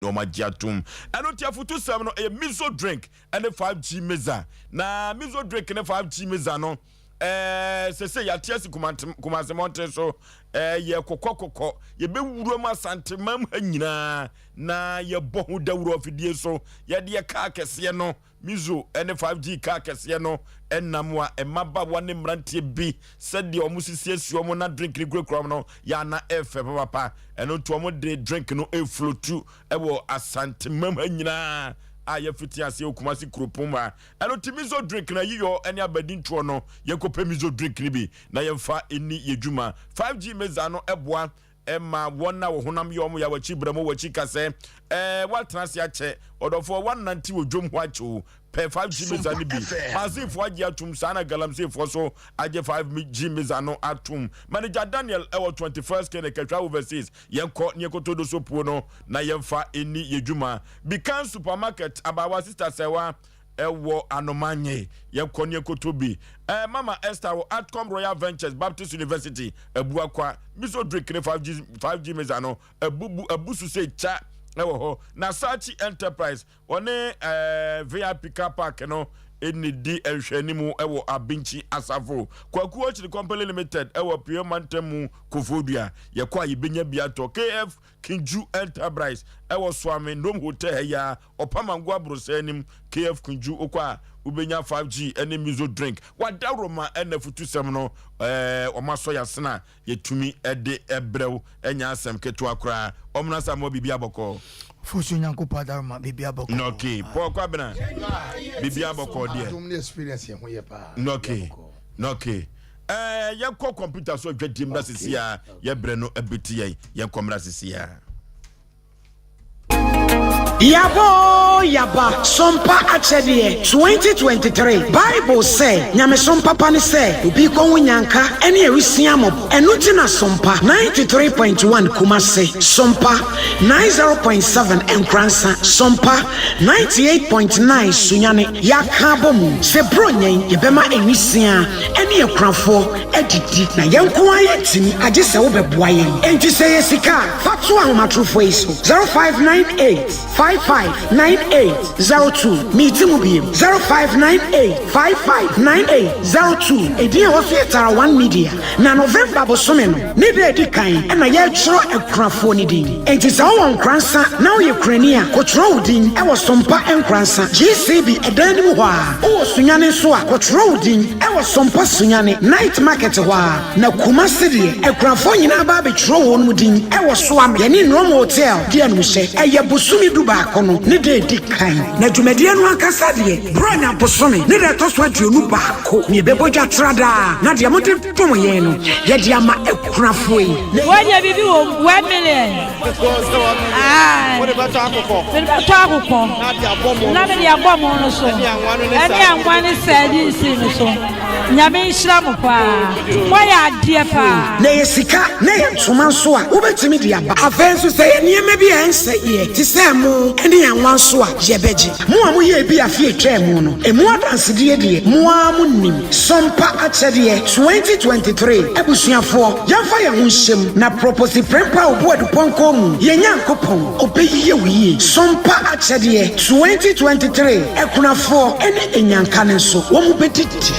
Na wɔn agye atom. Ɛno nti afutusɛm no ɛyɛ miso drink ɛne 5G meza. Na miso drink ne 5G meza no ɛɛ sese yɛate asi Kumase mmɔnten so ɛɛ yɛ kɔkɔ kɔkɔ yɛbɛwura mu Asantemam ha nyinaa na yɛbɔ ho dawuro afidie so yɛde yɛ kaa kɛseɛ no Mizo ne 5G kaa kɛseɛ no nam a mmabaawa ne mmeranteɛ bi sɛdeɛ wɔn sisiesie wɔn na drink no kurakura wɔn no yɛ ana ɛfɛ papapa. Ɛno nti wɔn de drink no eflotu wɔ Asantemam ha nyinaa a yɛfiti aseɛ wɔ Kumasi kuropɔn mu ha. Ɛno nti Mizo drink no ayiyɔ ne abadintoɔ no yɛnkɔpɛ Mizo drink no bi na yɛmfa nni yɛ dwuma. 5G Meza no boa Ɛma wɔn a wɔn honam yɛ wɔn yaw akyi brɛ mo w'akyi ka sɛ, Ɛɛ, woatena ase akyɛ, ɔdɔfoɔ, woanante wɔ dwam hɔ akyɛ o, pɛ 5G meza no bi. Maseefoɔ agye atom, saa na Galamseyfoɔ nso agye 5G meza no atom. Manager Daniel wɔ 21st Clinic, Atwa Overseas. Yɛnkɔ ne yɛnkɔtɔ doso puo no na yɛmfa nni yɛn dwuma. Bikan Supermarket, Abaawa Sister Sɛwa, Ɛwɔ Anomanye, yɛkɔ ne yɛkɔtɔ bi. Eh, Mama Esther wɔ Atcom Royal Ventures, Baptist University, Abuakwa. Miso drink ne 5G, 5G meza no, abubu, abu so sɛ kya ɛwɔ hɔ. Na Sachi Enterprise, wɔne eh, VIP car park no ɛna di nhwɛanimu ɛwɔ Abinkyi Asafo. Kwaku Okyiri Company Limited ɛwɔ Apueɛ Mantam mu, Koforidua. Yɛkɔ a yɛbɛnya bi atɔ. KF Kinju Enterprise ɛwɔ Suame Nom Hotel ha yi ara. Ɔpamango abrosɛɛ nim KF Kunju wokɔ a wobɛnya 5G ne miso drink wadawroma ɛna afutusɛm no ɛɛ wɔn asɔ yasene a yɛtumi de brɛ wo ɛnyɛ asɛm ketewa koraa ɔmena sa mmoa biribi abɔkɔɔ. Fosu Nyankopɔn adaroma biribi abɔkɔɔ. Nɔke Paul Kwabena biribi abɔkɔɔ deɛ. Adom ne experience yɛ ho yɛ paa. Nɔke nɔke ɛɛ yɛnkɔ computer so adwadie mmra sisi a yɛbrɛ no ɛbɛti yɛn yɛnkɔ mmra sisi a. Yaba oo yaba, sompa akyɛdeɛ 2023 Bible sɛ, Nyamesom papa ne sɛ obi kɔ ho nyanka ne awisia mmɔbɔ. Ɛno nti na Sompa 93.1 Kumasi, Sompa 90.7 Nkoransa, Sompa 98.9 Sunyani yɛaka abɔ mu sɛ Buronya yi yɛbɛma awisia ne akunafoɔ adidi na yɛn nko ara yɛntumi agye sɛ wobɛboa yɛn. Enti sɛ ɛyɛ sika a, fa to ahomatorofoɔ yi so, 0598 55 98 02. Meti mu bio, 0598 55 98 02. Edin a ɛwɔ so yɛ Tara One Media. Na November bosome no ne da a ɛdi kan na yɛretwerɛ akunafoɔ no din. Enti sɛ wowɔ Nkoransa na woyɛ kurani a, kɔtwerɛ wo din wɔ Sompa Nkoransa, GCB ɛdan no mu hɔ ara. Wowɔ Sunyani nso a, kɔtwerɛ wo din wɔ Sompa Sunyani Night Market hɔ ara. Na Kumasi deɛ, akunafoɔ nyinaa ba abɛtwerɛ wɔn mu din wɔ Soame, yɛne Nrom Hotel di animhyɛ. Ɛyɛ bosome dubaako no ne da ɛdi kan. Na dwumadie no ankasa deɛ, Buronya bosome ne da ɛtɔ so 21 na yɛbɛbɔ dwa tradaa. Na deɛ mode dom yɛn no, yɛde ama akunafoɔ yi. Woanya biribi wɔ mu? 1 million. Ae. Wode bɛtɔ akokɔ. Mede bɛtɔ akokɔ. Na de abɔ mo. Na mede abɔ mo no so. Ɛne anwa no ne Ɛne anwa ne sardines no so. Nyame nhyira mo paa. Moayɛ adeɛ paa. Na ɛyɛ sika na ɛyɛ ntoma nso a, wobɛtumi de aba. Afei nso sɛ ɛyɛ nneɛma bi a ɛnsɛeɛ te sɛ ɛmo ne anwa nso a, yɛbɛgye. Mo a moyɛɛ bi afe a ɛtwaa mu no, ɛmu adansedie deɛ, mo ara monim. Sompa Akyɛdeɛ 2023 Abusuafoɔ, yɛmfa yɛn ho nhyɛ mu na Proposi Prempeh Obuadupɔnkɔ mu, yɛn Nyankopɔn, ɔbɛyie wo yie. Sompa Akyɛdeɛ 2023 Akunafoɔ ne Anyanka no nso, wɔn bɛdidi.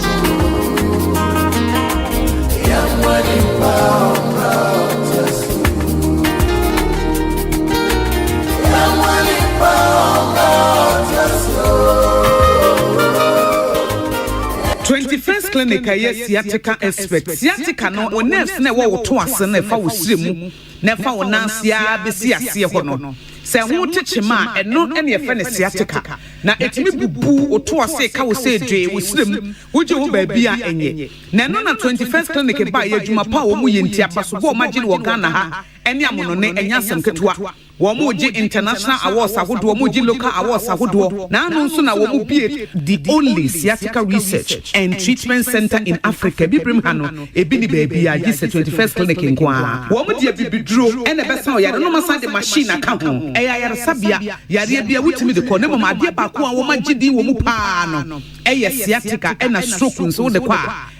21st Clinic a ɛyɛ sciatica expert. Sciatica no, wo nerves no a ɛwɔ wo to ase no a ɛfa wo srɛ mu na ɛfa wo nan ase ara bɛsi aseɛ hɔ no, sɛ ɛho te kyema a, ɛno na yɛfrɛ no sciatica. Na ɛtumi bubu wo to ase ka wo sɛ dwee wo srɛ mu, wogye wo baabi a ɛnyɛ. Na ɛno na 21st Clinic baeɛ, adwuma pa a wɔyɛ nti, abasobɔ a wɔagye no wɔ Ghana ha ne amonone, ɛnyɛ asɛm ketewa. Wɔregye international awards ahodoɔ, wɔregye local awards ahodoɔ, na ano nso na wɔbue the only sciatica research and treatment centre in Africa, Abibirem ha no, ebi nni baabiara gye sɛ 21st Clinic nko ara. Wɔde abibiduro na ɛbɛsa ɔyare no, na wɔasan de machine aka ho. Ɛyɛ ayaresabea, yareɛ biara wotumi de kɔ, na mmom adeɛ baako. baako a wɔagye din wɔ mu paa no yɛ sciatica ɛna stroke nso wode kɔ a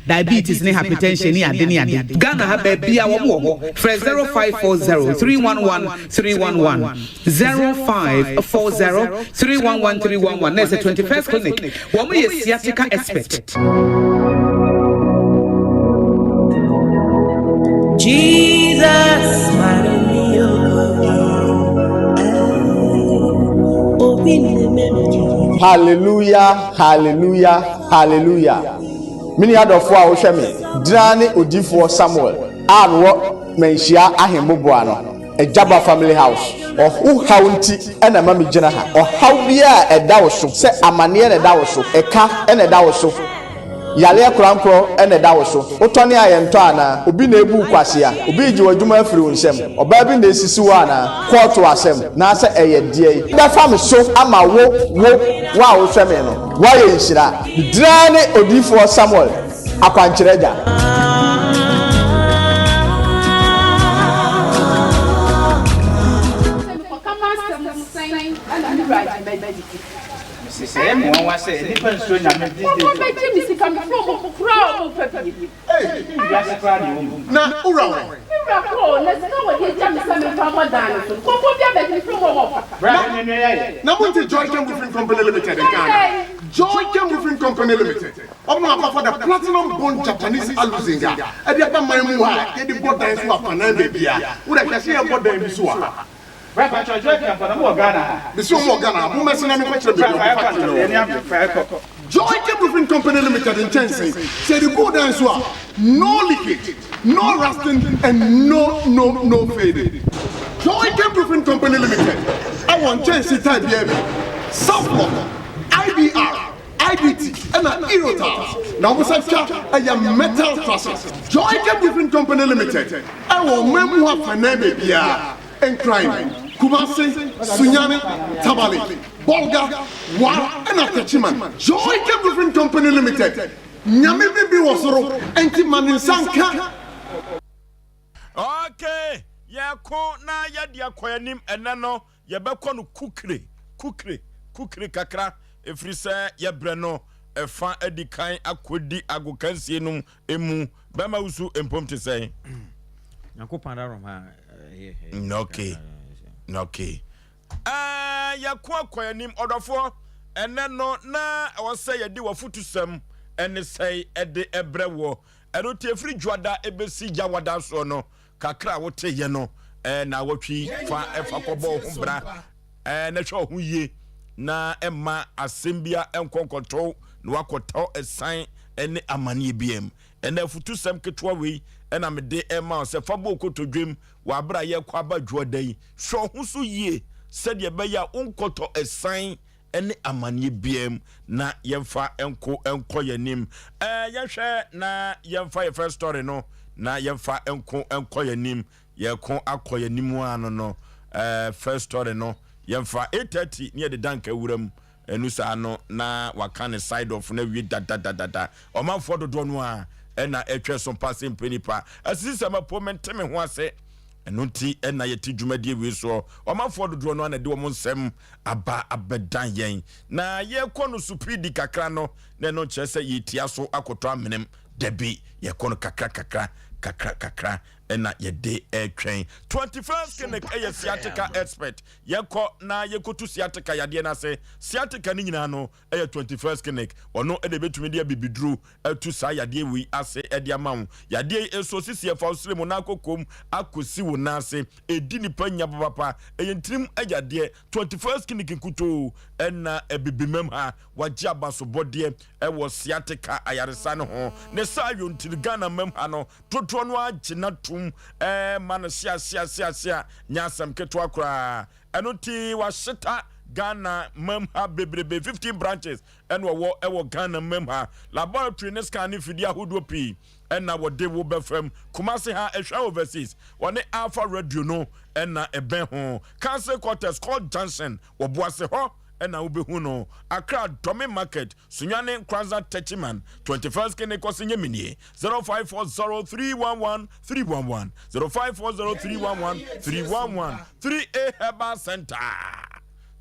diabetes ne hypertension ne ade ne ade. Ghana ha baabiara wɔn wɔ hɔ. Frɛ 0540 311 311, 0540 311 311 na ɛsɛ 21st Clinic. Wɔn yɛ sciatica expert. Jesus, Hallelujah, hallelujah, hallelujah. Me nua dɔfoɔ a wohwɛ me, gyina ne odifoɔ Samuel a mewɔ Manhyia Ahemmoboa no, Agyaba Family House. Ɔho haw nti na ɛma megyina ha. Ɔhaw biara a ɛda wo so, sɛ amaneɛ na ɛda wo so, ɛka na ɛda wo so, Yareɛ korankorɔ na ɛda wo so. Wotɔne a yɛntɔ anaa? Obi na ebu wo kwasea? Obi regye w'adwuma afiri wo nsam? Ɔbaa bi na esisi wo anaa? Kɔɔto asɛm, naasɛ ɛyɛ deɛn? Bɛfa me so ama wo, wo, wo a wohwɛ me no, woayɛ nhyira. Me din ara ne Odiyifoɔ Samuel, Akwankyerɛ Agya. Sɛ mekɔka m'asɛm sɛn na me wura agye m'adi? Mese sɛ ɛyɛ me nwanwa sɛ nnipa nsuro Nyame these days Wɔkɔ bɛgye me sika me frɛ ɔmo koraa a ɔmo mfa bie. Ei wiase koraa deɛ wɔmmu. Na wo wura wɔ he? Me wura kɔ o, na sika a wɔde agya me sɛ memfa mmɔ dan no so no, nkurɔfoɔ bi abɛgye me frɛ ɔmo a ɔmo mfa. Bra bɛ nua yɛ. Na monte Joychem Roofing Company Limited nka anaa? Joychem Roofing Company Limited, wɔn na wɔakɔfa the Platinum Bond Japanese Aluzinc a ɛde aba man mu ha a yɛde bɔ dan so afanan baabiara. Wo deɛ hwɛ sɛ yɛbɔ dan bi so wɔ ha. Bra pakyɛw Joy Kempo na mo wɔ Ghana ha. Mese ɔmo wɔ Ghana ha, mo mmɛse na me nkɔ kyerɛ Bra baabi a fa ɔmo yɛkɔ factory no ntɛm yɛni wɔ. abere fa yɛkɔ. Joy Kem Roofing Company Limited nkyɛnsee, sɛ yɛde gu wo dan so a, no leakage, no rusting and no no no fading. Joy Kem Roofing Company Limited ɛwɔ nkyɛnsee type biara bi, Southlock, IBR, IDT ɛna Eurotiles, na wɔn san twa ɛyɛ metal trusses. Joy Kem Roofing Company Limited ɛwɔ ɔman mu ha fanan baabiara. Nkran, Kumasi, Sunyani, Tamale, Bolga, Wa ɛna Techiman. Joy Cape Roofing Company Limited, Nyame biribi wɔ soro ɛnti ma ne nsa nka. Okay, yɛko na yɛde akɔ anim ɛnɛ no yɛbɛkɔ no kukire kukire kukire kakra ɛfiri sɛ yɛbrɛ no ɛfa adi kan akɔdi agokansie no mu bɛma wusu mpom te sɛn. Nyankopɔn adarom ha ɛyɛ. Okay, okay. Ɛɛ yɛko akɔ anim ɔdɔfoɔ ɛnɛ no na ɛwɔ sɛ yɛde w'afutusɛm ɛne sɛe ɛde ɛbrɛ wɔ ɛno te ɛfiri dwoada ɛbɛsi yawada soɔ no kakra a woteyɛ no ɛɛ na awɔtwe fa ɛfa kɔbɔ ho bra ɛɛ na hwɛ ho yie na ɛma asɛm bia ɛnkɔ nkɔtɔw na wakɔtɔ ɛsan ɛne amaneɛ biam Ɛnna afutusɛm ketewa wei na mede rema wo sɛ fa bɔ wo kotodwem wɔ abere a yɛrekɔ aba dwoɔda yi. Hwɛ wo ho so yie sɛdeɛ ɛbɛyɛ a wonkɔtɔ asiane ne amaneɛ biara mu na yɛmfa nko nkɔ yɛn anim. Ɛɛ yɛhwɛ na yɛmfa yɛ first story no na yɛmfa nko nkɔ yɛn anim. Yɛko akɔ yɛn anim ano no ɛɛ first story no yɛmfa 8:30 ne yɛde danka wuram. Ɛnu saa no na waka ne side of no awie dadadadada. Ɔmanfoɔ dodoɔ no ara ɛna ɛtwɛ so mpa sɛ mpɛ nipa. Asisi sɛ mapo mente me ho ase. Ɛno nti ɛna yɛte dwumadie wei soɔ. Ɔmanfoɔ dodoɔ no ara na ɛde wɔn nsɛm aba abɛdan yɛn. Na yɛkɔ no supiidi kakra no na ɛno nkyerɛ sɛ yɛtia so akɔtɔ amenem. Dabi, yɛkɔ no kakra kakra kakra kakra ɛna yɛde ɛtwɛn. 21st Clinic ɛyɛ sciatica expert. Yɛkɔ na yɛkɔtu sciatica yadeɛ no ase. Sciatica no nyinaa no yɛ 21st Clinic. Ɔno na ɛbɛtumi de abibiduro atu saa yadeɛ wei ase de ama wo. Yadeɛ yi nso sisi ɛfa wo srɛ mu na akɔ kom akɔsi wo nan ase. Ɛdi nipa nya papapa. Ɛyɛ ntirim yadeɛ. 21st Clinic nkutoo na abibimam ha wagye abasobɔdeɛ wɔ sciatica ayaresa no ho. Ne saa yɔ nti no Ghana mam ha no dodoɔ no ara gye no atom ma no hyeahyeahyeahyea nyɛ asɛm ketewa koraa. Ɛno nti wahyeta Ghana mam ha bebrebe, 15 branches ɛna ɔwɔ ɛwɔ Ghana mam ha. Laboratory ne scan ne mfidie ahodoɔ pii ɛna wɔde wo bɛfam. Kumasi ha ɛhwɛ overseas wɔne Alpha Radio no ɛna ɛbɛn ho. Council Quarters, Court Junction wɔ Boase hɔ ɛna wobɛhu no. Accra Dome Market Sunyani Nkranza Techiman 21st Kene Kɔse Nyeminie 0540311311 0540311311 3A Herbal Center.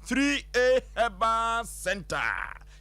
3A Herbal Center.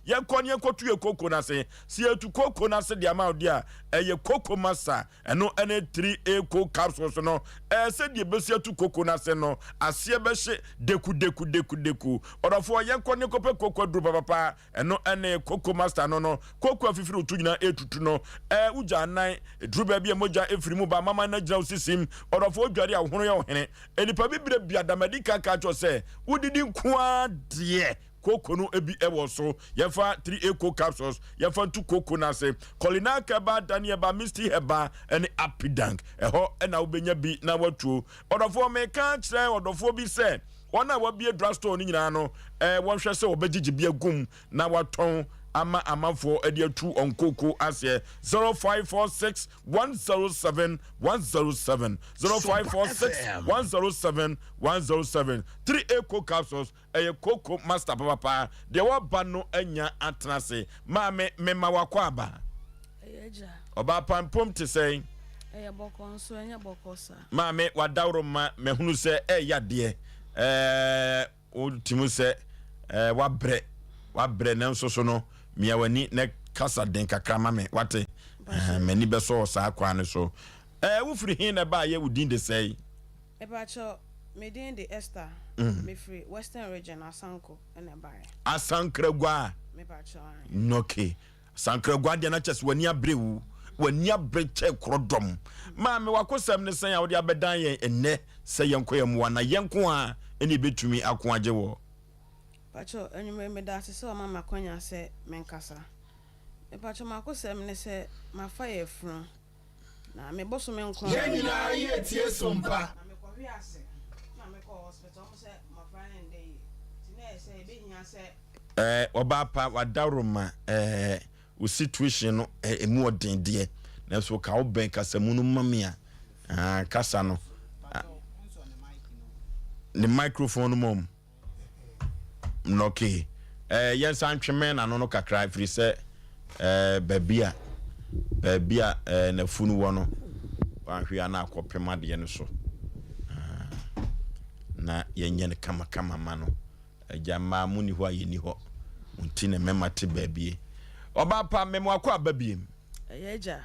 Yɛnkɔ ne yɛnkɔtu yɛ koko no ase. Sɛ yɛtu koko no ase de ama wo deɛ a, ɛyɛ koko masa. Ɛno ne 3A Co capsules no. Ɛɛ sɛdeɛ ɛbɛsi atu koko no ase no, aseɛ bɛhye deku deku deku deku. Ɔdɔfoɔ, yɛnkɔ ne yɛnkɔpɛ koko aduro papapa. Ɛno ne koko master no no. Koko afifiri wo to nyinaa ɛretutu no. Ɛɛ wogya anan, ɛduru baabi a mogya ɛfiri mu ba, mama no agyina wo sisim. Ɔdɔfoɔ, wodware a wo hono yɛ ɔhene. Nnipa bi berɛ bi adamadi ka ka kyerɛ wo sɛ wodidi nko ara deɛ kooko no bi wɔ so. Yɛmfa 3A coke capsules yɛmfa ntu kooko no ase. Kolinak herbal, Dani herbal, Misty herbal ne Apidank. Ɛhɔ na wobɛnya bi na watuo. Ɔdɔfoɔ, meka kyerɛ ɔdɔfoɔ bi sɛ wɔn a wɔabue drugstore no nyinaa no, eh, wɔnhwɛ sɛ wɔbɛgyegye bi agum na wɔatɔn ama amanfoɔ de atu wɔn kooko aseɛ. 0546 107 107 0546 107 107 3A coke capsules ɛyɛ koko master papapa deɛ waba no anya atena ase maame mema wakɔ aba ɔbaa pampom te sɛn ɛyɛ bɔkɔ nso ɛnyɛ bɔkɔ saa maame wadaworo ma mahunu sɛ ɛyɛ adeɛ ɛɛ wotumi sɛ ɛɛ wabrɛ wabrɛ nanso so no mia w'ani na kasa den kakra ma me wate ɛɛ m'ani bɛsɔ saa kwan no so ɛɛ wofiri he na ɛbaayɛ wo din de sɛe Mepakyɛw, me din de Esther, me firi Western Region, Asanko na ɛbaeɛ. Asankragua? Mepakyɛw, ae. Ok, Asankragua deɛ na kyɛ sɛ w'ani abere wo, w'ani abere kyɛ korɔdɔm. Maame, w'akosɛm ne sɛn a wode abɛdan yɛn ɛnnɛ sɛ yɛnkɔ yɛn mmoa na yɛn nko ara na yɛbɛtumi ako agye woɔ? Mepakyɛw, anwummere meda ase sɛ wama me akwanya sɛ menkasa. Mepakyɛw, m'akosɛm ne sɛ mafa yafunu. Na me bosome nkron. Yɛn nyinaa yɛ tie so mpa. Na me kɔ hwe ase na me kɔ hospital ɔmo sɛ mmɔfra no ndɛ yie nti na ɛyɛ sɛ ɛbɛ hia sɛ. Ɛɛ ɔbaa pa wadaworoma ɛɛ wo situation no ɛmu ɔden deɛ nanso ka wo bɛn kasamu no ma me a ah, kasa no ah, ne microphone no mom. Okay. Eh, yɛnsa ntwe mmɛn n'ano no kakra ɛfiri sɛ eh, baabi a baabi a eh, n'afunu wɔ no wanhwɛ a na akɔpem adeɛ no so ah, na yɛnyɛ no kamakama ma no agya mmaa mu ni hɔ a yɛni hɔ nti na mɛma te baabie ɔbaa pa mɛmo akɔ aba biem Ɛyɛ agya.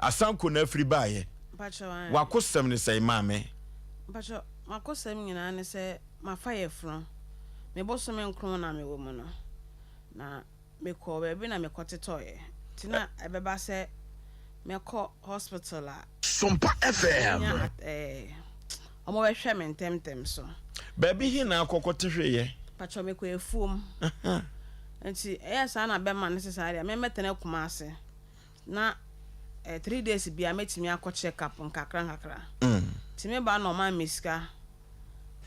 Asanko na afiri baayɛ. Mpakyɛw ae. Wakosɛm ne sɛe maame. Mpakyɛw makosɛm nyinaa ne sɛ mafa yafunu. Me bosome nkron na mewɔ mu no na mekɔɔ baabi na mekɔ tetɔeɛ. Nti na ɛbɛba sɛ mɛkɔ hospital a. Sompa FM. Menya ɛɛ wɔn bɛhwɛ me ntɛmntɛm so. Baabi he na akɔ kɔte hweeɛ? Mpakyɛw mekɔ afuom. Nti ɛyɛɛ saa na bɛma no se saa deɛ memmɛtena Kumasi na eh, 3 days bia mɛtumi akɔ check up nkakra nkakra. Nti me ba na ɔmaa me sika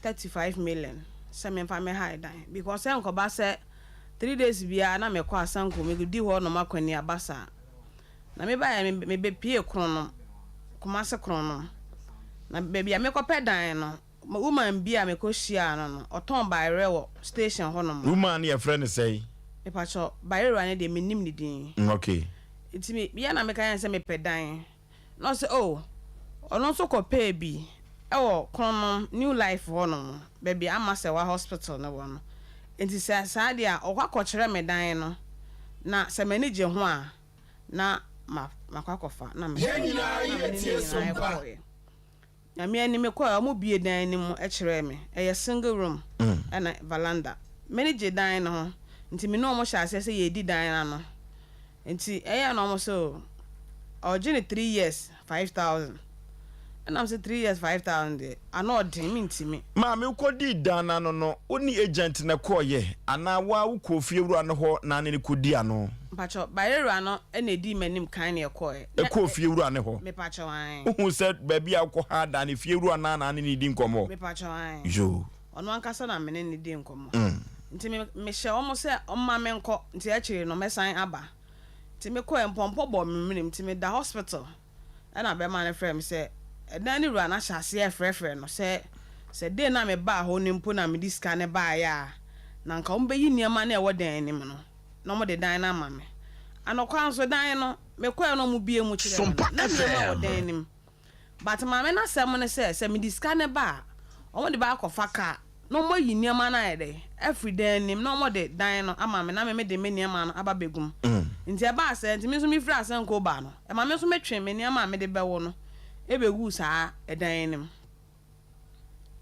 35 million sɛ memfa mmɛhae dan because ɛnkɔba sɛ 3 days biara na mekɔ Asanko mekɔdi hɔ nom akɔneaba saa. Na mebaeɛ mebɛpie Kronom, Kumasi Kronom. Na baabi a mekɔpɛ dan no Woman bi a mekɔ hyiaa no no, ɔtɔn bayerɛ wɔ station hɔ nom. Woman no yɛfrɛ no sɛn? Mepakyɛw, bayerɛ wura no deɛ mennim ne din. Okay. Nti me yɛ na meka yɛ no sɛ mepɛ dan. Na ɔse oh, ɔno nso kɔ pɛɛ bi wɔ Kronom New Life hɔ nom, baabi a Amasɛwa hospital no wɔ no. Nti sɛ saa deɛ a, ɔkɔ akɔkyerɛ me dan no, na sɛ m'ani gye ho a, na ma makɔ akɔfa. Na me Yɛn nyinaa na me yɛ ne no tie nyinaa so mpa. kɔɔeɛ. Nyame ani mekɔɛ ɔmo bue dan no mu kyerɛɛ me, ɛyɛ single room ɛna valanda. M'ani gye dan no ho nti me ne ɔmo hyɛɛ aseɛ sɛ yɛredi dan no ano. Nti ɛyɛɛ na ɔmo se oh ɔgye no 3 years 5000 ɛna me se 3 years 5000 deɛ ano ɔden mentimi. Maame wokɔdii dan no ano no wo ne agent na ɛkɔɔyɛ anaa wo ara wokɔɔ fie wura no hɔ na ne no kɔdii ano? Mpakyɛw, bayerɛwura no na edii m'anim kan na yɛkɔɔɛ. Na Ɛkɔɔ fie wura no hɔ? Mepakyɛw, ae. Wohuu sɛ baabi a wokɔhaa dan no, fie wura no ara na ne no redi nkɔmmɔ? Mepakyɛw, ae. Yoo. Ɔno ankasa na me ne no dii nkɔmmɔ. Nti me, mehyɛɛ wɔn sɛ wɔmma menkɔ, nti akyire no mɛsan aba. Nti mekɔɔɛ, mpɔmpɔ bɔɔ me menem, nti meda hospital. Ɛna bɛrima no frɛɛ me sɛ ɛdan no wura no ahyɛ aseɛ refrɛfrɛ no sɛ sɛ day no a mebaa hɔ no mpo na mede sika no baeɛ a na anka wɔbɛyi nneɛma no a ɛwɔ dan no mu no na wɔde dan no ama me. Anokwa nso dan no mekɔɛ na wɔbue mu kyerɛɛ me no na nneɛma wɔ dan no mu but maame no asɛm ne sɛ sɛ mede sika no ba a wɔde bɛakɔfa kaa. na wɔayi nneɛma no ayɛ dɛ afiri dan no mu na wɔde dan no ama me na me mede me nneɛma no aba abɛgu mu. Nti ɛbaa sɛ, nti me nso mefiri Asanko baa no, ɛma me nso metwee me nneɛma a mede bɛwo no bɛguu saa ɛdan no mu.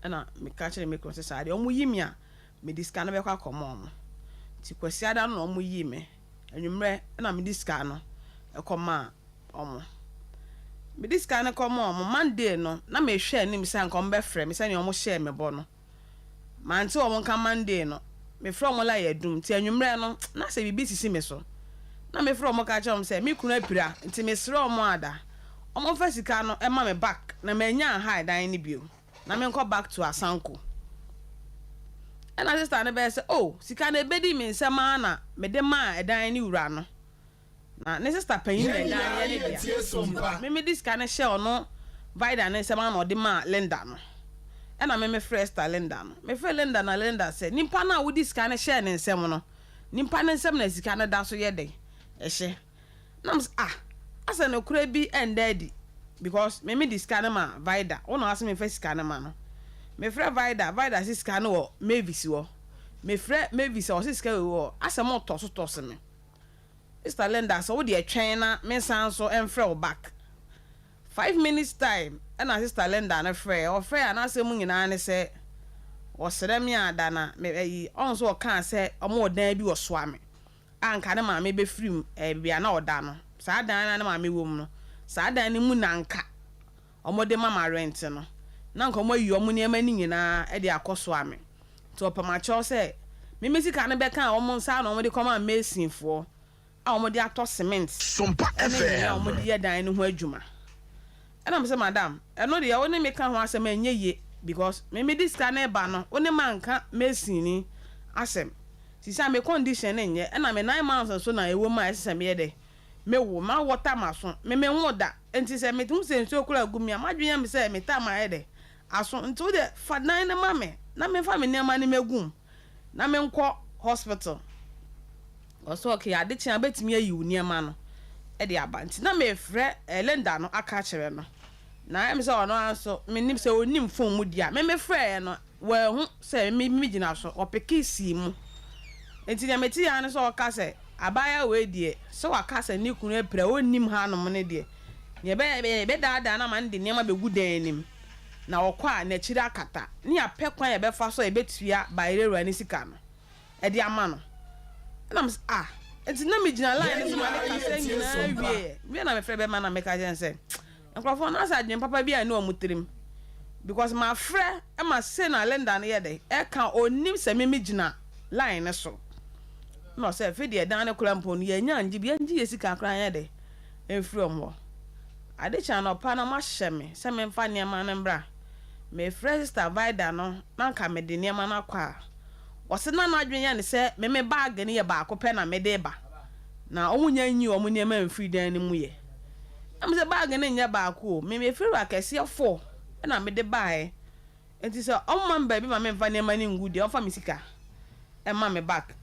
Ɛna meka kyerɛɛ me kunu sɛ saa deɛ wɔyi me a, mede sika no bɛkɔ akɔma wɔn. Nti Kwasiada no na wɔyii me. Anwummerɛ na mede sika no kɔmaa wɔn. Mede sika no kɔmaa wɔn, Monday no, na mehwɛ anim sɛ anka wɔbɛfrɛ me sɛdeɛ wɔhyɛɛ me bɔ no. Mante wɔn nka Monday no, mefrɛ wɔn line adum, nti anwummerɛ no, na sɛ biribi sisi me so. Na mefrɛ wɔn ka kyerɛ wɔn sɛ me kunu apira, nti mesrɛ wɔn ada, wɔmfa sika no mma me back na mannya anhae dan no bio. na menkɔ back to Asanko. Ɛna sister no bɛyɛ sɛ, oh, sika no ɛbɛdi me nsam ara na mede maa ɛdan no wura no. Na ne sister panyin na ɛdan no yɛ ne dea. Nti me mede sika no hyɛɛ ɔno Vida no nsam ara na ɔde maa Linda no. Ɛna me mefrɛɛ sister Linda no. Mefrɛɛ Linda na Linda sɛ, nipa no a wode sika no hyɛɛ ne nsam no, nipa no nsam na sika no da so yɛ dɛn? Ɛhyɛ. Na me sɛ ah asɛ nokorɛ bi ɛnda adi because me mede sika no ma Vida wo na wase menfa sika no ma no. Me frɛ Vida, Vida se sika no wɔ Mavis hɔ. Me frɛ Mavis a ɔse sika wei wɔ hɔ asɛ mo tɔso tɔso me. Sister Linda sɛ wo deɛ twɛn na me nsan nso mfrɛ wo back. 5 minutes time ɛna Sister Linda no frɛɛ, ɔfrɛɛ a n'asɛm mu nyinaa ne sɛ ɔsrɛ me a da na me ayi ɔho sɛ ɔkaa sɛ ɔmo wɔ dan bi wɔ Soame. a anka ne maame bɛfiri mu, ɛɛ, baabi a na ɔda no, saa dan no a ne maame wɔ mu no, saa dan no mu na anka wɔde ma ma rent no, na anka wɔayi wɔn nneɛma no nyinaa de akɔ Soame. Nti ɔpam akyɛw sɛ me me sika no bɛkaa wɔn nsa na wɔde kɔmaa masonfoɔ a wɔde atɔ cement Sompa ne nea FM. wɔde yɛ dan no ho adwuma. Ɛna me sɛ madam, ɛno deɛ wo ne me ka ho asɛm a ɛnyɛ yie because me mede sika no reba no wo ne manka mason ni asɛm. Sisi a me condition no nnyɛ ɛna me 9 months nso na ɛwɔ mu a ɛsɛ sɛ meyɛ dɛ mewo. M'awɔ tam aso, me menwoo da nti sɛ mehu sɛ nsuo koraa gu me a m'adwene yɛ me sɛ me tam ayɛ dɛ aso nti wo deɛ fa dan no ma me na memfa me nneɛma no mɛgu mu na menkɔ hospital. Ɔsɛ okay ade kye a bɛtumi ayi wo nneɛma no de aba nti na mefrɛ Linda no aka akyerɛ no na ɛyɛ me sɛ ɔno ara nso mennim sɛ ɔnim phone mu deɛ a me mefrɛɛ no wanhu sɛ me megyina so ɔpeke sii mu nti deɛ mete ara ne sɛ ɔka sɛ abaayewa wei deɛ sɛ waka sɛ ne kunu apira ɔnnim hanom no deɛ deɛ ɛbɛyɛ yɛbɛdaadaa no ama no de nneɛma bɛgu dan anim na ɔkɔ a n'akyiri akata ne yɛapɛ kwan a yɛbɛfa so a yɛbɛtua bayerɛwura ne sika no de ama no. Ɛna mese ah, nti na megyina line no so ma ne kasa nyinaa wieɛ. Wie na mefrɛ bɛma na meka kyerɛ no sɛ nkurɔfoɔ no asɛ adwene papa bi a ɛne wɔn tirim because mafrɛ ma sei na Linda no yɛ dɛ ɛka ɔnnim sɛ me megyina line no so. Na ɔsɛ afei deɛ dan no koraa mpo no yɛnya ngye bi yɛngye yɛ sika koraa nyɛ dɛ mfiri wɔn hɔ. Ade kye anɔpa na wɔahyɛ me sɛ memfa nneɛma no mbra. Mefrɛ Sister Vida no na anka mede nneɛma no akɔ a, ɔse na n'adwene yɛ no sɛ me me baage no yɛ baako pɛ na mede reba, na wɔnnya nyii wɔn nneɛma mfirii dan no mu yɛ. Na mese baage no nyɛ baako o, me mefiri akɛseɛ four na mede baeɛ, nti sɛ wɔmma me baabi ma memfa nneɛma no ngu deɛ, wɔmfa me sika mma me back.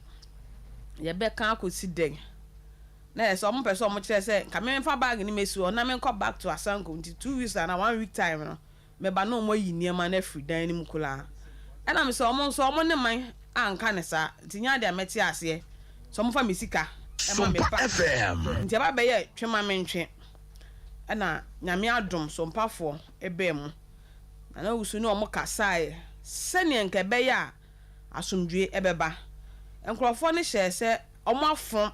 Yɛbɛka akɔsi dɛn? Na ɛyɛ sɛ wɔpɛ sɛ wɔkyerɛ sɛ nka me memfa baage no mɛsi hɔ na menkɔ back to Asanko, nti 2 weeks anaa one week time no, meba na wɔayi nneɛma no afiri dan no mu koraa. Ɛna mesɛ wɔn nso wɔn ne man anka no saa, nti nyɛ adeɛ a mɛte aseɛ sɛ wɔfa me sika ma me Sompa ba. FM. Nti ɛba bɛyɛ twe ma mentwe. Ɛna Nyame adom Sompafoɔ baa mu. Nana Owusu ne wɔn kasaeɛ sɛdeɛ nka ɛbɛyɛ a asomdwoeɛ bɛba. Nkurɔfoɔ no hyɛɛ sɛ wɔafom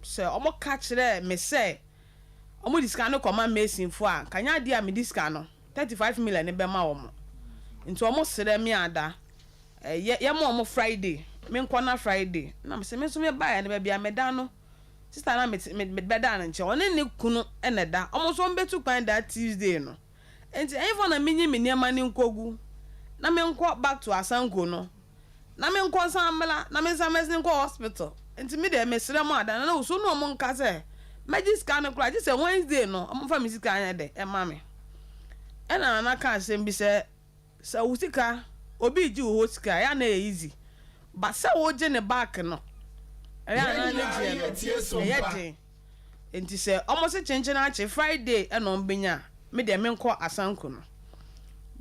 sɛ wɔka kyerɛɛ me sɛ wɔde sika no kɔma masonfoɔ a, nka nyɛ adeɛ a mede sika no, 35 million no bɛma wɔn. Nti wɔn srɛ me ada, yɛ yɛma wɔn Friday, menkɔ na Friday. Na mese me nso mebaeɛ no baabi a meda no, sister no a mete me bɛdaa no nkyɛn, ɔne ne kunu na ɛda. Wɔn nso wɔbɛtu kwan that Tuesday no. Nti ɛhefa na menyi me nneɛma no nkɔgu na menkɔ back to Asanko no na menkɔ nsan mmra na mensan mɛsen nkɔ hospital. Nti me deɛ mesrɛ mo ada na so ne wɔn nka sɛ mɛgye sika no koraa gye sɛ Wednesday no wɔmfa me sika nyɛ dɛ ɛma me. Ɛna Nana ka asɛm bi sɛ sɛ wo sika obi regye wo hɔ sika ɛyɛ a na ɛyɛ easy but sɛ wogye ne back no ɛyɛ a na ne gyeɛ no ɛyɛ den. Nti sɛ ɔmo se kyenkyen akye Friday ɛna ɔmo benya a, me deɛ menkɔ Asanko no.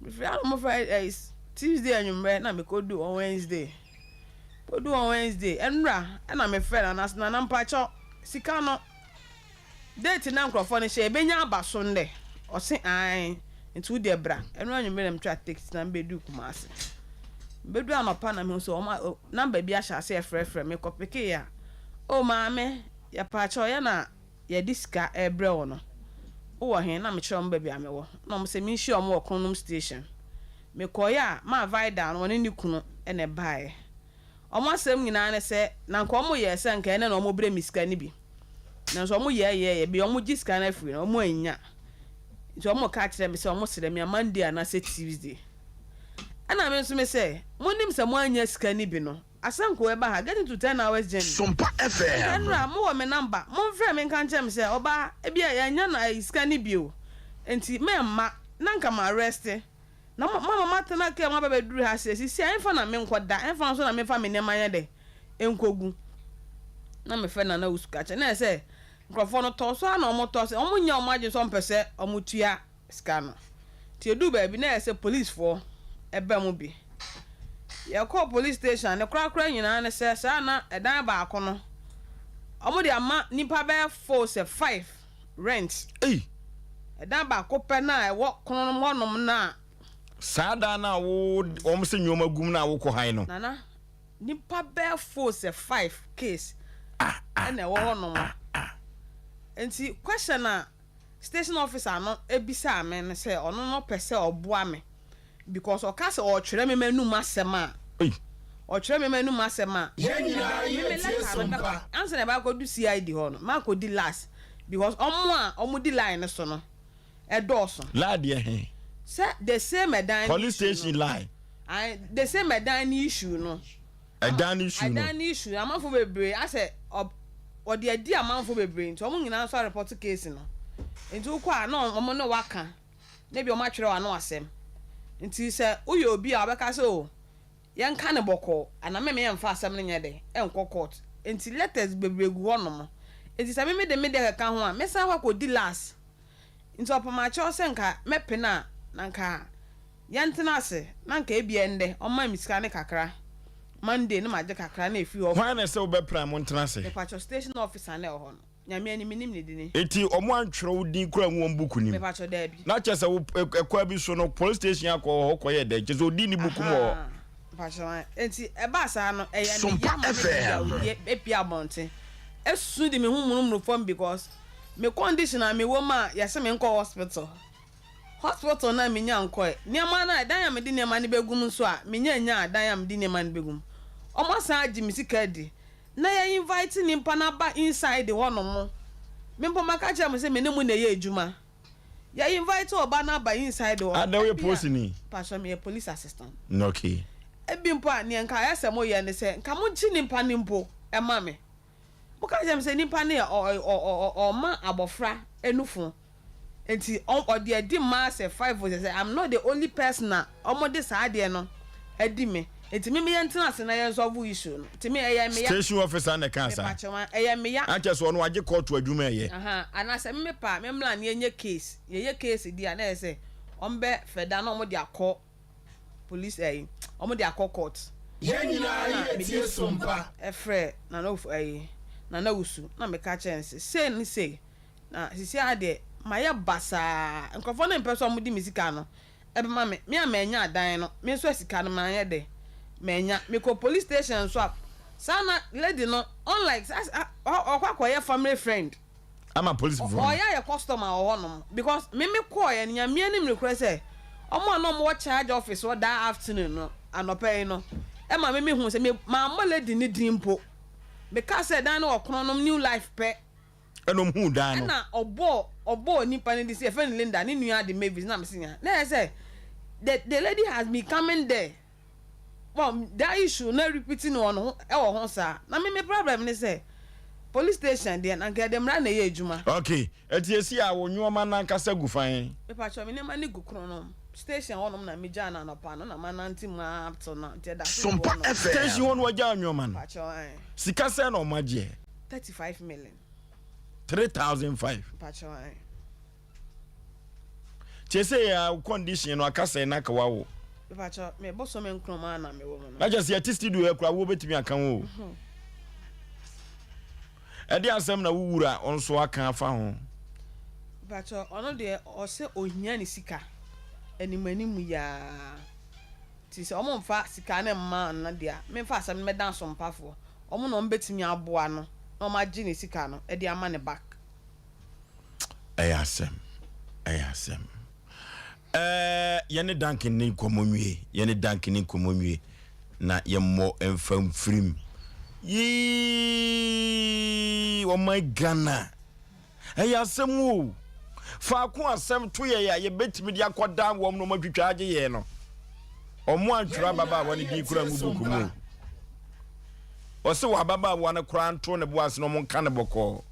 Mefiri ha na ɔmo frɛ ɛɛ. Tuesday anwummerɛ na mekɔduu hɔ Wednesday. Kɔduu hɔ Wednesday, ɛnora ɛna mefrɛɛ Nana sɛ Nana mpakyɛw sika no date no a nkurɔfoɔ no hyɛ yɛbɛnya aba so nnɛ? Ɔse aane nti wo deɛ bra. Ɛnora anwummerɛ na metwaa taxi na mebɛduu Kumasi. Mebɛduu anɔpa na mehu sɛ wɔn number bi ahyɛ aseɛ refrɛfrɛ me, mekɔpekee a, oh maame yɛpaakyɛw yɛn na yɛde sika rebrɛ wo no, wowɔ he? Na mekyerɛ wɔn baabi a mewɔ. Na wɔn sɛ menhyia wɔn wɔ Kronom station. Mekɔeɛ a, maa Vida no, ɔne ne kunu na ɛbaeɛ. Wɔn asɛm nyinaa ne sɛ, na anka wɔyɛɛ sɛ anka ɛnnɛ na wɔbrɛ me sika no bi. Nanso wɔyɛɛyɛeɛ, baabi a wɔgye sika no afiri no, wɔannya. Nti wɔka kyerɛɛ me sɛ wɔsrɛ me a Monday anaasɛ Tuesday. Ɛna me nso mesɛ, monim sɛ moannya sika no bi no, Asanko ɛba ha, getting to 10 hours journey. Sompa FM. Nka nnora, mowɔ me number, momfrɛ me nka nkyerɛ me sɛ, ɔbaa, ebia yɛannya no ayi sika no bio, nti mɛmma, na nka ma rest. Na mo, moama matena kaa mu aba abɛduru ha sɛ, seesei a, ɛmfa na menkɔda, ɛmfa nso na memfa me nneɛma nyɛ dɛn, nkɔgu. Na mefrɛ Nana Owusu ka kyerɛ no, na ɛyɛ sɛ nkurɔfoɔ no tɔ so ara na wɔtɔ so, wɔnyɛ wɔn adwene sɛ wɔmpɛ sɛ wɔtua sika no. Nti ɛduu baabi na ɛyɛ sɛ polisfoɔ ba mu bi. Yɛkɔɔ police station a, ne korakora nyinaa ne sɛ saa na ɛdan baako no, wɔde ama nnipa bɛyɛ four sɛ five rent. Ei! Ɛdan baako pɛ no a ɛwɔ Kronom hɔnom no a. Saa dan no a wo wɔn sɛ nneɛma gum no a wokɔ han no. Nana, nnipa bɛyɛ four sɛ five case ɛna ɛwɔ hɔnom. Nti question a station officer no bisaa me ne sɛ ɔno no pɛ sɛ ɔboa me because ɔka sɛ ɔretwerɛ me m'anum asɛm a ɔtwerɛ me m'anum asɛm a Yɛn nyinaa me yɛ me tie letter no sompa. bɛba ansa na ɛbɛ akɔdu CID hɔ no makɔdi last because ɔmo a ɔmo di line no so no ɛdɔɔso. Line deɛ he? Sɛ the same ɛdan no Police issue station no line. Ae the same ɛdan no issue no. Ɛdan no issue no. Ɛdan no issue no amanfoɔ bebree asɛ ɔ ɔde adi amanfoɔ bebree nti wɔn nyinaa nso arepɔto case no nti wokɔ a na wɔn ne wo aka na ebi wɔn atwerɛ w'ano asɛm nti sɛ woyɛ obi a wɔbɛka sɛ o yɛnka no bɔkɔɔ anaa meme yɛmfa asɛm no nyɛ dɛ ɛnkɔ court nti letters bebree gu hɔ nom nti sɛ meme de me deɛ kɛka ho a mɛsan akɔ akɔdi last nti ɔpamakyɛw sɛ nka mɛpene a na nka Yɛntena ase na nka ebia ɛndɛ ɔmma me sika no kakra, Monday no magye kakra na efiri hɔ kɔ. Hwan na ɛsɛ wobɛpra montena ase? Mepakyɛw station officer no a ɛwɔ hɔ no, Nyame anim mennim ne dini. Enti ɔmo antwerɛ wo din koraa angu wɔn book no mu? Mepakyɛw daabi. Na kyerɛ sɛ wo ɛkwan bi so no police station akɔ hɔ kɔyɛ dɛn? Kyerɛ sɛ odi ne book mu wɔ hɔ. Ahaa, mepakyɛw ae. Enti ɛbaa saa no ɛyɛ me ya Sompa ma me de FM. yawdie apue abɔnten, esu de me ho munumunu fam because me condition a mewɔ mu a yɛse menkɔ hospital. Hospital no a minnya nkɔe. Nneɛma no a, dan a mede nneɛma no begu mu nso a, minnya nnyaa dan a mede nneɛma no begu mu. Wɔasan agye me sika adi. Na yɛ invite nnipa no aba inside hɔnom. Me mpo maka akyerɛ mo sɛ me ne mo na ɛyɛ adwuma. Yɛ invite ɔba no aba inside hɔ. Adɛn woyɛ Ebia, polisini? Pastor meyɛ police assistant. Okay. Ebi mpo a, nea nka ayɛ sɛ moyɛ ne sɛ, nka monkye nnipa no mpo ma me. Moka kyerɛ me sɛ nnipa no yɛ ɔ ɔ ɔ ɔma abɔfra nufu. Nti ɔde adi mmaa sɛ five o sɛ I'm not the only person a ɔmo de saa adeɛ no adi me nti me me yɛn tena ase na yɛn solve issue no nti me ɛyɛ me ya. Station officer na ɛkaa saa. Mepakyɛw a ɛyɛ me ya. Ankyɛ sɛ ɔno wagye kɔɔto adwuma ɛyɛ. Ahaa anaa sɛ me me pɛ a me mmra na yɛnyɛ case yɛyɛ case di a na ɛyɛ sɛ ɔmo bɛ fɛ da na ɔmo de akɔ police ɛyi ɔmo de akɔ court. Yɛn nyinaa Ɛna yɛ mede tie su sompa. ɛfrɛ Nana Of ɛyi Nana Wusu na meka kyerɛ no sɛ sei ne sei. Na seesei ara deɛ, mayɛ basaa. Nkurɔfoɔ no mpɛ sɛ wɔde me sika no bɛma me. Me a mannya adan no, me nso sika no manyɛ dɛ, mannya. Mekɔ police station nso a, saa na lady no, unlike, ɔkɔ akɔyɛ family friend. Ama polisifoɔ no. Ɔyɛ ayɛ customer wɔ hɔnom. Because me mekɔeɛ no, Nyame anim nokorɛ sɛ, wɔn a na wɔwɔ charge office hɔ that afternoon no, anɔpa yi no, ɛma me mehuu sɛ, me mammɔ lady no din mpo. Mekaa sɛ dan no wɔ Kronom New Life pɛ. Ɛna ɔmo huu dan no. Ɛna ɔbɔɔ ɔbɔɔ nipa no din sɛ yɛfrɛ no Linda ne nua de Mavis na mese nya na ɛyɛ sɛ the the lady has been coming there well that issue na repeating wɔ no ho ɛwɔ ho saa na me me problem ne sɛ police station deɛ na nka yɛde mmara na ɛyɛ adwuma. Okay, ɛti esi a wo nnoɔma no ankasa gu fan? Mepakyɛw me nneɛma no gu kronom station hɔnom na megyaa no anɔpa no na manante mu ara up till now nti ɛda so gu Sompa hɔnom. FM. Station hɔ na wagyaa nnoɔma no? Mepakyɛw ae. Sika sɛn na ɔmo agyeɛ? 35 million. 3005. Mpakyɛw ae. Kyɛ sɛ yɛ condition no aka sɛn na ka wawo. Mepakyɛ me bosome nkron mu a na mewɔ mu no. Na kyerɛ sɛ yɛte studio yɛ koraa wo bɛtumi aka ho o. Ɛde asɛm na wo wura nso aka afa ho. Mepakyɛ ɔno deɛ ɔsɛ ohia ne sika anim anim yaa nti sɛ ɔmo nfa sika no mma no deɛ a menfa asɛm no mɛdan asompafoɔ ɔmo na ɔmo bɛtumi aboa no na ɔmo agye ne sika no de ama no back. Ɛyɛ asɛm ɛyɛ asɛm. Ɛɛ yɛne Duncan ne nkɔmmɔ nwie yɛne Duncan ne nkɔmmɔ nwie na yɛmmɔ mfa mfirim yii ɔman Ghana ɛyɛ asɛm o faako asɛm to yɛ a yɛbɛtumi de akɔdan wɔn na wɔn atwitwa agye yɛn no wɔn antwerɛ ababaawa no din kura ngu buku mu ɔsɛ wɔ ababaawa no koraa nto ne bo ase na wɔn nka ne bɔkɔɔ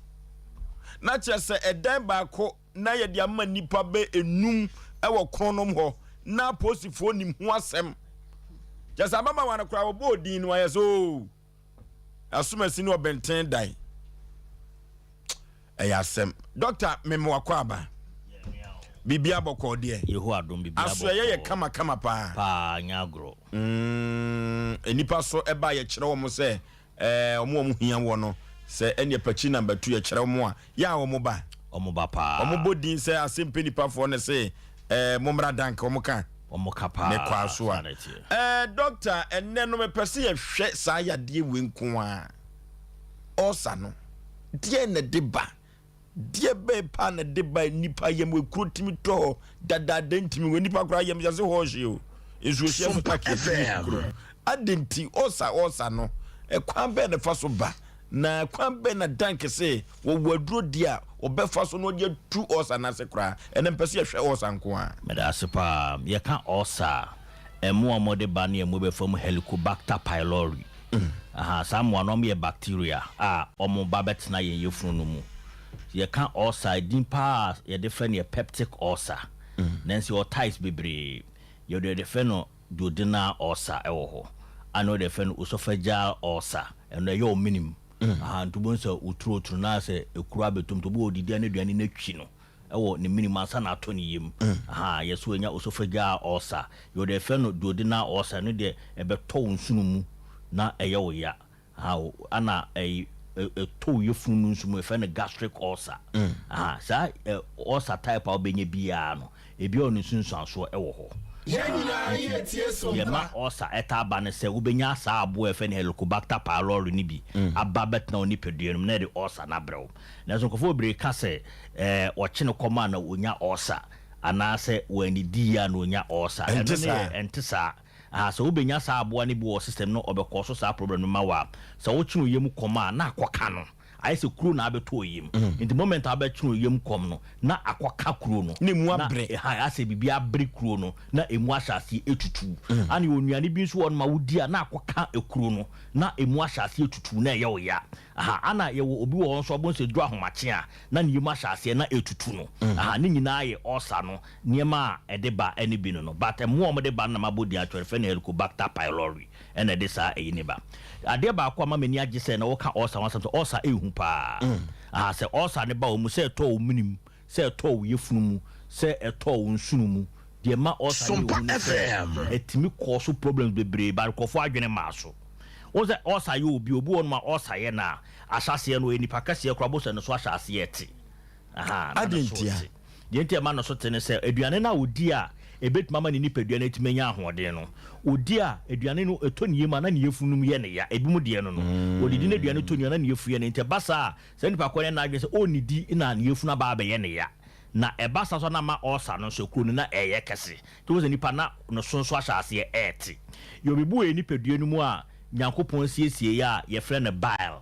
na kyerɛ sɛ ɛdan baako na yɛde ama nnipa bɛ enum wɔ kronom hɔ na apolisifoɔ nim ho asɛm. Kyɛ sɛ ababaawa no koraa wɔbɔɔ din no ayɛ sɛ oo asomasi ne ɔbɛnten dan. Ɛyɛ asɛm. Dɔkta mema wakɔ aba. Biribi abɔkɔɔ deɛ. Yehowa adom biribi abɔkɔɔ. Asoɛyɛ yɛ kama kama paa. Paa nyɛ agorɔ. Mm, nnipa so ɛba yɛkyerɛ wɔn sɛ Ɛɛ, wɔn a wɔhia woɔ no, sɛ ɛnneɛ pakyi na bɛto yɛ kyerɛ wɔn a, yɛ a wɔn ba. Wɔn ba paa. Wɔn bɔ din sɛ asɛmpɛ nipafoɔ no se, ɛɛ, mommra dank, wɔn ka. Wɔn ka paa. Ne kɔ aso a. Saa na ɛteɛ. Ɛɛ, dɔkta, ɛnnɛ no mepɛ sɛ yɛhwɛ saa yadeɛ wei nko ara, ulcer no, deɛn na ɛde ba? Deɛ bɛn paa na ɛde ba nnipa yam ekuro tumi tɔ hɔ dadaada ntumi wɔ nnipa koraa yam yɛse hɔ hye o nsuo hyɛ so take ɛtumi kuro ade nti ɔsa ɔsa no ɛkwan bɛn na ɛfa so ba na kwan bɛn na dan kɛse wɔwɔ aduro di a ɔbɛfa so na ɔde atu ɔsa no ase koraa ɛnɛ mpɛ sɛ yɛhwɛ ɔsa nko a. Meda ase paa. Yɛka ɔsa a, ɛmmoa a wɔde ba no yɛ mmoa bi a yɛfrɛ wɔn Helicobacter pylori. Ahaa, saa mmoa no, wɔyɛ bacteria a wɔba bɛtena yɛn yafunu no mu. Yɛka ulcer a, edin paa a yɛde frɛ no yɛ peptic ulcer. Nanso yɛwɔ types bebree. Yɛwɔ deɛ yɛde frɛ no duodenal ulcer wɔ hɔ, ɛna wɔde frɛ no oesophageal ulcer. Ɛno ɛyɛ ɔmenem. Ahaa, nti wobɛhu sɛ wo throat no na ayɛ sɛ ekuro abɛtɔ mu. Nti obi wɔ hɔ ɔdidi a na aduane no atwi no. wɔ ne mene mu ansa na atɔ ne yam. Ahaa, yɛ sɛ wanya oesophageal ulcer. Yɛwɔ deɛ yɛfrɛ no duodenal ulcer, ɛno deɛ ɛbɛtɔ wo nsono mu na ɛyɛ wo ya. Ahaa, ɛna ɛyi, ɛtɔ wo yafunu no nso mu, yɛfrɛ no gastric ulcer. Ahaa, saa ɛ, ulcer type a wobɛnya biara no, ebiara wɔ ne nsunsuansoɔ wɔ hɔ. Ahaa, nti deɛ ɛma ulcer taa ba ne sɛ wobɛnya saa aboa a yɛfrɛ no Helicobacter pylori no bi aba abɛtena wo nipadua no mu na ɛde ulcer no abrɛ wo. Nanso nkurɔfoɔ bebree ka sɛ ɛɛ wɔkye no kɔm a na ɔnya ɔɔsa anaasɛ wannidi yie a na ɔnya ɔɔsa. Ɛnte Ɛno no saa. yɛ ɛnte saa. Aha, sɛ wobɛnya saa aboa no bi wɔ system no ɔbɛkɔɔ so saa problem no ma wo a, sɛ wokye wo yam kɔm a na akɔka no. Ayɛ sɛ kuro na abɛtɔ wo yam. Nti moment a wobɛkye wo yam kɔm no na akɔka kuro no. Na ɛmu Na abere. ɛha, asɛ biribi abere kuro no na ɛmu ahyɛ aseɛ ɛtutu. Ana yɛwɔ nnuane bi nso wɔ hɔ nom a wodi a na akɔka kuro no na ɛmu ahyɛ aseɛ ɛtutu na ɛyɛ wo ya. Aha, ana yɛwɔ obi wɔ hɔ nso a wobɛhu sɛ ɛduru ahomakye a, na ne yam ahyɛ aseɛ na ɛretutu no. Aha, ne nyinaa yɛ ulcer no nneɛma a ɛde ba ne bi no no. But mmoa a wɔde ba no na mabɔ din akyerɛ, yɛfrɛ no Helicobacter pylori ɛna ɛde saa ɛyi no ba. Adeɛ baako a ama m'ani agye sɛ na wɔka ulcer ho asɛm sɛ ulcer ɛhu paa. Aha, sɛ ulcer no ba wo mu, sɛ ɛtɔ wo menem, sɛ ɛtɔ wo yafunu mu, sɛ ɛtɔ wo nsono mu, deɛ ɛma ulcer no yɛ hu ne sɛ ɛtumi cause problems bebree but nkurɔfoɔ adwene mmaa so. Wohu sɛ ulcer yɛ obi, obi wɔ hɔ nom a ulcer yɛ no a, ahyɛaseɛ no ɔyɛ nipa kɛseɛ koraa wobɛhu sɛ ne so ahyɛ aseɛ rete. Ahaa, na ne Adɛn so ntia? rete. Deɛ nti a ɛma ne so te ne sɛ, aduane no a ɔdi a ɛbɛtumi ama ne nipadua no atumi anya ahoɔden no, ɔdi a aduane no ɛtɔ ne yam a na ne yafunu no mu yɛ no ya. Ebinom deɛ no no, ɔdidi na aduane tɔ ne yam a na ne yafunu yɛ no ya. Nti ɛba saa a, saa nipa korɔ no yɛ n'adwene sɛ ɔnnidi na ne yafunu aba abɛyɛ no ya. Na ɛba saa nso a na ama ulcer no nso, kuro no na ɛreyɛ kɛse. Nti wohu sɛ nipa na ne so nso ahyɛ aseɛ ɛrete. Yɛwɔ biribi wɔ yɛn nipadua no mu a Nyankopɔn siesieeɛ a yɛfrɛ no bile.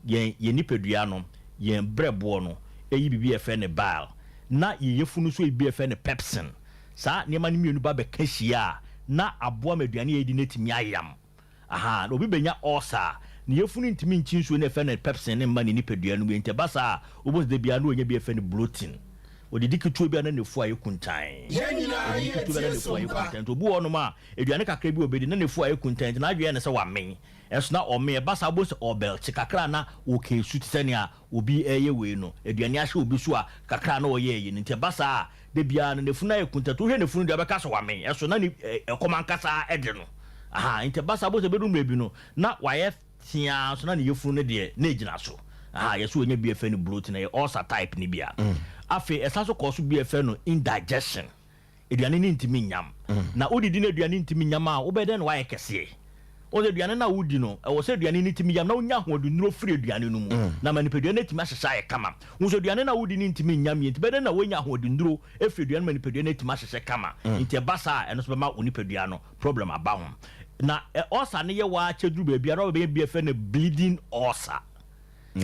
Yɛn yɛn nipadua no, yɛn berɛboɔ no ɛyi biribi a yɛfrɛ no bile. Na yɛn yafunu nso yi biribi a yɛfrɛ no pepsin. Saa nneɛma no mmienu ba bɛka hyia a, na aboa ma aduane a yɛdi no atumi ayam. Ahaa, na obi benya ulcer a, ne yafunu ntumi nkyi nsuo no a yɛfrɛ no pepsin no mma ne nipadua no mu, enti ɛba saa a, wobɛhu sɛ da biara na ɔnya bi a yɛfrɛ no bloating. Odidi ketewa bi a na n'afu ayɛ kuntann. Odidi ketewa bi a na n'afu ayɛ kuntann. Nti obi wɔ hɔnom a, aduane kakra bi a ɔbɛdi na n'afu ayɛ kuntann, nti n'adwene yɛ no sɛ wamen. Ɛnso na ɔmee. Ɛba saa a, wobɛhu sɛ ɔrebɛlkye kakra a na ɔrekeesu te sɛ nea obi reyɛ wei no. Aduane ahyɛ obi so a, kakra a na ɔreyɛ ayi no. Nti ɛba saa a, da biara no, n'afunu ayɛ kuntatu. Wohwɛ n'afunu deɛ a, wobɛka sɛ wamee. Ɛnso na ne ɛkɔm ankasa de no. Ahaa, nti ɛba saa a, wobɛhu sɛ ɛbɛduru mmerɛ bi no, na wayɛ teaa nso na ne yafunu no deɛ, na ɛgyina so. Ahaa, yɛse ɔnya bi a yɛfrɛ no bloating, ɛyɛ ulcer type no bi a. Afei ɛsan nso kɔɔ so bi a yɛfrɛ no indigestion. Aduane no ntumi nyam. Na wodidi na aduane ntumi nyam a, wobɛyɛ dɛn na woayɛ kɛseɛ? Wohu sɛ aduane no a wodi no, ɛwɔ sɛ aduane no tumi yam na wonya ahoɔdennuro firi aduane no mu, na ama nipadua no atumi ahyehyɛ ayɛ kama. Wohu sɛ aduane no a wodi no ntumi nyam yie nti, ɛbɛyɛ dɛn na woanya ahoɔdennuro afiri aduane no mu ma nipadua no atumi ahyehyɛ kama? Nti ɛba saa a, ɛno nso bɛma wo nipadua no problem aba ho. Na ulcer no yɛ wo ara kyɛ duru baabi a, na wobɛnya biribi a yɛfrɛ no bleeding ulcer.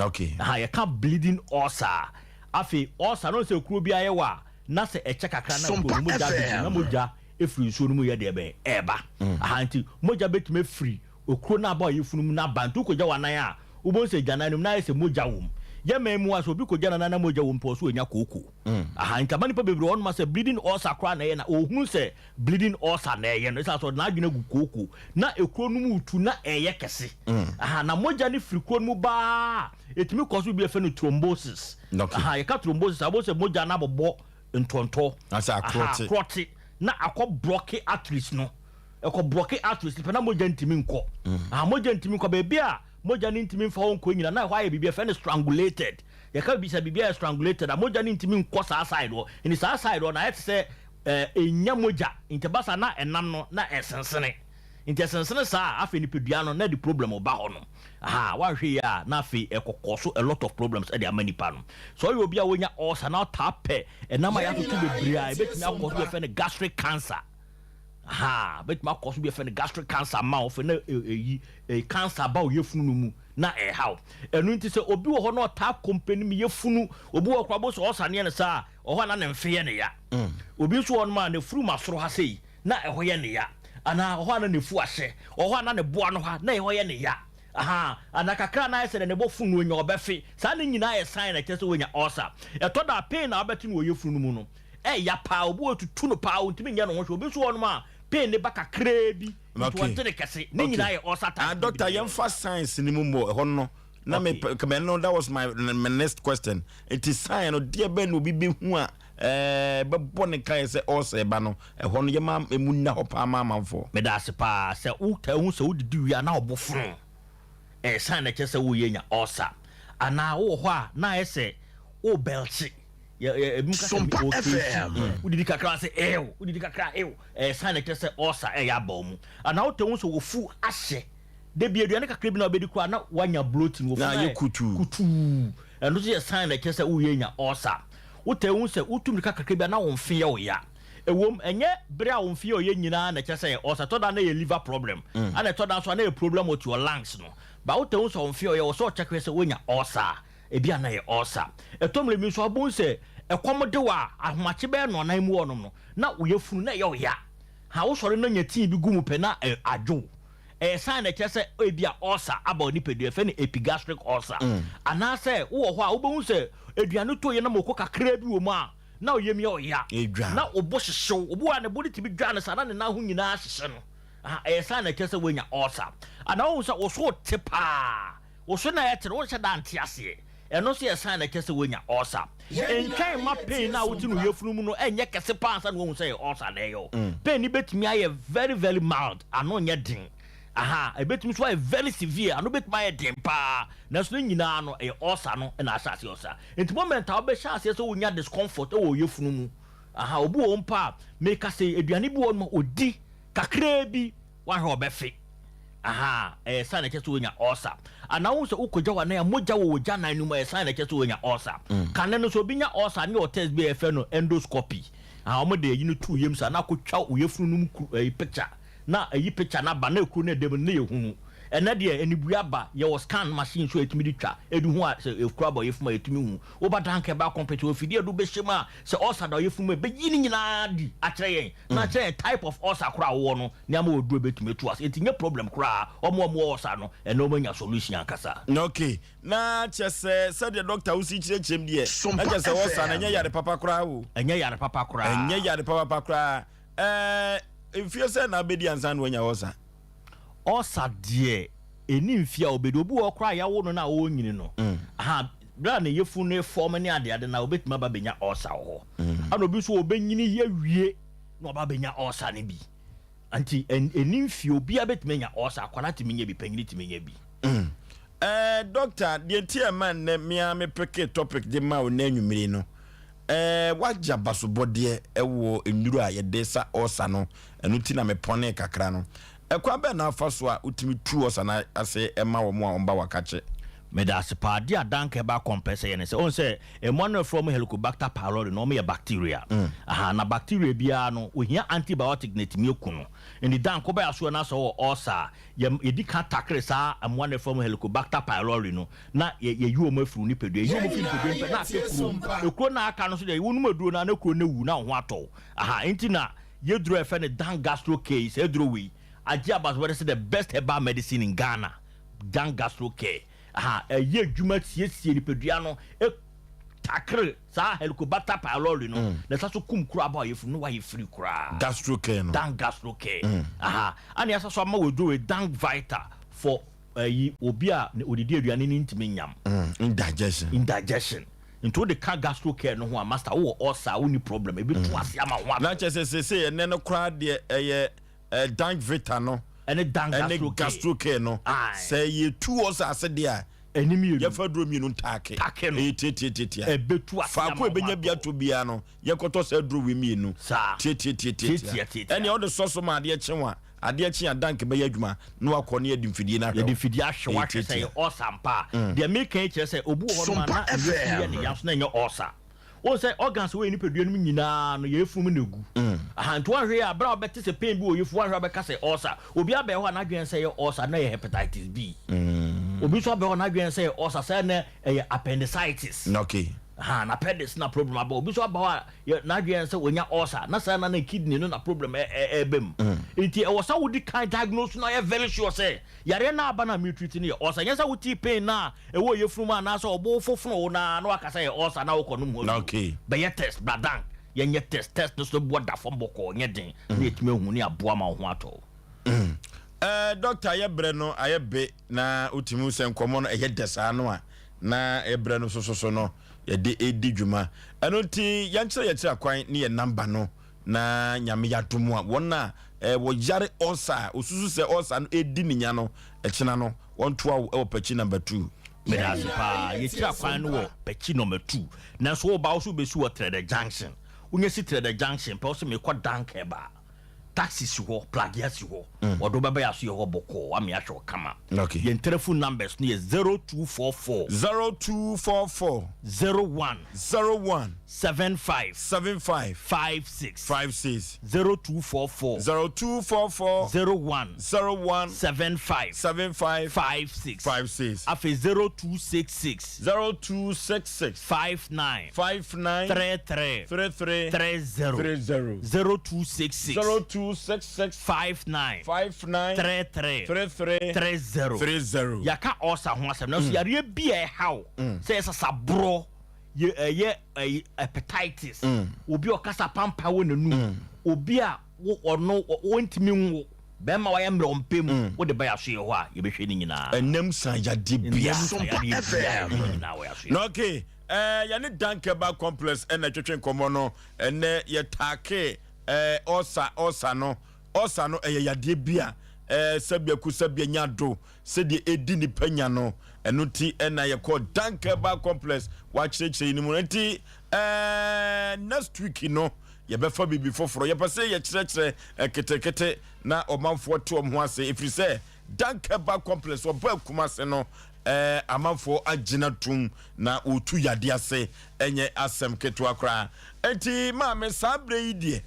Okay. Aha, yɛka bleeding ulcer a, afei ulcer no, wohu sɛ kuro bi ayɛ wo a, na sɛ ɛkyɛ kakra na kuro no mogya abɛgyina na mogya efiri nsuo no mu yɛ deɛ bɛn ɛɛba. Aha, nti mogya bɛtumi afiri okuro no aba ɔyefunu mu no aba, nti wokɔgya w'anan a, wobɛhu sɛ agyanan no mu na ayɛ sɛ mogya wɔ mu. Yɛ man mu a, sɛ obi kɔgya n'anan na mogya wɔ mu pɛ, ɔse ɔnya kooko. Aha, nti ama nnipa bebree wɔ hɔnom a sɛ bleeding ulcer koraa na ɛyɛ na ɔhunu sɛ bleeding ulcer na ɛyɛ no, ɛsiane sɛ ɔde n'adwene agu kooko na ekuro no mu retu na ɛreyɛ kɛse. Aha, na mogya no firi kuro no mu ba a, ɛtumi kɔ so bi a yɛfrɛ no thrombosis. Aha, yɛka thrombosis a, wobɛhu sɛ mogya no abobɔ ntɔntɔ. Asɛ Aha, akorɔte. akorɔte na akɔ blɔke arteries no. Ɛkɔ blɔke arteries no pɛ na mogya ntumi nkɔ. Aha, mogya ntumi nkɔ. Baabi a mogya no ntumi mfa hɔ nkɔ nyina na ɛhɔ ayɛ biribi a yɛfrɛ no strangulated. Yɛka biribi sɛ biribi ayɛ strangulated a, mogya no ntumi nkɔ saa side hɔ. Nti saa side hɔ no ayɛ te sɛ ɛnnya mogya. Nti ɛba saa na ɛnam no na ɛsensene. Nti ɛsensene saa a, afei nipadua no na ɛde problem ba hɔ nom. Ahaa, woanhwɛ yie a na afei ɛkɔ kɔɔso a lot of problems de ama nipa no. Sɛ ɔyɛ obi a wonya ulcer na ɔtaa pɛ ɛnam a yɛatoto bebree a, ɛbɛtumi akɔ so bi a yɛfrɛ no gastric cancer. Ahaa, ɛbɛtumi akɔ so bi a yɛfrɛ no gastric cancer ama wo, afei na ɛyi cancer ba wo yafunu no mu na ɛreha wo. Ɛno nti sɛ obi wɔ hɔ na ɔtaa kɔmpani me yafunu, obi wɔ hɔ koraa wobɛhu sɛ ulcer no yɛ no saa a, ɔhɔ a na ne mfe yɛ no ya. Obi nso wɔ hɔnom a n'afuru ma soro ha sei na ɛhɔ yɛ ne ya, anaa ɔhɔ a na n'afu ahyɛ, ɔhɔ a na ne bo ano ha na ɛhɔ yɛ ne ya, ahaa, anaa kakra a na ayɛ sɛ deɛ ne bo fo no onya ɔbɛfe. Saa ne nyinaa yɛ sign a ɛkyerɛ sɛ wanya ulcer. Ɛtɔ da a pain a wobɛte no wɔ yafunu no mu no, ɛyɛ paa, obi wɔ hɔ tutu no paa, ontumi nyɛ ne ho hwee. Obi nso wɔ hɔnom a pain no ba kakraa bi nti Okay. ɔnte no kɛse. Ne Okay. nyinaa yɛ ulcer Ah, type no bi doctor, na ɛyɛ. yɛmfa science no mu mmɔ ɛhɔ no. Na me Okay. pɛ, no, that was my, my next question. Nti sign no, deɛ bɛn na obi bɛhu a ɛɛ bɛbɔ ne kaeɛ sɛ ɔɔsɛ ba no, ɛhɔ no yɛma emu nna hɔ paa ma amanfoɔ. Meda ase paa sɛ wotaa hu sɛ wodidi wie a na wo bo fono. Ɛyɛ sign a ɛkyerɛ sɛ woreyɛ anya ulcer. Anaa wowɔ hɔ a na ayɛ sɛ worebɛlkye. Yɛ yɛ ebinom ka sɛ Sompa wɔrekeesi. FM. Wodidi kakra a sɛ ew, wodidi kakra a ew. Ɛyɛ sign a ɛkyerɛ sɛ ulcer reyɛ aba wo mu. Anaa wotaa hu sɛ wo fu ahyɛ. Da bi aduane kakra bi na wobɛdi koraa na woanya bloating, wo Na funu ayɛ ayɛ kutuu. kutuu. Ɛno nso yɛ sign a ɛkyerɛ sɛ woreyɛ anya ulcer. Wotaa hu sɛ wotu mmirika kakra bi a na wo mfe yɛ wo ya. Ɛwom, ɛnyɛ bere a wo mfe yɛ wo ya nyinaa na ɛkyerɛ sɛ ɛyɛ ulcer. Ɛtɔ da a na ɛyɛ liver problem, ɛna ɛtɔ da nso a na ɛyɛ problem with your lungs no. But wotaa hu sɛ wo mfe yɛ wo ya, ɛwɔ sɛ ɔkyɛke hwɛ sɛ woanya ulcer a, ebia na ɛyɛ ulcer. Ɛtɔ mmerɛ bi nso a wobɛhu sɛ ɛkɔm de wo a, ahomakye bɛyɛ nnɔnnan mu hɔnom no, na wo yafunu na ɛyɛ wo ya. Ha, wosɔre na nya tea bi gu mu pɛ na adwo wo. Ɛyɛ sign a ɛkyerɛ sɛ ebia ulcer aba wo nipadua, yɛfrɛ no epigastric ulcer. Anaasɛ wowɔ hɔ a wobɛhu sɛ aduane tɔ yɛ na moko kakraa bi wɔ mu a, na wo yam yɛ wo ya, na wo bo hyehye wo. Obi wɔ hɔ a ne bo no tumi dwa no saa na ne nan ho nyinaa hyehye no. Aha, ɛyɛ sign a ɛkyerɛ sɛ woanya ulcer. Anaa wohu sɛ wo so te paa, wo so na ɛte no wonhyɛ da nte aseɛ. Ɛno nso yɛ sign a ɛkyerɛ sɛ woanya ulcer. Ntwɛn mma pain no a wote no yafunu mu no nyɛ kɛse paa ansa na woahu sɛ ɛyɛ ulcer na ɛyɛ wo. Pain no bɛtumi ayɛ very very mild, ano nyɛ den. Aha, ɛbɛtumi nso ayɛ very severe, ano bɛtumi ayɛ den paa. Nanso ne nyinaa no, ɛyɛ ulcer no na ahyɛ aseɛ ulcer. Nti moment a wobɛhyɛ aseɛ sɛ wonya discomfort wɔ wo yafunu mu, aha, obi wɔ hɔ mpo a, meka sɛ aduane bi wɔ hɔ nom a ɔdi kakraa bi, Woahwɛ ɔbɛfe. Ahaa, ɛyɛ sign a ɛkyerɛ sɛ woanya ulcer. Anaa wohu sɛ wokɔgya w'anan a, mogya wɔ w'agyanan no mu, ɛyɛ sign a ɛkyerɛ sɛ woanya ulcer. Kane no, sɛ obi nya ulcer a, ne yɛwɔ test bi a yɛfrɛ no endoscopy. Ahaa, wɔde ayi no to wo yam saa na akɔtwa wo yafunu no mu kuru, ɛyi picture, na ayi picture no aba, na ekuro no a ɛda mu no, na yɛhunu. Ɛnnɛ deɛ, anibue aba, yɛwɔ scan machine nso a yɛtumi de twa, de hu a sɛ ekuro aba wo yafunu mu a, yɛtumi hu. Woba da anka ɛbaa kɔmpɛte, wɔ afidie a yɛde wo bɛhyɛ mu a, sɛ ulcer da wo yafunu mu a, ɛbɛyi ne nyinaa adi akyerɛ yɛn. Na kyerɛ yɛn type of ulcer koraa a wowɔ no ne ama waduro bɛtumi atu ase nti nyɛ problem koraa wɔn a wɔwɔ ulcer no ɛnɛ wɔn anya solution ankasa. Ok na kyɛ sɛ sɛdeɛ doctor wo si kyerɛkyerɛ mu deɛ na kyɛ sɛ ulcer no ɛnyɛ yare papa koraa o. Ɛnyɛ yare papa koraa. Ɛnyɛ yare papa koraa ɛɛ mfie sɛn na abɛdi ansa na wanya ulcer? Ulcer deɛ. Ɛnni mfeɛ a ɔbɛdi. Obi wɔ hɔ koraa a yɛawo no no a ɔrenyini no, aha, berɛ a ne yafunu no refɔɔme ne adeade no a, ɔbɛtumi aba abɛnya ulcer wɔ hɔ. Ɛna obi nso ɔbɛnyini awie na waba abɛnya ulcer no bi. Nti ɛnni mfeɛ, obiara bɛtumi anya ulcer, akwadaa tumi nya bi, panyini tumi nya bi. Eh, doctor, deɛ nti a ɛma nnɛ me ara me peke topic de ma wo nnɛ anwummere yi no, eh, woagye abasobɔdeɛ wɔ nnuro a yɛde sa ulcer no, ɛno nti na mepɔnee kakra no. Ɛkwan bɛn na wofa so a wotumi tu ulcer no ase ma wɔn a wɔba w'akakye? Meda ase paa. Adeɛ a Danka ɛba kɔmpɛ sɛ yɛ ne sɛ, wohu sɛ mmoa no a yɛfrɛ wɔn Helicobacter pylori no, wɔyɛ bacteria. Aha, na bacteria biara no, wɔhia antibiotic na ɛtumi aku no. Nti Danka, wobɛyɛ asoɛ na sɛ wowɔ ulcer a, yɛ, yɛdi kan takere saa mmoa no a yɛfrɛ wɔn Helicobacter pylori no, na yɛ, yɛyi wɔn afiri wo nipadua. Yɛyi wɔn firi nipadua no pɛ, na aka kuro. Ekuro no a aka no nso deɛ, wonom aduro no a, na kuro no awu, na wo ho atɔ wo. Aha, nti na Yɛ duro a yɛfrɛ no Dan Gastro Care yi, saa duro wei, agye abasobɔde sɛ the best herbal medicine in Ghana, Dan Gastro Care. Aha, ɛyɛ adwuma siesie nipadua no, takere saa Helicobacter pylori no, na ɛsa so kum kuro aba a ɔyɛ firi no, wayɛ firi koraa. Gastro Care no. Dan Gastro Care. Aha, ɛna yɛasa so ama wɔ duro wei, Dan Vita for ɛyi, obi a odidi aduane no ntumi nyam. Indigestion. Indigestion. Nti wode ka gastro care no ho a master wowɔ ulcer a wonni problem ebetu ase ama wo ho atɔ. Na kyerɛ sɛ seesei ɛnɛ no koraa deɛ ɛyɛ eh, Dank Vita no ɛne Dank ɛne gastro care gastro care no Aye. sɛ yɛtu ulcer ase deɛ a ɛne mmienu yɛfa duro mmienu ntaake Take no. ɛyɛ tiatiatiatia ɛbɛtu ase ama faako wo a ho ɛbɛnya bi atɔ. atɔ biara no yɛnkɔtɔ saa duro wei mmienu Saa. tiatiatiatia Tiatiatiatia. ɛnea wode sɔ so ma adeɛ kye wo a Adeɛ kye a dank bɛyɛ adwuma na wakɔ ne yɛde mfidie no ahwɛ Yɛde wo. mfidie ahwɛ wo Ɛyɛ ahwɛ sɛ tiatia. ɛyɛ ulcer ampa a. Deɛ meka yi kyerɛ sɛ obi wɔ hɔnom a Sompa na ne yafunu yɛ ne ya nso na ɛnyɛ ulcer. Wohu sɛ organs a ɛwɔ yɛn nipadua no mu nyinaa no, yɛn yafunu mu na ɛgu. Aha, nti woanhwɛ yie a, berɛ a wobɛte sɛ pain bi wɔ yafunu, woanhwɛ a wobɛka sɛ ulcer. Obi abɛn hɔ a n'adwene sɛ ɛyɛ ulcer na ɛyɛ hepatitis B. Obi nso abɛn hɔ a n'adwene sɛ ɛyɛ ulcer sɛ na ɛyɛ appendicitis. Okay. Aha, n'appendix na problem aba. Obi nso aba hɔ a Yɛ n'adwene sɛ wanya ulcer na saa na ne kidney no na problem ɛɛba mu. Nti ɛwɔ sɛ wodi kan diagnose no ayɛ very sure sɛ yareɛ no aba no a me treat no yɛ ulcer. Nyɛ sɛ wotee pain no a ɛwɔ yafunu mu anaasɛ ɔbo fofono wo no ara na waka sɛ ɛyɛ ulcer na wokɔ nom ho aduro. Bɛyɛ test bra dan yɛnyɛ test. Test no so boɔ da fam bɔkɔɔ nyɛ den na yɛtumi ahu ne aboa ma wo ho atɔ wo. Ɛɛ doctor yɛ brɛ no ayɛ be na wotumi hu sɛ nkɔmmɔ no ɛyɛ dɛ saa no a na yɛ brɛ no soso so no yɛde redi dwuma. Ɛno nti yɛnkyerɛ yɛn akyiri akwan ne yɛn namba no na Nyame yɛ adom a wɔn a eh, wɔyare ulcer a osusu sɛ ulcer no redi ne nya no ɛkyena no wɔntoa wo wɔ Pakyi number 2. Meda ase paa. Yɛkyiri akwan no wɔ Pakyi number 2. Nanso woba wo so wobɛsi wɔ Trɛdɛ junction. Wonya si Trɛdɛ junction pɛ wo se mekɔ Dankɛba. Taxi si hɔ, pragea si hɔ. Wɔde wo bɛba yɛn asoyɛ hɔ bɔkɔɔ ama yɛahwɛ wo kama. Okay. Yɛn telephone numbers no yɛ 0244. 0244. 01. 01. 75. 75. 56. 56. 0244. 0244. 01. 01. 75. 75. 56. 56. Afei 0266. 0266. 59. 59. 33. 33. 30. 30. 0266. 0266. 59. 59. 33. 33. 30. 30. Yɛaka ulcer ho asɛm nanso yareɛ bi a ɛhaw sɛ yɛ sasaborɔ yɛ ɛyɛ ɛyi hepatitis obi a ɔkasa pampa wɔ n'anum obi a wo ɔno ɔntumi nwo bɛrima wayɛ mmerɛ ɔmpɛ mu wode ba yɛ asoyɛ hɔ a yɛbɛhwɛ ne nyinaa. Ɛnam san yadeɛ bia. Ɛnam san yadeɛ bia yɛhwɛ ne nyinaa wɔ yɛ asoyɛ. Na okay ɛɛ yɛne Dankeba complex ɛna ɛtwetwe nkɔmɔ no ɛnɛ yɛ taake ɛɛ ulcer ulcer no ulcer no ɛyɛ yadeɛ bi a ɛɛ sɛbia ku sɛbia nya do sɛdeɛ ɛdi nipa nya no ɛno nti ɛna yɛkɔ Dankeba complex wakyerɛkyerɛ yi no mu nti ɛɛ next week no yɛbɛfa biribi foforɔ yɛpɛ sɛ yɛkyerɛkyerɛ nketenkete na ɔmanfoɔ te wɔn ho ase ɛfiri sɛ Dankeba complex ɔba Kumase no ɛɛ amanfoɔ agyina tum na wɔtu yadeɛ ase ɛnyɛ asɛm ketewa koraa nti maame saa berɛ yi deɛ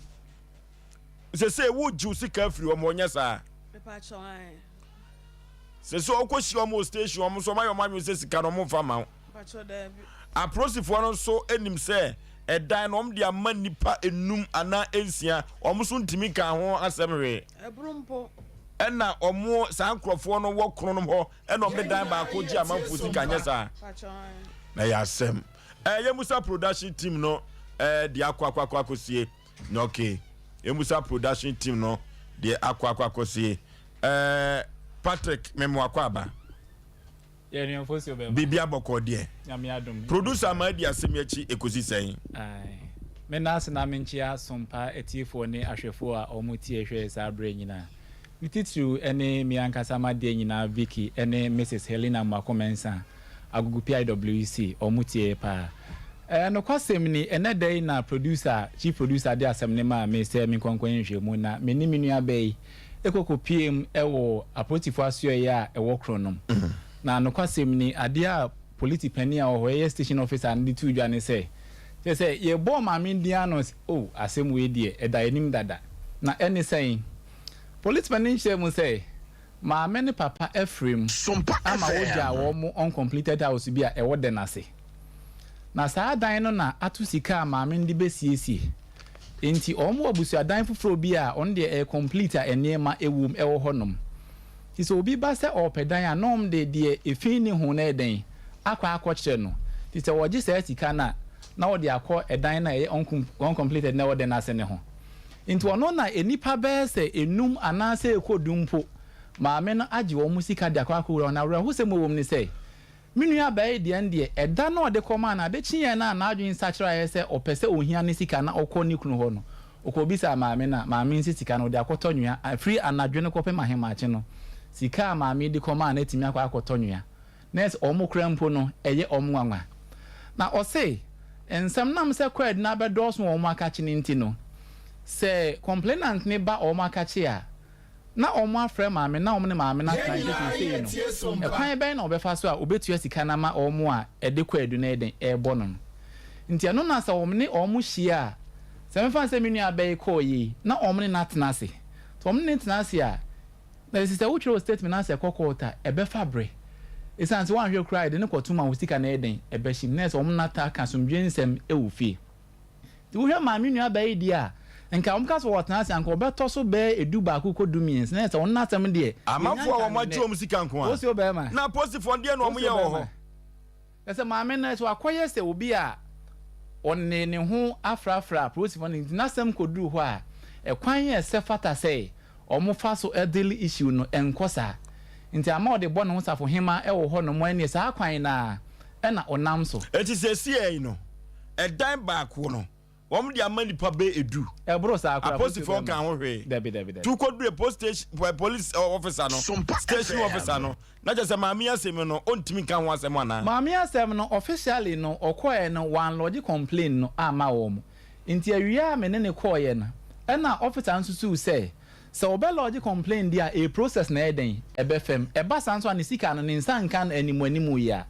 sɛ sɛ wogye wo sika afiri wɔn ɔnyɛ saa sɛ sɛ ɔkɔhyia wɔn wɔ station wɔn nso wɔayɛ wɔn adwene sɛ sika no wɔn mfa ma wo apolisifoɔ no nso nim sɛ ɛdan no wɔn de ama nnipa enum anaa nsia wɔn nso ntumi ka ho asɛm hwee ɛna wɔn saa nkurɔfoɔ no wɔ kronom hɔ ɛna wɔn de dan baako gye amanfoɔ sika nyɛ saa na yɛ asɛm ɛyɛ musa production team no ɛɛ de akɔ akɔ akɔ akɔsie na okay yɛ musa production team no deɛ akɔ akɔ akɔsie ɛɛ. Patrick Memoakɔ aba. Biribi abɔkɔ deɛ. Producer ama adi asɛm yi akyi ɛkɔsi sɛn? Meda ase na menkyea Sompa atiefoɔ ne ahwɛfoɔ a wɔn tie hwɛ saa berɛ nyinaa. Ne titiriw ne me ankasa m'adeɛ nyinaa Vicky ne Mrs Helena Mmuako Mensah, Agogo PIWC, wɔn tie paa. Ɛɛ nokwasɛm ni, ɛnnɛ da yi na producer, chief producer de asɛm no maa me sɛ menkɔ nkɔyɛ nhwehwɛmu na me ne me nuabaa yi kɔ kɔpueem wɔ apolisifoɔ asoɛeɛ a ɛwɔ Kronom. Na nokwasɛm ni, adeɛ a polisi panin a ɔwɔ hɔ, ɛyɛ station officer no de too dwa ne sɛ, kyerɛ sɛ yɛbɔɔ maame no din ano sɛ, oh, asɛm wei deɛ, ɛda yɛn anim dada. Na ɛne sɛn? Polisi panin no kyerɛɛ mu sɛ, maame ne papa afiri mu ama wogyaa wɔn uncompleted house bi a ɛwɔ dɛn ase. Na saa dan no na ato sika a maame no de bɛsiesie. Enti wɔn wɔ abusuadan foforɔ bi a ɔno deɛ ɛyɛ complete a nneɛma wom wɔ hɔnom. Nti sɛ obi ba sɛ ɔrepɛ dan a na wɔn de deɛ efi nni ho no ayɛ dɛn akɔ akɔkyerɛ no. Nti sɛ wɔgye saa sika no a na wɔde akɔ ɛdan no a ɛyɛ uncompleted na ɛwɔ dan no ase no ho. Nti ɔno na nnipa bɛyɛ sɛ enum anaasɛ ɛkɔ du mpo maame no agye wɔn sika de akɔ akɔwura hɔ. Na awerɛhosɛm a ɛwɔ mu ne sɛ Me nuabaa yi deɛ ndeɛ, ɛda no a ɔde kɔmaa no, ade kyeeɛ no a n'adwene sakyeraeɛ sɛ ɔpɛ sɛ ɔhia ne sika na ɔkɔ ne kunu hɔ no, ɔkɔbisaa maame no a, maame no se sika no ɔde akɔtɔ nwea. Firi anadwo no kɔpem ahemakye no, sika a maame yi de kɔmaa no atumi akɔ akɔtɔ nwea. Nurse, wɔn koraa mpo no, ɛyɛ wɔn nwanwa. Na ɔse, nsɛm nam sɛ kwaadu no abɛdɔɔso wɔ wɔn akakye no nti no, sɛ complainant no ba wɔn akakye a, na wɔafrɛ maame na wɔne maame no atena ase seesei no, ɛkwan bɛn na wɔbɛfa so a wɔbɛtua sika no ama wɔn a ɛde kwaadu no reden rebɔ no no? Nti ɛno na sɛ wɔne wɔn hyia a, sɛ memfa no sɛ me nua bɛyi kɔɔ yei na wɔne no atena ase. Sɛ wɔne no tena ase a, na ɛsɛ sɛ wotwerɛ wo statement na sɛ ɛkɔ court a, ɛbɛfa bere. Ɛsiane sɛ woanhwɛ koraa a, yɛde no kɔto ma wo sika no reden ɛbɛhyem. Na ɛsɛ sɛ wɔne no aka asomdwoeɛ nsɛm wɔ fie. Nti wohwɛ maame nua baa yi deɛ a, nka wɔn ka sɛ wɔtena ase a, nka wɔbɛtɔ so bɛyɛ edu baako kɔ du mmiɛnsa. Na yɛ sɛ wɔn n'asɛm deɛ, yɛnya Amanfoɔ a nka wɔn no agye nnɛ. wɔn sika nko ara. Wose wo bɛrima. Na apolisifoɔ deɛ na wɔn Wose yɛ wo wɔ bɛrima. hɔ. Na sɛ maame no sɛ wakɔyɛ sɛ obi a ɔne ne ho afrafra apolisifoɔ no nti n'asɛm kɔduru hɔ a, ɛkwan a ɛsɛ fata sɛ wɔn fa so deal issue no ɛnkɔ saa. Nti ama ɔde bɔ ne ho safohema wɔ hɔ nom ɛneɛ saa kwan no ara ɛna ɔnam so. Enti seesei no, ɛdan baako no, wɔde ama nnipa bɛyɛ edu. Ɛboro saa koraa. Apolisifoɔ nka ho hwee. Dabi, dabi, dabi. Tu kɔduru police station, police officer no, station officer no, na kyerɛ sɛ maame asɛm no, ɔntumi nka ho asɛm anaa? Maame asɛm no, officially no, ɔkɔɛ no, wɔanlɔgye complain no amma wɔn. Nti awia a me ne no kɔeɛ no, ɛna officer no susuu sɛ, Sɛ ɔbɛ lodge complain deɛ a, ɛyɛ process na ɛyɛ dɛn? Ɛbɛ fam. Ɛba saa nso a, ne sika no, ne nsa nka no animuanimu yi a.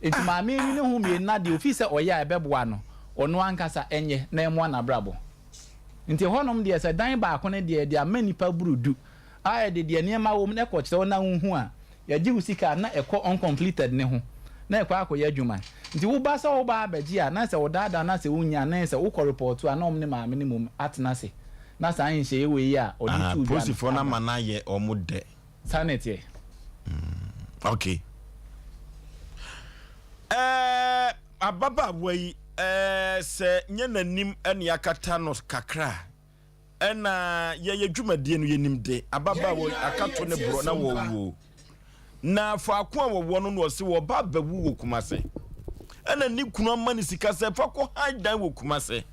Nti maame yi ne ho mmienu na deɛ ofii sɛ ɔyɛ a ɛbɛboa no, ɔno ankasa ɛnyɛ na ɛmmoa n'abrabɔ. Nti ɛhɔnom deɛ, sɛ dan baako no deɛ, yɛde ama nnipa boro du a ɛde deɛ nneɛma wɔ mu no ɛkɔ kyerɛ wo na wohu a, yɛgye wo sika a na ɛkɔ uncompleted no ho na ɛkɔ akɔyɛ adwuma. Nti woba sɛ woba abɛgye a, na sɛ wodaadaa na sɛ wonnya a, na ɛyɛ sɛ wokɔ report a na wɔn ne maame no mmom atena ase. Na saa nhyehyɛeɛ wei yi a ɔde Ah, too dwa no polisifoɔ no aba. ama no ayɛ wɔn dɛ. Saa na ɛteɛ. Okay. Ɛɛ, ababaawa yi, ɛɛ, sɛ nyɛ n'anim ɛne akata no kakra a, ɛna yɛyɛ dwumadie no yɛnim de, ababaawa yi akato ne borɔ na wɔwuo. Na faako a wɔwɔ no na ɔse wɔba abɛwo wɔ Kumase. Ɛna ne kunu ama ne sika sɛ fa kɔ han dan wɔ Kumase.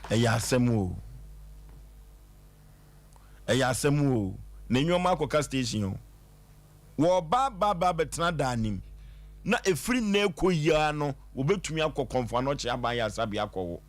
Ɛyɛ asɛm o. Ɛyɛ asɛm o. Ne nneɛma akɔka station o. Wɔba ba ba bɛtena dan nim. Na ɛfiri nnɛ rekɔ yi ara no, wɔbɛtumi akɔ Kɔmfo Anɔkye Aban Ayaresabea akɔwo.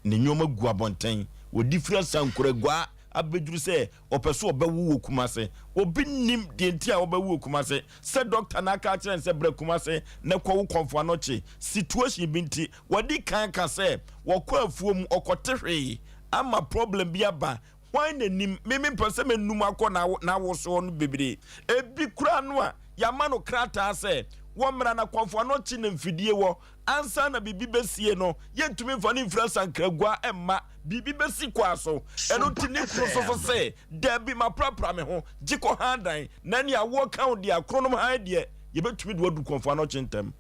Ne nneɛma gu abɔnten. Wɔde firi Asankureguaa abɛduru sɛ ɔpɛ sɛ ɔbɛwo wɔ Kumase. Obi nnim deɛ nti a ɔbɛwo wɔ Kumase. Sɛ dɔkta no aka akyerɛ no sɛ bra Kumase na kɔwo Kɔmfo Anɔkye, situation bi nti, wadi kan aka sɛ wɔkɔ afuo mu ɔkɔte hwee ama problem bi aba. Hwan na nim? Me mempɛ sɛ mɛnum akɔ n'awosoɔ no bebree. Ebi koraa no a, yɛama no krataa sɛ wɔmmra na Kɔmfo Anɔkye na mfidie wɔ. Ansa na biribi bɛsie no, yɛntumi mfa no mfiri asankragua mma. Biribi bɛsi kwaa so. Ɛno nti ne kunu nso so se, Dabi, maprapra me ho, gye kɔ hann dan, na nea awoɔ ka wo deɛ, akronom hann deɛ, yɛbɛtumi de wo aduru Kɔmfo Anɔkye ntɛm.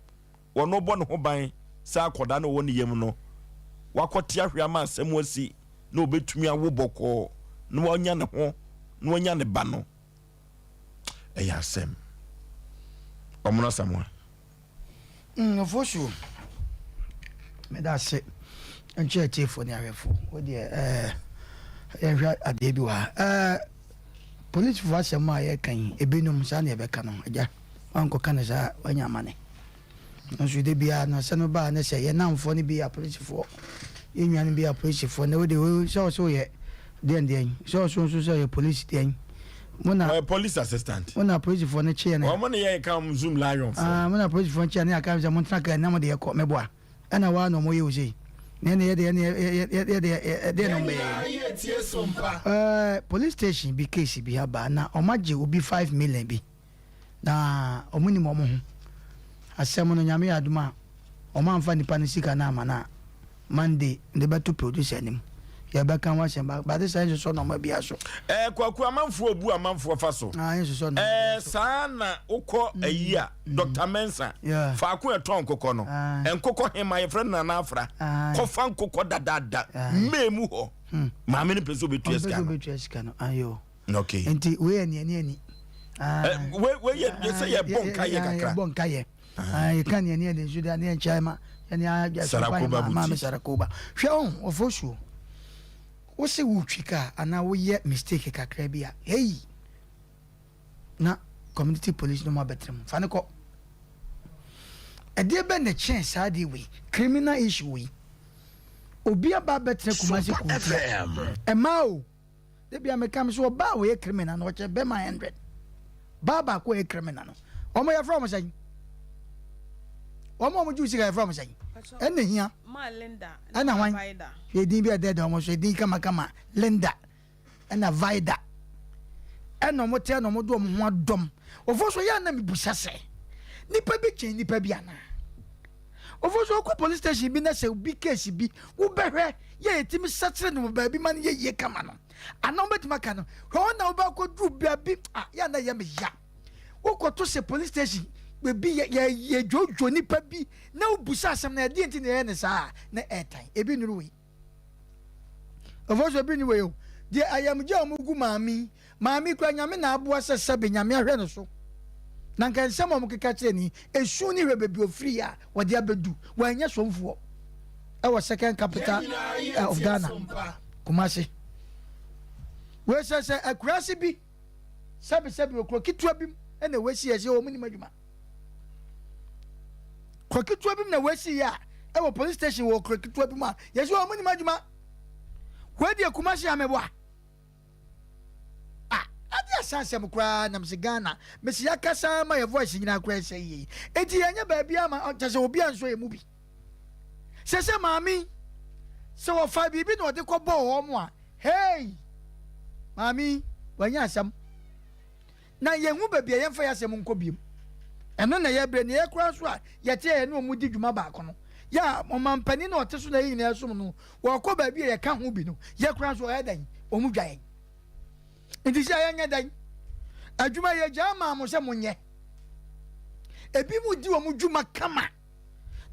Ɔno bɔ ne ho ban sɛ akɔdaa no a ɔwɔ ne yam no, wakɔte ahwe ama asɛm asi na ɔbɛtumi awo bɔkɔɔ na wanya ne ho. na wanya ne ba no. Ɛyɛ asɛm. Ɔmono Asamoah. Ofosu, meda ase nkyerɛ atiefoɔ ne ahwɛfoɔ. Wo deɛ ɛɛ yɛnhwɛ adeɛ bi wɔ ha. Ɛɛ polisifoɔ asɛm a yɛka yi, ebinom saa na yɛbɛka no. Agya, wankɔka no saa wanya amane. Nanso da biara no asɛm no baa ne sɛ yɛn nnamfoɔ no bi yɛ apolisifoɔ, yɛn nuanom bi yɛ apolisifoɔ. Na wo deɛ wo sɛ wo sɛ woyɛ deɛn deɛn, sɛ wo so nso sɛ yɛ polisi deɛn. Mo na Ɔyɛ police assistant. Mo na apolisifoɔ no kyeɛ no. Wɔn ne yɛ ka wɔn zoom lion foɔ. Ah, mo na apolisifoɔ no kyeɛ no yɛ aka sɛ mo ntena kaa na mo deɛ kɔ mɛboa. Ɛna waa na wɔn yɛ wo sei. Na ɛna yɛ deɛ ɛna yɛ yɛ yɛ deɛ ɛdeɛ na wɔn bɛyɛ. Ɛɛ police station bi case bi aba na wɔn agye obi 5 million bi. Na ɔmo nim ɔmo ho. Asɛm no Nyame yɛ adom a ɔmo amfa nipa no sika no amma no a Monday mede bɛto producer anim yɛbɛka ho asɛm but ade saa nsosɔ nɔɔma biara so. Ɛɛ Kwaku amanfoɔ obu amanfoɔ fa so. Ah nsosɔ nɔɔma Ɛɛ biara so. saa na wokɔ ayi a Doctor Mensah Yeah. faako a ɛtɔn nkokɔ no Aye. nkokɔ hema yɛfrɛ no Nana Afra Aye. kɔfa nkokɔ dadaada Aye. May mu hɔ maame no pɛ sɛ obetua Ɔmpɛ sika sɛ no. obetua sika no ayo. Okay. Nti wei yɛ nea ani ani. Eh, wei wei yɛ yɛ sɛ yɛ bɔ nka yɛ kakra. Yɛ bɔ nka yɛ. Yɛ ka nea ani ani nso de ne nkyɛn ma yɛ ne agya Sarakoba buti. Maame Sarakoba. Hwɛ ɔn ɔfo suo. Wose wotwi kaa anaa woyɛ mistake kakra bi a hey na community police no mu abɛtena mu fa ne kɔ. Ɛdeɛ bɛn na ɛkyɛn saa adeɛ wei criminal issue wei. Obi aba abɛtena Kumasi kurotia. Ɛmaa o. Da bia meka me so ɔbaa a ɔyɛ criminal no ɔkyɛ bɛma 100 baa baako a ɔyɛ criminal no wɔn yɛfrɛ wɔn sɛn wɔn a wɔn gye sika yɛfrɛ wɔn sɛn ɛna hia ɛna hwan hwɛ edin bi a ɛdɛɛdɛ wɔn so edin kamakama Linda ɛna Vida ɛna wɔn te ɛna wɔn de wɔn ho adɔm ofo so yɛ anam busa sɛ nipa bi kyɛn nipa bi anaa. Ofo so wokɔ police station bi na sɛ obi case bi wobɛhwɛ yɛ yɛtumi sakyere no wɔ baabi ma no yɛ yie kama no anaa wobɛtumi aka no hwɛ hɔ na wobɛkɔduru baabi a yɛ na yɛ me ya wokɔto sɛ police station baabi yɛ yɛ yɛdwodwo nipa bi na wobusa asɛm na ɛdeɛ nti na yɛyɛ ne saa na ɛɛtan ebi nnuru wei. Ɔfɔ so ebi ni wei o. Deɛ ayamgye a wɔn gu maame yi, maame yi kura nyame na aboa sɛ sɛbe nyame ahwɛ no so. Na nka nsɛm a wɔn keka kyerɛ ni, esu ne hwɛ baabi ofiri a wɔde abɛdu. Wɔanyɛ somfoɔ ɛwɔ second capital eh, of Ghana, Kumasi. Wei sɛ sɛ akuraase bi sɛbe sɛbe okuro ketewa bi mu ɛna wɔasi ɛsɛ wɔn nim adwuma. Kuro ketewa bi mu na wɔasi yɛ a ɛwɔ police station wɔ kuro ketewa bi mu a yɛsi wɔn nim adwuma. Wei deɛ Kumasi ameboa. Ah, ade asa asɛm koraa nam se Ghana. Mesi akasa ma yɛ voice nyinaa koraa ɛsɛ yie. Enti yɛnyɛ baabi ama kyɛ sɛ obi ansɔ yɛ mu bi. Sɛ sɛ maame sɛ wɔfa biribi na ɔde kɔ bɔɔ wɔn a hey maame wanya asɛm. Na yɛnhu baabi a yɛmfa yɛn asɛm nkɔ bio. Ɛno na ɛyɛ berɛ, nea ɛyɛ koraa nso a yɛte a yɛne wɔn di dwuma baako no, yɛ a ɔmampanin a ɔte so na yɛn nyinaa som no, wɔkɔ baabi a yɛka ho bi no, yɛ koraa nso ɔyɛ dɛn? Wɔn dwa yɛn. Nti sɛ yɛnyɛ dɛn? Adwuma yɛgyaa maa mo sɛ monyɛ. Ebi mu di wɔn dwuma kama.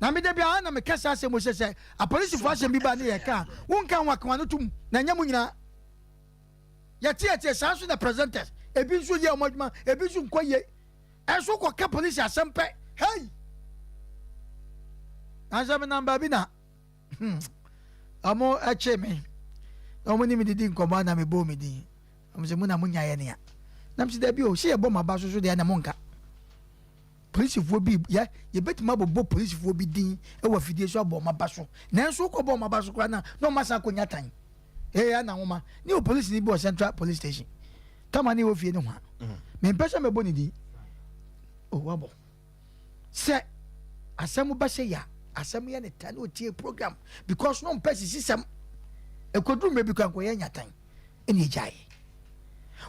Na me da biara na meka saa asɛm sɛ sɛ apolisifoɔ asɛm bi ba ne yɛka a, wonka ho akawa no tom na ɛnyɛ mo nyinaa. Yɛteɛteɛ saa nso na presenters ebi nso yɛ wɔn adwuma ebi nso nkɔ yie ɛnso kɔ ka polisi asɛm pɛ hey nansɛ me nam baabi na hmm wɔn ɛkye me na wɔn ne me didi nkɔmɔ na me bɔ me din wɔn sɛ mo na mo nya yɛ nea na mo sɛ dabi o sɛ yɛ bɔ mo aba so so deɛ na mo nka polisifoɔ bi yɛ yɛbɛtumi abobɔ polisifoɔ bi din wɔ afidie so abɔ wɔn aba so nanso wokɔ bɔ wɔn aba so koraa na na wɔn asan akɔnya tan. Ee ana nwoma ne wɔ polisini bi wɔ central police station tama ne wɔ fie ne hwa mempɛ sɛ mɛbɔ ne din o wabɔ sɛ asɛm ba sɛ ya asɛm yɛ ne ta ne ɔtie program because no mpɛ sisi sɛm ɛkɔduru mmerɛ bi kora nkɔyɛ nyatan ɛne ɛgyaeɛ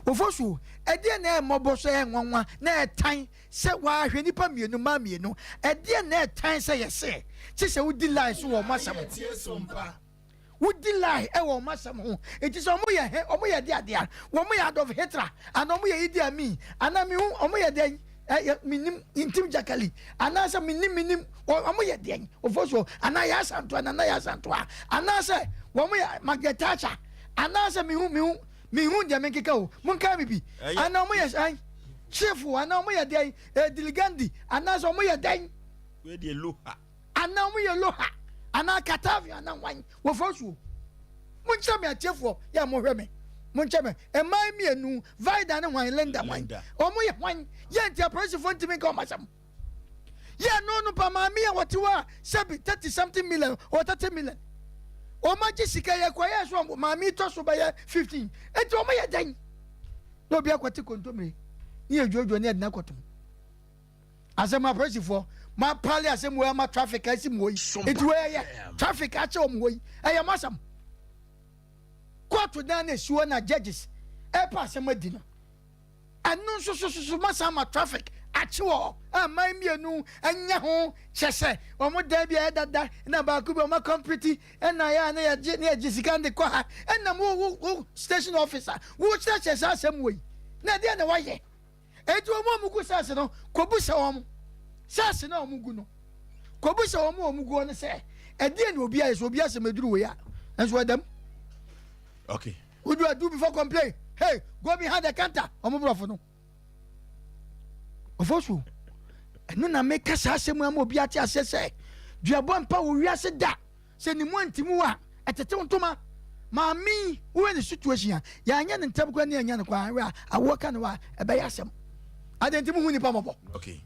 wɔfɔ so ɛdeɛ na ɛmmɔbɔ sɛ ɛnwanwa na ɛtan sɛ wɔahwɛ nnipa mmienu mmaa mmienu ɛdeɛ na ɛtan sɛ yɛsɛ kye sɛ wodi line so wɔ ɔmo asɛm ho Wodi lie wɔ wɔn asɛm ho. Enti sɛ wɔn yɛ he, wɔn yɛ de adeɛ a, wɔn yɛ Adolf Hitler, anaa wɔn yɛ Idi Amin, anaa mehu, wɔn yɛ dɛn, ɛ, menim, Ntim Jakali, anaasɛ menim, menim, wɔn yɛ dɛn, Ofosuo, anaa Yaa Asantewaa, Nana Yaa Asantewaa, anaasɛ wɔn yɛ Margaret Thatcher, anaasɛ mehu, mehu. Menhu deɛ menkeka o. Monkae me bi. Anaa wɔn yɛ an chief o, anaa wɔn yɛ dɛn? Eh, Diligandi, anaasɛ wɔn yɛ dɛn? Wei deɛ Loha. Anaa wɔn yɛ Loha, anaa Katavi, anaa hwan? Wɔfa suo. Monkyerɛ me atiefoɔ yɛ a mohwɛ me. Monkyerɛ me. Mmaa mmienu, Vida ne hwan, Linda hwan? Wɔn yɛ hwan? Yɛ nti apolisifoɔ ntumi nka wɔn asɛm. Yɛ no no pa maame a wɔte hɔ a sɛbi 30 something million or 30 million. Wɔn agye sika yɛ kɔ yɛ so maame tɔ so bɛyɛ 15. Eti wɔn yɛ dɛn? Na obi akɔte kontomire ne yɛ dwodwo ne yɛ dena kɔtom. Asɛm apolisifoɔ mo apale asɛm wɔ ama traffic asi mo hɔ yi. Eti wɔ yɛ traffic akyɛ wɔn hɔ yi. Ɛyɛ mo asɛm. Kóòtù dan na esi hɔ na judges ɛpɛ asɛm adi no. Ɛno nso so so ma saa ma traffic akye wɔ hɔ a mman mmienu anya ho kyɛ sɛ wɔn dan bi a ɛyɛ dada na baako bi wɔn akɔmpriti ɛna yɛ a na yɛgye na yɛgye sika de kɔ ha ɛna wo wo wo station officer wo kyerɛkyerɛ saa asɛm wɔ yi na ɛdeɛ na wayɛ eti wɔn a wɔn gu sɛɛse no kɔbu sɛ wɔn sɛɛse na wɔn gu no kɔbu sɛ wɔn a wɔn gu hɔ no sɛ ɛdeɛ na obi ayɛ sɛ obi asɛm aduru wɔ yi a nso ɛdɛm. Okay. Wo do adu before complain. Hey, go behind the counter. Ɔmo brɔfo no. Ɔfo so. Ɛno na meka saa asɛm ama obi ate aseɛ sɛ duabɔ mpa wɔ wiase da. Sɛ ne mu antimu a, ɛtetew ntoma. Maame yi, wohwɛ ne situation a, yɛanyɛ ne ntɛm koraa ne yɛanya no koraa, a awoɔ ka ne hɔ a, ɛbɛyɛ asɛm. Adɛn nti muhu nipa mmɔbɔ? Okay.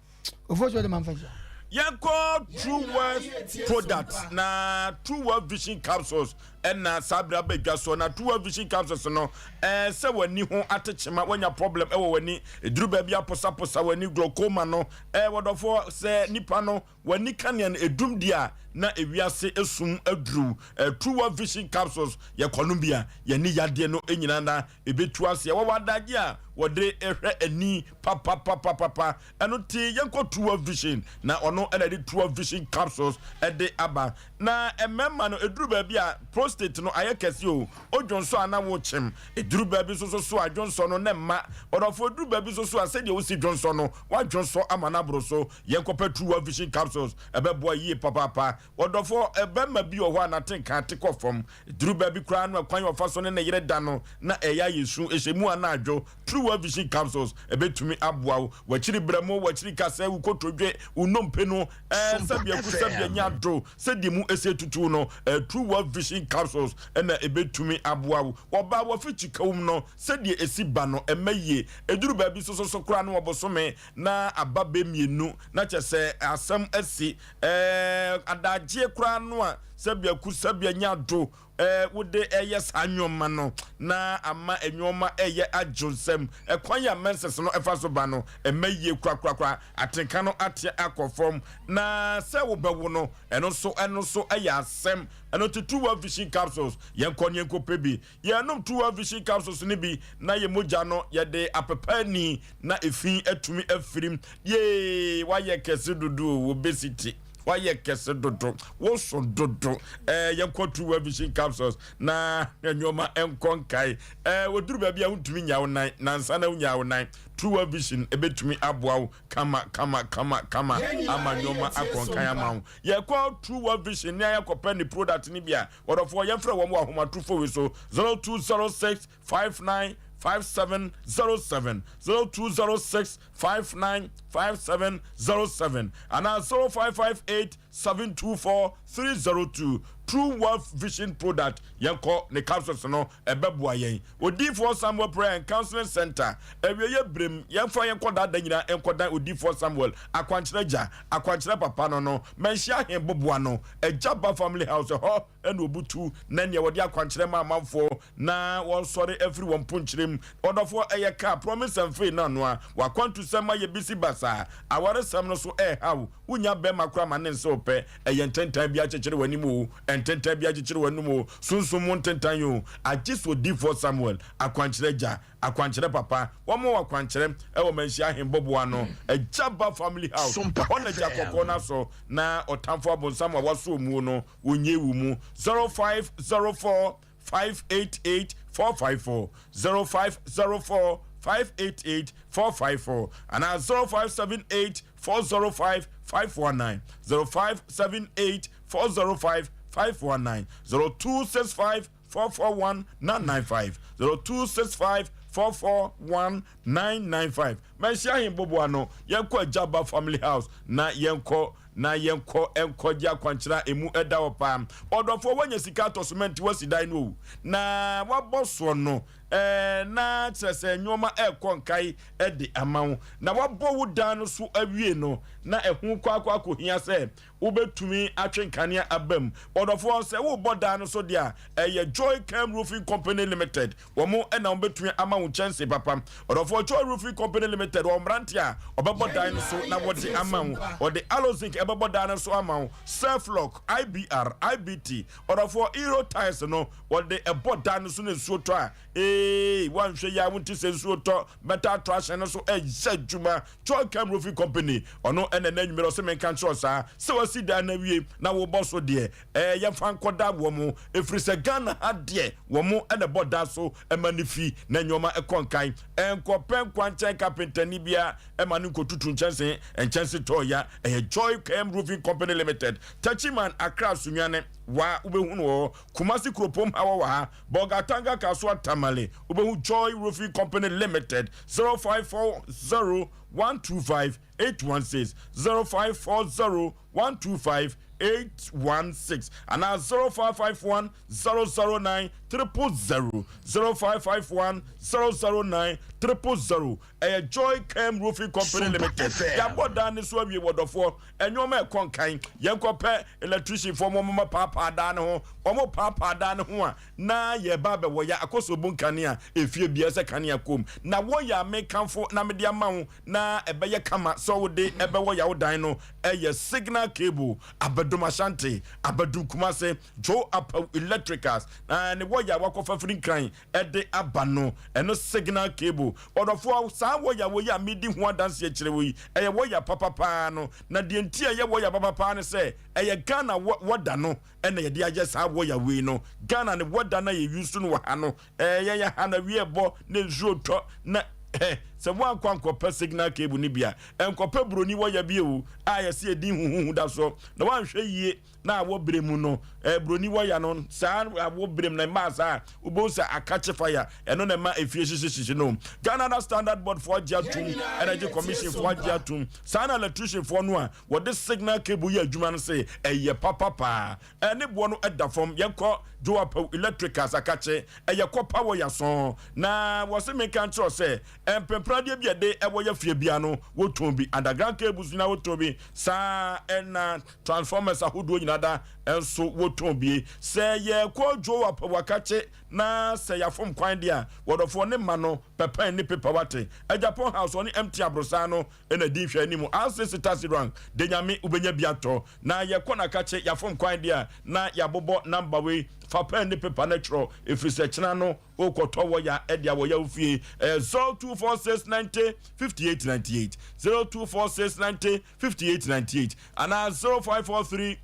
Ofosuo de ma nfa nhyia. Yɛnkɔ True Wealth product na True Wealth Vision capsules ɛna saa bere aba dwa soɔ na True Wealth Vision capsules no ɛɛ sɛ w'ani ho atekyema wanya problem ɛwɔ w'ani eduru baabi aposaposa w'ani glaucoma no ɛɛ wɔdɔfoɔ sɛ nipa no w'ani kanea no edum di a na ewiase esum aduru ɛɛ True Wealth Vision capsules yɛkɔnom bi a yɛne yadeɛ no nyinaa na ebetu aseɛ wɔwɔ adagye a wɔde hwɛ ani papapapapa Ɛno nti yɛnkɔ True Vision na ɔno na ɛde True Vision capsules ɛde aba. Na mmarima no ɛduru baabi a prostate no ayɛ kɛse o, odwonsɔ a na wokyem. Ɛduru baabi nso so so a dwonsɔ no na ɛmma. Ɔdɔfoɔ ɛduru baabi nso so a sɛdeɛ wosi dwonsɔ no woadwonsɔ ama no aboro so. Yɛnkɔpɛ True Vision capsules ɛbɛboa yie papaapa. Ɔdɔfoɔ barima bi wɔ hɔ a n'atenka te kɔ fam. Ɛduru baabi koraa no ɛkwan a ɔfa so ne ne yere da no na ɛyɛ ayɛ su, ɛhyɛ mu anadwo. True Vision capsules ɛbɛtumi aboa wo w'akyiri berɛmo, w'akyiri kasɛɛ, wo kotodwe, wo nnompe no, ɛɛ sɛdeɛ ku sɛdeɛ nya do, sɛdeɛ mu ɛsɛ tutu no, ɛɛ True Vision capsules ɛna ɛbɛtumi aboa wo. Ɔbaa w'afikyi kawum no, sɛdeɛ ɛsi ba no, ɛmɛ yie. Ɛduru baabi so so so koraa no ɔbosome na aba bɛ mmienu na kyɛ sɛ asɛm asi. Ɛɛ adagyeɛ koraa no a sɛdeɛ ku sɛdeɛ nya do, Ɛɛ wode ɛyɛ saa nneɛma no na ama nneɛma ɛyɛ agye nsam. Ɛkwan a menses no ɛfa so ba no ɛmɛ yie korakorakora. Atenka no ate akɔ fam na sɛ wobɛwo no ɛno nso ɛno nso ɛyɛ asɛm. Ɛno nti True Wealth Vision Capsules yɛnkɔ ne yɛnkɔ pɛ bi. Yɛnom True Wealth Vision Capsules no bi na yɛ mogya no yɛde apepa ani na efi atumi afirim. Yee wayɛ kɛse dodo o obesity. Wayɛ kɛse dodo, woso dodo. Ɛɛ yɛnkɔ True World Vision Capsules na nneɛma nkɔ nkae. Ɛɛ wɔduru baabi a wontumi nya wo nan, nansa na wonya wo nan. True World Vision ebetumi aboa wo kama kama kama kama ama nneɛma akɔ nkae ama wo. Yɛkɔ True World Vision ne ayɛkɔpɛ ne product no bi a, wɔdɔfoɔ yɛmfrɛ wɔn wɔ ahomatorofo wei so 0206 59 5707 0206 59 5707 anaa 0558 724 302. True Wealth Vision Product yɛnkɔ ne capsules no ɛbɛboa yɛn. Odiyifoɔ Samuel Prayer and Counseling Center awieɛ berem yɛmfa yɛnkɔ dada nyinaa nkɔdan Odiyifoɔ Samuel akwankyerɛ agya akwankyerɛ papa no no manhyia he boboa no agya ba family house ɛhɔ na obutu na nea wɔde akwankyerɛ ma amanfoɔ na wɔsɔre afiri wɔn mponkyerɛ mu. Ɔdɔfoɔ, ɛyɛ ka, promise and fail no anoa. W'akwantusɛm ayɛ bisi basaa. Awaresɛm no so ɛreha wo. Wonnya bɛrima koraa ma ne nse wo pɛ. Ɛyɛ ntentan bi akyekyere w'anim oo, ntentan bi akyekyere w'anom oo, sunsum mu ntentan oo. Agye sɛ Odiyifoɔ Samuel, akwankyerɛ agya, akwankyerɛ papa, wɔma wo akwankyerɛ wɔ Manhyia Ahembɔboa ano, Agya Ba Family House, ɛhɔ na gya kɔkɔɔ no asɔ na ɔtamfo abonsam a wasɔ muo no, ɔnyɛ wo mu. 0504 588 454 0504 588 454 anaa 0578 405 519 0578 405 519 0265. 441 995, 0265 441 995. Manhyia Ahenboboa no, yɛnkɔ Agyaba Family House na yɛnkɔ na yɛnkɔ nkɔgye akwankyerɛ a emu da hɔ paa. Ɔdɔfoɔ, woanya sika atɔ semɛnte woasi dan no o, na woabɔ soɔ no, ɛɛ, na kyerɛ sɛ nneɛma ɛrekɔ nkae de ama wo. Na woabɔ wo dan no so awie no, na ɛho kɔ akɔ akɔhia sɛ Wobɛtumi atwe nkanea aba mu. Ɔdɔfoɔ, sɛ worebɔ dan no so deɛ a, ɛyɛ Joy Chem Roofing Company Limited. Wɔn na wɔbɛtumi ama wo nkyɛnsee papa. Ɔdɔfoɔ, Joy Roofing Company Limited wɔ mmeranteɛ a wɔbɛbɔ dan no so na wɔde ama wo. Wɔde aloe zinc ɛbɛbɔ dan no so ama wo, Surflock, IBR, IBT. Ɔdɔfoɔ, Euro tiles no, wɔde ɛbɔ dan no so na nsuo tɔ a, ee, woanhwɛ yie a wonte sɛ nsuo tɔ, metal traction no so ɛyɛ adwuma. Joy Cam Roofing Company, ɔno ɛna ɛna anwummerɛ ɔse menka nkyerɛ wo saa sɛ wasi dan no awie na wobɔ so deɛ ɛɛ yɛmfa nkɔda wɔn ɛfiri sɛ Ghana ha deɛ wɔn ɛna ɛbɔ da so ɛma no fi na nneɛma ɛkɔ nkan. Ɛnkɔpɛ nkwankyɛn kapentani biara ɛma no nkɔtutu nkyɛnse nkyɛnse tɔɔ ya. Ɛyɛ Joy Cam Roofing Company Limited, Techiman, Accra, Sunyani, wa wobɛhu no wɔ hɔ, Kumasi kuropom ha wɔwɔ ha, Bolgatanga, Kasoa, Tamale, wobɛhu Joy Roofing Company Limited. 0540 125 816 0540 125 816 anaa 0551 009 000 0551 009 000. Ɛyɛ Joy Cam Roofing Company Limited. Yɛabɔ dan no so awie wɔ dɔfoɔ ɛnneɛma ɛkɔ nkan. Yɛnkɔpɛ electrician foɔ mo moma paapaa dan no ho. Wɔn paapaa dan no ho a na yɛreba abɛwɔ yɛ akɔsɔbu nkanea efie biara sɛ kanea kɔm na wɔyɛ a mekamfo na mede ama wo na ɛbɛyɛ kama sɛ wode ɛbɛwɔ yawo dan no ɛyɛ signal cable abɛdom Ashanti abɛdom Kumase Joe Apawu Electricals na ne wɔyɛ a wakɔfa firi Nkran ɛde aba no ɛno signal cable ɔdɔfoɔ saa wɔyɛ a wɔyɛ a medi ho adanseɛ kyerɛ wo yi ɛyɛ wɔyɛ papa paa no na deɛ nti a ɛyɛ wɔyɛ papa paa ne sɛ ɛyɛ Ghana wɔda no ɛna yɛde ayɛ saa wɔya wei no. Ghana ne weather na yɛ use no wɔ ha no, ɛɛ yɛyɛ ha na wie bɔ na nsuo tɔ na hɛ sɛ woankɔ ankɔpɛ signal cable no bi a, ɛnkɔpɛ buroni wɔya bi o a yɛse ɛdin huhuhu da soɔ na woanhwɛ yie na awɔ berɛ mu no ɛɛ buroni wɔya no saa awɔ berɛ mu na ɛmaa saa wobɛhu sɛ akakye fire ɛno na ɛma efie hyehyehyehye no. Ghana na standard board foɔ agye atum, energy commission foɔ agye atum, saa na electrician foɔ no a Wɔde signal cable yɛ adwuma no se ɛyɛ papa paa. Ne boɔ no da fam. Yɛnkɔ Joapaw Electricals akakye. Ɛyɛ kɔpa wɔ Yason. Na wɔse menka nkyerɛ wo sɛ mpempradeɛ bi a ɛde ɛwɔ yɛ fie biara no wɔtɔn bi. Underground cables nyinaa wɔtɔn bi. Saa ɛna transformers ahodoɔ nyinaa da nso wɔtɔn bi. Sɛ yɛkɔ Joapaw akakye na sɛ yɛafom kwan deɛ a, wɔdɔfoɔ ne mma no pɛpɛn ne pepa wate. Agyapong House ɔne MT Abrosaa no na di nhwɛanim ase sitasi rank de nyame wobɛnya bi atɔ na yɛkɔ na kakye yɛafom kwan deɛ a na yɛabobɔ number wei fa pen ne paper no twerɛ ɛfiri sɛ kyena no wokɔtɔ wɔya ɛde a wɔya wo fie ɛyɛ 0246 90 58 98 0246 90 58 98 anaa 0543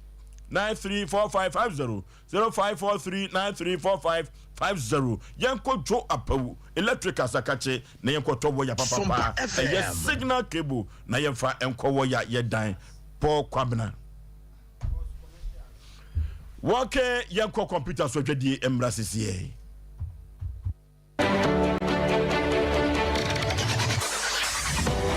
934550 0543 934550 yɛnkɔ dwo apawu electric asakakye na yɛnkɔtɔ wɔya papapa ɛyɛ signal cable na yɛmfa nkɔ wɔya yɛ dan Paul Kwabena wɔkɛ yɛnkɔ kɔmputa so adwadie mmra sisiɛ.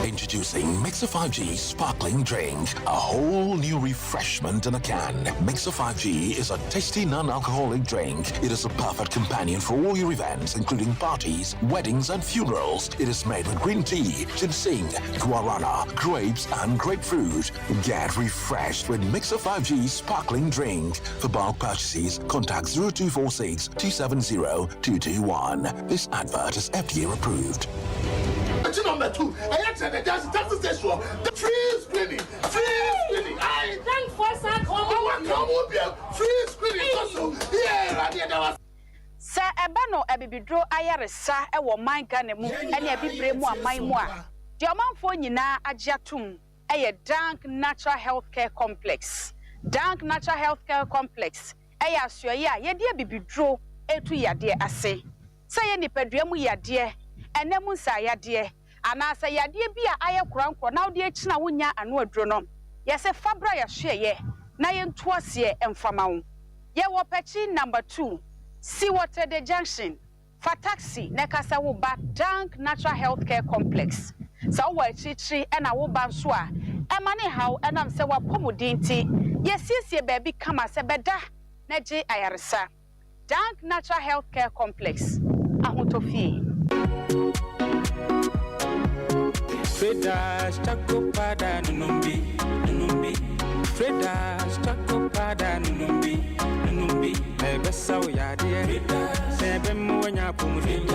Introducing Mixer 5G Sparkling Drink, a whole new refreshment in a can. Mixer 5G is a tasty non-alcoholic drink. It is a perfect companion for all your events, including parties, weddings, and funerals. It is made with green tea, ginseng, guarana, grapes, and grapefruit. Get refreshed with Mixer 5G Sparkling Drink. For bulk purchases, contact 0246 270 221. This advert is FDA approved. Akyi number 2, ɛyɛ kyerɛ dɛ just taxi station hɔ, free screening, free screening, ayi. Thankfoɔ san ka wɔn ho Ɔwɔ ka wɔn ho bio, free screening kɔ so, yee Awurade yɛda wo ase. Sɛ ɛba no abibiduro ayaresa wɔ ɔman Ghana mu ne abibire mu aman mu a, deɛ ɔmanfoɔ nyinaa agye atom yɛ Dank Natural Health Care Complex. Dank Natural Health Care Complex yɛ asoɛeɛ a yɛde abibiduro retu yadeɛ ase. Sɛ ɛyɛ nipadua mu yadeɛ, ɛna mu nsaayadeɛ, anaasɛ yadeɛ bi a ayɛ korankorɔ na wode akyini a wonnya ano aduro no, yɛse fa bra yɛasoɛeɛ na yɛntu aseɛ mfa ma wo. Yɛwɔ Pɛkyi Number 2. Si wɔ Tede Junction, fa taxi na ka sɛ woba Dank Natural Health Care Complex. Sɛ wowɔ akyirikyiri na woba nso a, ɛmma no nhaw ɛnam sɛ w'apɔmuden nti, yɛasiesie baabi kama sɛ bɛda na gye ayaresa. Dank Natural Health Care Complex, Ahotɔ Fie. Traders, choco powder, nunumbi, nunumbi. Traders, choco powder, nunumbi, nunumbi. Ebesa wo yadeɛ, sɛ ɛbɛma wanya apɔmuden.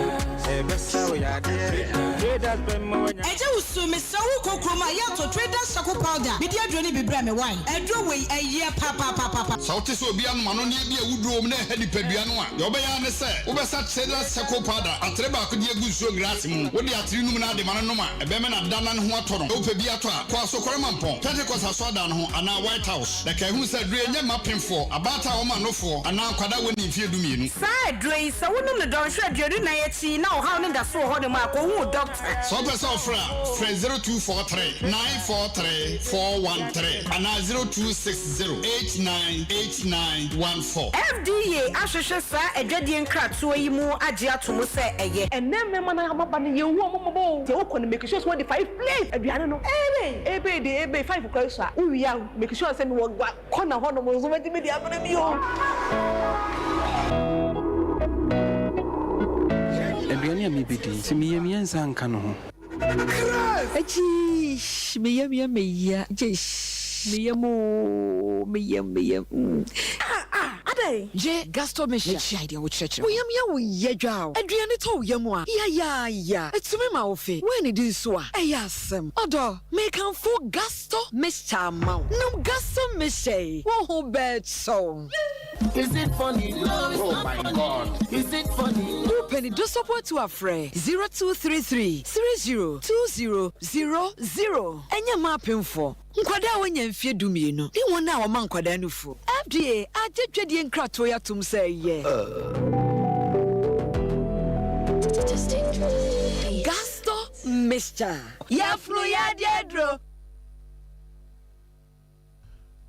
Ebesa wo yadeɛ, traders bɛma wanya. Agya wusu mesrɛ wo kɔ kurom a yɛ tɔ traders charcoal powder mede aduro no bi brɛ me wai aduro wei ɛyɛ papapapapa. Sɛ wote sɛ obi anom anonneɛ bi a awuduro wom na ɛha nipadua no a, deɛ wobɛyɛ ara ne sɛ wobɛsa Traders Charcoal Powder atere baako de agu nsuo glaase mu. Wode atere num no ara de ma no nom a, ɛbɛma no ada na ne ho atɔ no. Sɛ wopɛ bi atɔ a, kɔ Asokore Mampɔn, Pentecost Asɔredan no ho anaa White House. Na kae hu sɛ aduro yi nyɛ mma apemfoɔ, abaatan a wɔma nofoɔ, anaa nkwadaa a wɔnnii mfeɛ dumienu. Saa aduro yi, sɛ wonom no dɔnhwere 24 akyi na ɔhaw no da so wɔ hɔnom a, kɔhu wo dɔkta. Sɛ wopɛ sɛ wofrɛ a, frɛ 0243 943 413 anaa 0260 8989 14. FDA ahwehwɛ saa adwadie nkratoɔ yi mu agye ato mu sɛ ɛyɛ. Ɛnɛ mmɛma no a wɔaba no yɛnhu wɔn mmɔbɔ o. Sɛ wokɔ no make sure sɛ wɔde five plate aduane no eebei eebei deɛ eebei five koraa sua a wowie a make sure sɛ mewɔ gua corner hɔ nom nso mɛtumi de abrɛ bi o. Aduane a mebɛdi, sɛ me yam yɛ nsa nka no ho. Agyeish me yam yɛ me ya gyeish me yam oo me yam me yam mm. Ah ah adɛn? Gye Gasto Mixture. Megyae deɛ wokyerɛkyerɛ Wo yam yɛ wo ya dwa o. Aduane tɔ wo yam a, yayaaya. Ɛtumi ma wo fe. Woannidi nso a, ɛyɛ asɛm. Ɔdɔ, mekamfo Gasto Mixture ama wo. Nom Gasto Mixture yi, wo ho bɛtɔ wo. Is it funny? No, it's oh not my funny. God. Is it funny? Wopɛ ne dosɔpo atu a frɛ 0233 30 20 00. Ɛnyɛ mma apemfoɔ, nkwadaa a wɔanya mfeɛ dumienu ne wɔn a wɔma nkwadaa nufoɔ. FDA agye dwadie nkratoɔ yi atom sɛ ɛyɛ. Gasto Mixture. Yafunu yadeɛ aduro.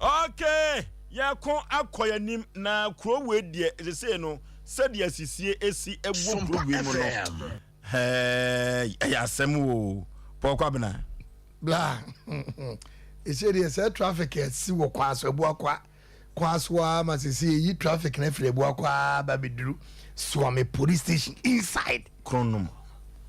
Okay, yɛko akɔ yɛn anim na kuro wei deɛ sesei no sɛdeɛ asisie esi ɛwɔ kuro wei mu no ɛyɛ asɛm o Paul Kwabena. Bla ɛsɛ deɛ sɛ traffic asi wɔ kwaa so abuakwa kwaa so ara ma sɛ sɛ yɛyi traffic no afiri abuakwa ba bɛduru Suame police station inside Kronom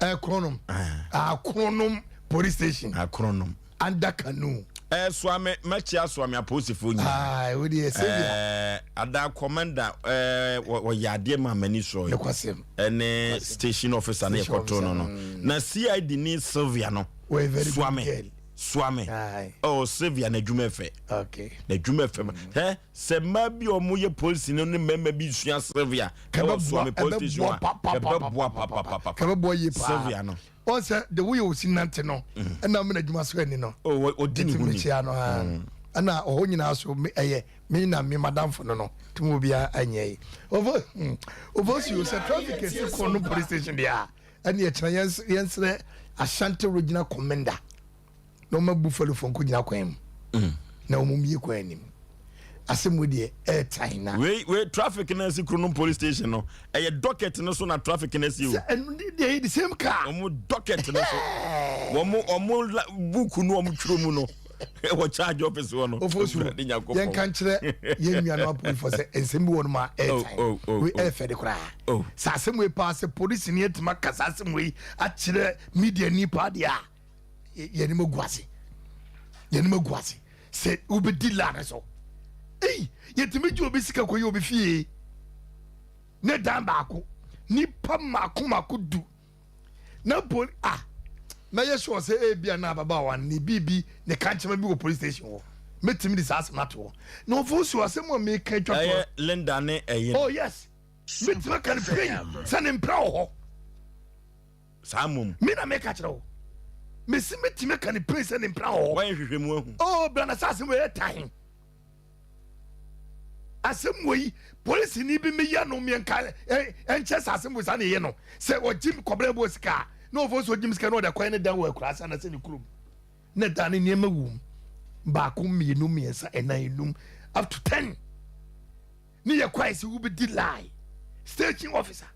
eh, Kronom ah, Kronom police station ah, Kronom under canoe. Eh, Suame, mɛkyia Suame apolisifoɔ nyinaa. Ah, wo deɛ sɛbia. Eh, ada commander eh, wɔyɛ adeɛ ma m'ani sɔe. Nokwasɛm. Ɛne station officer ne yɛkɔtoo no no. Mm. Na CID ne Sylvia no. Wɔyɛ very Suame. good girl. Suame. Oh, Sylvia n'adwuma fɛ. Okay. N'adwuma fɛ. Mm. Eh, sɛ mmaa bi a wɔyɛ polisi no ne mmarima bi sua Sylvia. Ɛwɔ Suame police station a. Kɛbɛboa papapapa. Kɛbɛboa yie paa. Sylvia no. Wɔn sɛ de woyɛ osi nante no mm. ɛna mena adwuma so ani no. Oh, ɔdi ne ho ni. Mekyia no ha. Mm. Ɛna ɔhɔ nyinaa so ɛyɛ me na me madamfo no no tumi obiara anyɛ yi. Ɔfo ɔfo si o sɛ traffic esi kɔn no police station deɛ a ɛne ɛkyerɛ yɛn srɛ Ashanti regional commander. na ɔma buffalo fo nko gyina kwan mu mm. na wɔn mmie kwan anim asɛm wo deɛ ɛɛtan na. wei wei traffic na esi kuro no police station no ɛyɛ docket no so na traffic na esi o. sɛ ɛnu de deɛ the same car. wɔn docket no so wɔn wɔn book no wɔn twerɛ mu no wɔ charge office hɔ no. ofosu yɛn ka nkyerɛ yɛn nua no apolifo sɛ nsɛm bi wɔ no ma ɛɛtan oh, oh, oh, wei ɛɛfɛ de koraa sɛ asɛm wei paa sɛ polisi ni atuma kasa asɛm wei akyerɛ media ni paa deɛ a. yɛnim agu ase yɛnim agu ase sɛ wobɛdi la ne so ei yɛtumi gye obi sika kɔyɛ obi fie ne dan baako nipa mako mako du na poli ah mɛyɛ sure sɛ ebi a na ababaawa ne biribi ne kankyema bi wɔ police station hɔ mɛtumi de saa asɛm ato hɔ na ɔfo so asɛm a meka atwa toɔ ɛyɛ Linda ne ɛyɛ oh yes mɛtumi aka no pei sɛ ne mpra wɔ hɔ Saa mmom. Me na meka kyerɛ wo. Mesi metumi aka ne pray sɛ ne mpena wɔ hɔ. Wɔyɛ nhwehwɛmu ahu. Oh, bra na sɛ asɛm wɔ yɛ tan. Asɛm wɔ yi, polisi ni bi meya no mmiɛnka ɛnkyɛ sɛ asɛm wɔ saa na ɛyɛ no. Sɛ ɔgye kɔbrɛ bɔ sika a, na ɔfo sɛ ɔgye sika na ɔde akɔyɛ ne dan wɔ akuraase anaasɛ ne kurom. Na dan ne nneɛma wom. Baako, mmienu, mmiɛnsa, ɛnan, enum, up to ten. Ne yɛ kwae sɛ wobɛdi lie. station officer.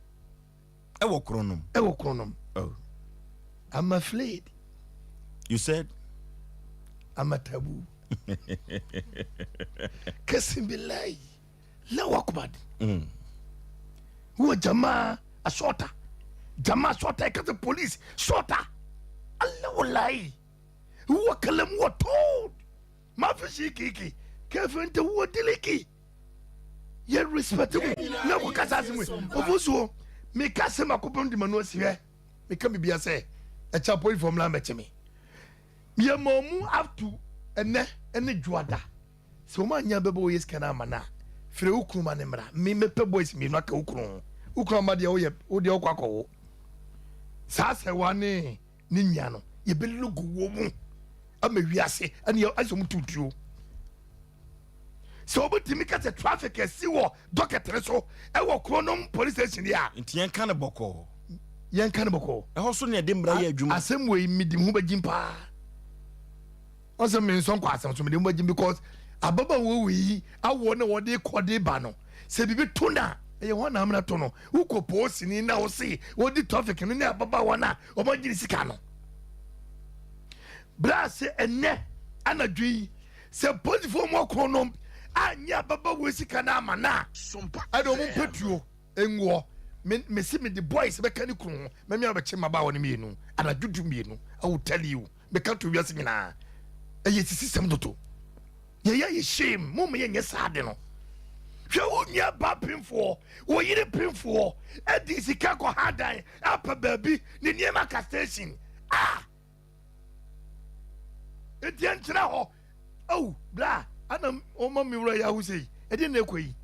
Ɛwɔ Kronom. Ɛwɔ Kronom. Oh. I'm afraid. You said? I'm a taboo. Kasim billahi. Lawa kubad. Huwa jamaa asota. Jamaa sota ikata police sota. Allah wallahi. Huwa kalam huwa told. Ma fi shi kiki. Kefe nte huwa diliki. Yɛ respect mu. Na ko kasa asem. Ofosuo. Me kasa ma kopem di manu asi hwɛ. Me ka bibia sɛ ɛkyɛ police fo mla mɛkye me. Yɛ ma ɔmu up to ɛnɛ ɛne dwoada. Sɛ wɔn anyɛ bɛbɛ wɔyɛ sika no ama no a, frɛ wo kunu ma no mmra. Me mɛpɛ boys mmienu aka wo kunu ho. Wo kunu amma deɛ woyɛ wo deɛ wokɔ akɔwo. Saa asɛwa ne ne nua no yɛbɛ logo wɔ mu ama wiase ɛne yɛ ayɛ sɛ wɔn tu tuo. Sɛ wɔbɛtumi ka sɛ traffic asi wɔ docket no so ɛwɔ Kronom police station deɛ a. Nti yɛnka no bɔkɔɔ. Yɛnka no bɔkɔɔ. Ɛhɔ so na yɛde mmara yɛ adwuma. Asɛm wei medi me ho bɛgyim paa. Ɔsɛ me nsɔ nkɔ asɛm so mede mo agye because ababaawa wei yi awoɔ na wɔde kɔ de ba no sɛ biribi to no a ɛyɛ hɔ na amena to no wokɔ poosini na wo se wɔdi traffic no ne ababaawa no a wɔagye ne sika no berɛ a sɛ ɛnɛ anadwo yi sɛ polisifoɔ mu ɔko no anyɛ ababaawa sika no ama no a ɛde wɔn mpɛtuo Ngoɔ, me mese mede boys bɛka ne kunu ho mɛme abɛkye mmabaawa no mmienu anadwo du mmienu I will tell you meka to wiase nyinaa ɛyɛ sisi sɛm dodo yɛyɛ yɛ shame mo ma yɛnyɛ saa de no hwɛ wo nua ba pemfoɔ wo yere pemfoɔ ɛdi sika kɔ ha dan apɛ baabi ne nneɛma ka station ah Enti ɛnkyerɛ hɔ. Ao, bra, ana ɔma me wura yi ahu sei? Ɛdeɛ na ɛkɔ yi.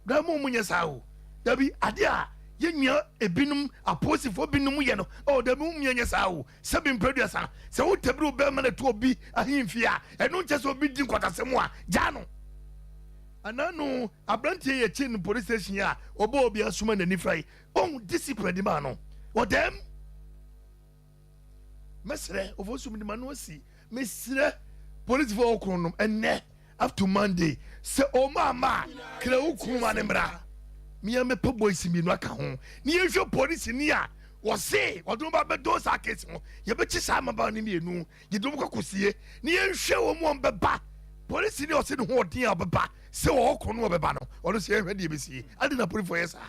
Bra, mo mo nyɛ saa o. Dabi, adeɛ a yɛn nua ebinom, apolisifoɔ binom yɛ no, oh, dabi, mo nyɛ saa o. Sɛbi mprɛduasa, sɛ wo tabiri wo bɛrima na ɛto obi ahemfie a, ɛno nkyɛ sɛ obi di nkwatasɛm a, gyaa no. Anaa no, aberanteɛ yɛ kye no police station a, ɔbɔ obi asoma n'ani fira yi, ɔhu discipline de maa no. Ɔdɛm. Mɛsrɛ ofosu mede m'ano asi mesrɛ polisifoɔ ɔkron nom ɛnɛ up to Monday sɛ ɔmo ama a kra wo kunu ma ne mmra mea mɛpɛ boys mmienu aka ho ne yɛnhwɛ polisi ni a wɔse ɔde wɔn ba bɛdɔn saa case ho yɛbɛkye saa mmabaa no mmienu yɛde wɔn kɔ akɔsie ne yɛnhwɛ wɔn wɔn bɛba polisi ni a ɔse ne ho ɔden a ɔbɛba sɛ wɔwɔ kron no ɔbɛba no ɔno sɛ yɛnhwɛ deɛ ɛbɛsie ade na polisifoɔ yɛ saa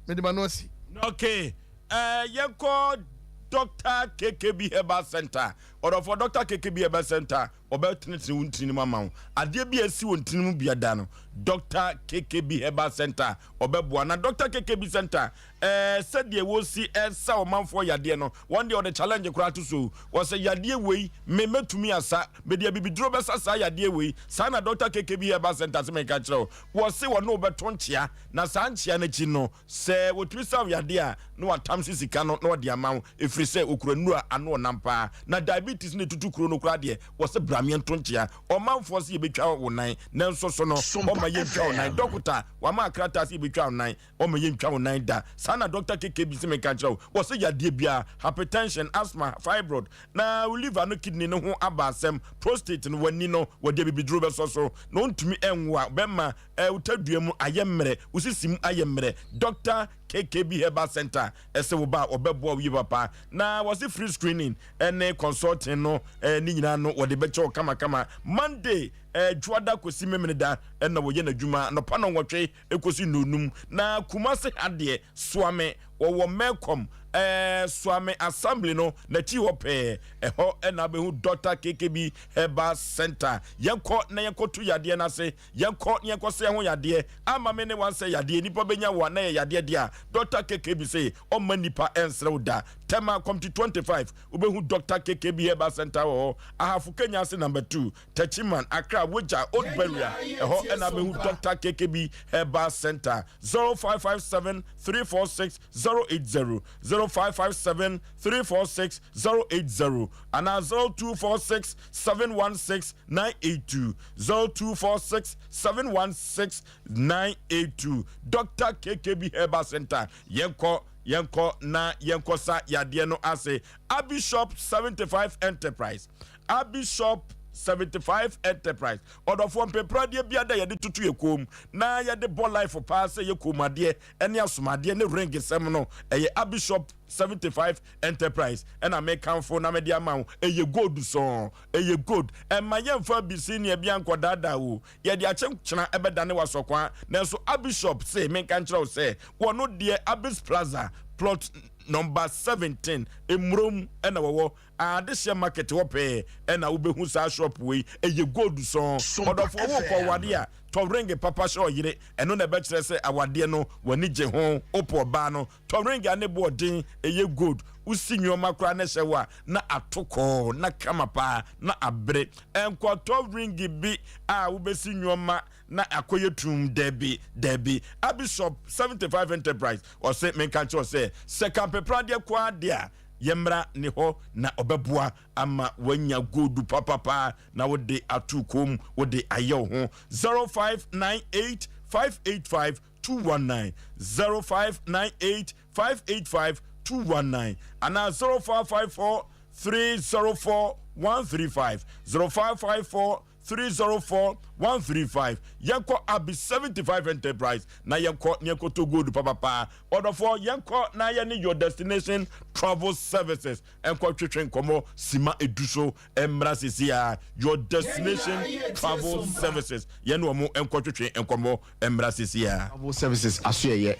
mede m'ano asi. Okay, eh, yɛnkɔ Dr. KKB Herbal Center. Ɔdɔfoɔ Dr. KKB Herbal Center, ɔbɛtenetene wo ntini mu ama wo. Adeɛ bi a ɛsi wɔ ntini mu bia da no, Dr. KKB Herbal Center, ɔbɛboa. Na Dr. KKB Center, eh, sɛdeɛ wɔsi ɛsa ɔmanfoɔ yadeɛ no, wɔn deɛ ɔde challenge koraa to so. Wɔsɛ yadeɛ wei, me mɛtumi asa, mede abibiduro bɛsa saa yadeɛ wei. Saa na Dr. KKB Herbal Center se menka kyerɛ wo. Wɔse wɔne wo bɛto nkyea. Na saa nkyea no akyi no, sɛ wɔtumi sa wo yadeɛ a, na wɔatam so sika no na wɔde ama wo, ɛfiri sɛ wɔkura nnuro a ano ɔnam pa ara. Na diabetes ne tutu kuro no koraa deɛ, wɔse bra meɛnto nkyea. Ɔmanfoɔ se yɛbɛtwa wo nan, nanso so no, ɔmma yɛntwa wo nan. Dɔkota, wama akrataa sɛ yɛbɛtwa wo nan, ɔmma yɛntwa wo nan da. Saa na Dɔkta KKB se menka nkyerɛ wo. Wɔse yadeɛ biara, hypertension, asthma, fibroid, na wo liver no kidney no ho aba asɛm, prostate no, w'ani no, wɔde abibiduro bɛsɔ so, na ɔntumi nwo a, bɛma Wo tadua mu ayɛ mmerɛ, wo sisi mu ayɛ mmerɛ, Doctor KKB Herbal Centre se wo ba a wɔbɛboa wo yie papa. Na wɔse free screening ne consulting no ne nyinaa no wɔde bɛkyɛ wo kamakama. Monday, Dwoada kɔsi Memeneda na wɔyɛ n'adwuma anɔpa nnɔnwɔtwe kɔsi nnɔnnum. Na Kumasi ha deɛ Soame wɔwɔ Melcom Soame Assembly no n'akyi hɔ pɛɛ, ɛhɔ na wobɛhu Doctor KKB Herbal Centre. Yɛnkɔ na yɛnkɔto yadeɛ no ase. Yɛnkɔ na yɛnkɔsɛ yɛn ho yadeɛ. Ama me ne wansɛ yadeɛ nipa bɛnya wo a na ɛyɛ yadeɛ deɛ a, Dɔkta KKB se ɔmma nipa ɛnsrɛ wo da. Tema Committee 25, wobɛhu Dɔkta KKB Herbal Centre wɔ hɔ. Ahafo Kenya ase Number 2, Techiman, Accra, Wagya, Old Barrier, ɛhɔ na wobɛhu Dɔkta KKB Herbal Centre. 0557 346 080, 0557 346 080 anaa 0246 716 982, 0246 716 982. Dr. KKB Herbal Center. Yɛnkɔ, yɛnkɔ na yɛnkɔ sa yadeɛ no ase. Abishop 75 Enterprise. Abishop. 75 Enterprise. Ɔdɔfoɔ mpepradeɛ biara da yɛde toto yɛ kɔn mu na yɛde bɔ life paa sɛ yɛ kɔnmuadeɛ ne asomadeɛ ne ring sɛm no, ɛyɛ Abishop 75 Enterprise ɛna mekamfo na mede ama wo. Ɛyɛ gold sɔɔ, ɛyɛ gold. Ɛmma yɛmfa Abyssinia bi ankɔdaadaa wo. Yɛde akyenkyena ɛbɛdane w'asɔkwaa. Nanso Abishop se menka nkyerɛ wo sɛ wɔno deɛ Abis Plaza plot number 17 Mmrom ɛna wɔwɔ. Adehyeɛ market hɔ pɛɛ ɛna wobɛhu saa shop wei. Ɛyɛ gold sɔɔ. Ɔdɔfoɔ wokɔ ware a, tɔ ring papa hyɛ ɔyere. Ɛno na ɛbɛkyerɛ sɛ awadeɛ no w'ani gye ho. Wopɛ ɔbaa no, Tɔ ring a ne bo ɔden, ɛyɛ gold, wosi nnoɔma koraa na ɛhyɛ wo a, na ato kɔɔ, na kama paa, na abere. Nkɔtɔ ring bi a wobɛsi nnoɔma na akɔyɛ tumm, dabi, dabi. Abishop 75 Enterprise, ɔse menka nkyerɛ wo sɛ, sɛ kampepradeɛ ko ara deɛ a, yɛmmra ne hɔ na ɔbɛboa ama woanya gold papapa na wode ato kɔn mu, wode ayɛ wo ho. 0598 585 219, 0598 585 219 anaa 0554 304 135, 0554 304 135. Yɛnkɔ Abi 75 Enterprise na yɛnkɔ ne yɛnkɔtɔ gold papapaa. Ɔdɔfoɔ, yɛnkɔ na yɛne Your Destination Travel Services nkɔ twetwe nkɔmmɔ sima edu so mmra sisi a. Your Destination Travel Services, yɛne wɔn nkɔ twetwe nkɔmmɔ mmra sisi a. Travel Services asoɛeɛ.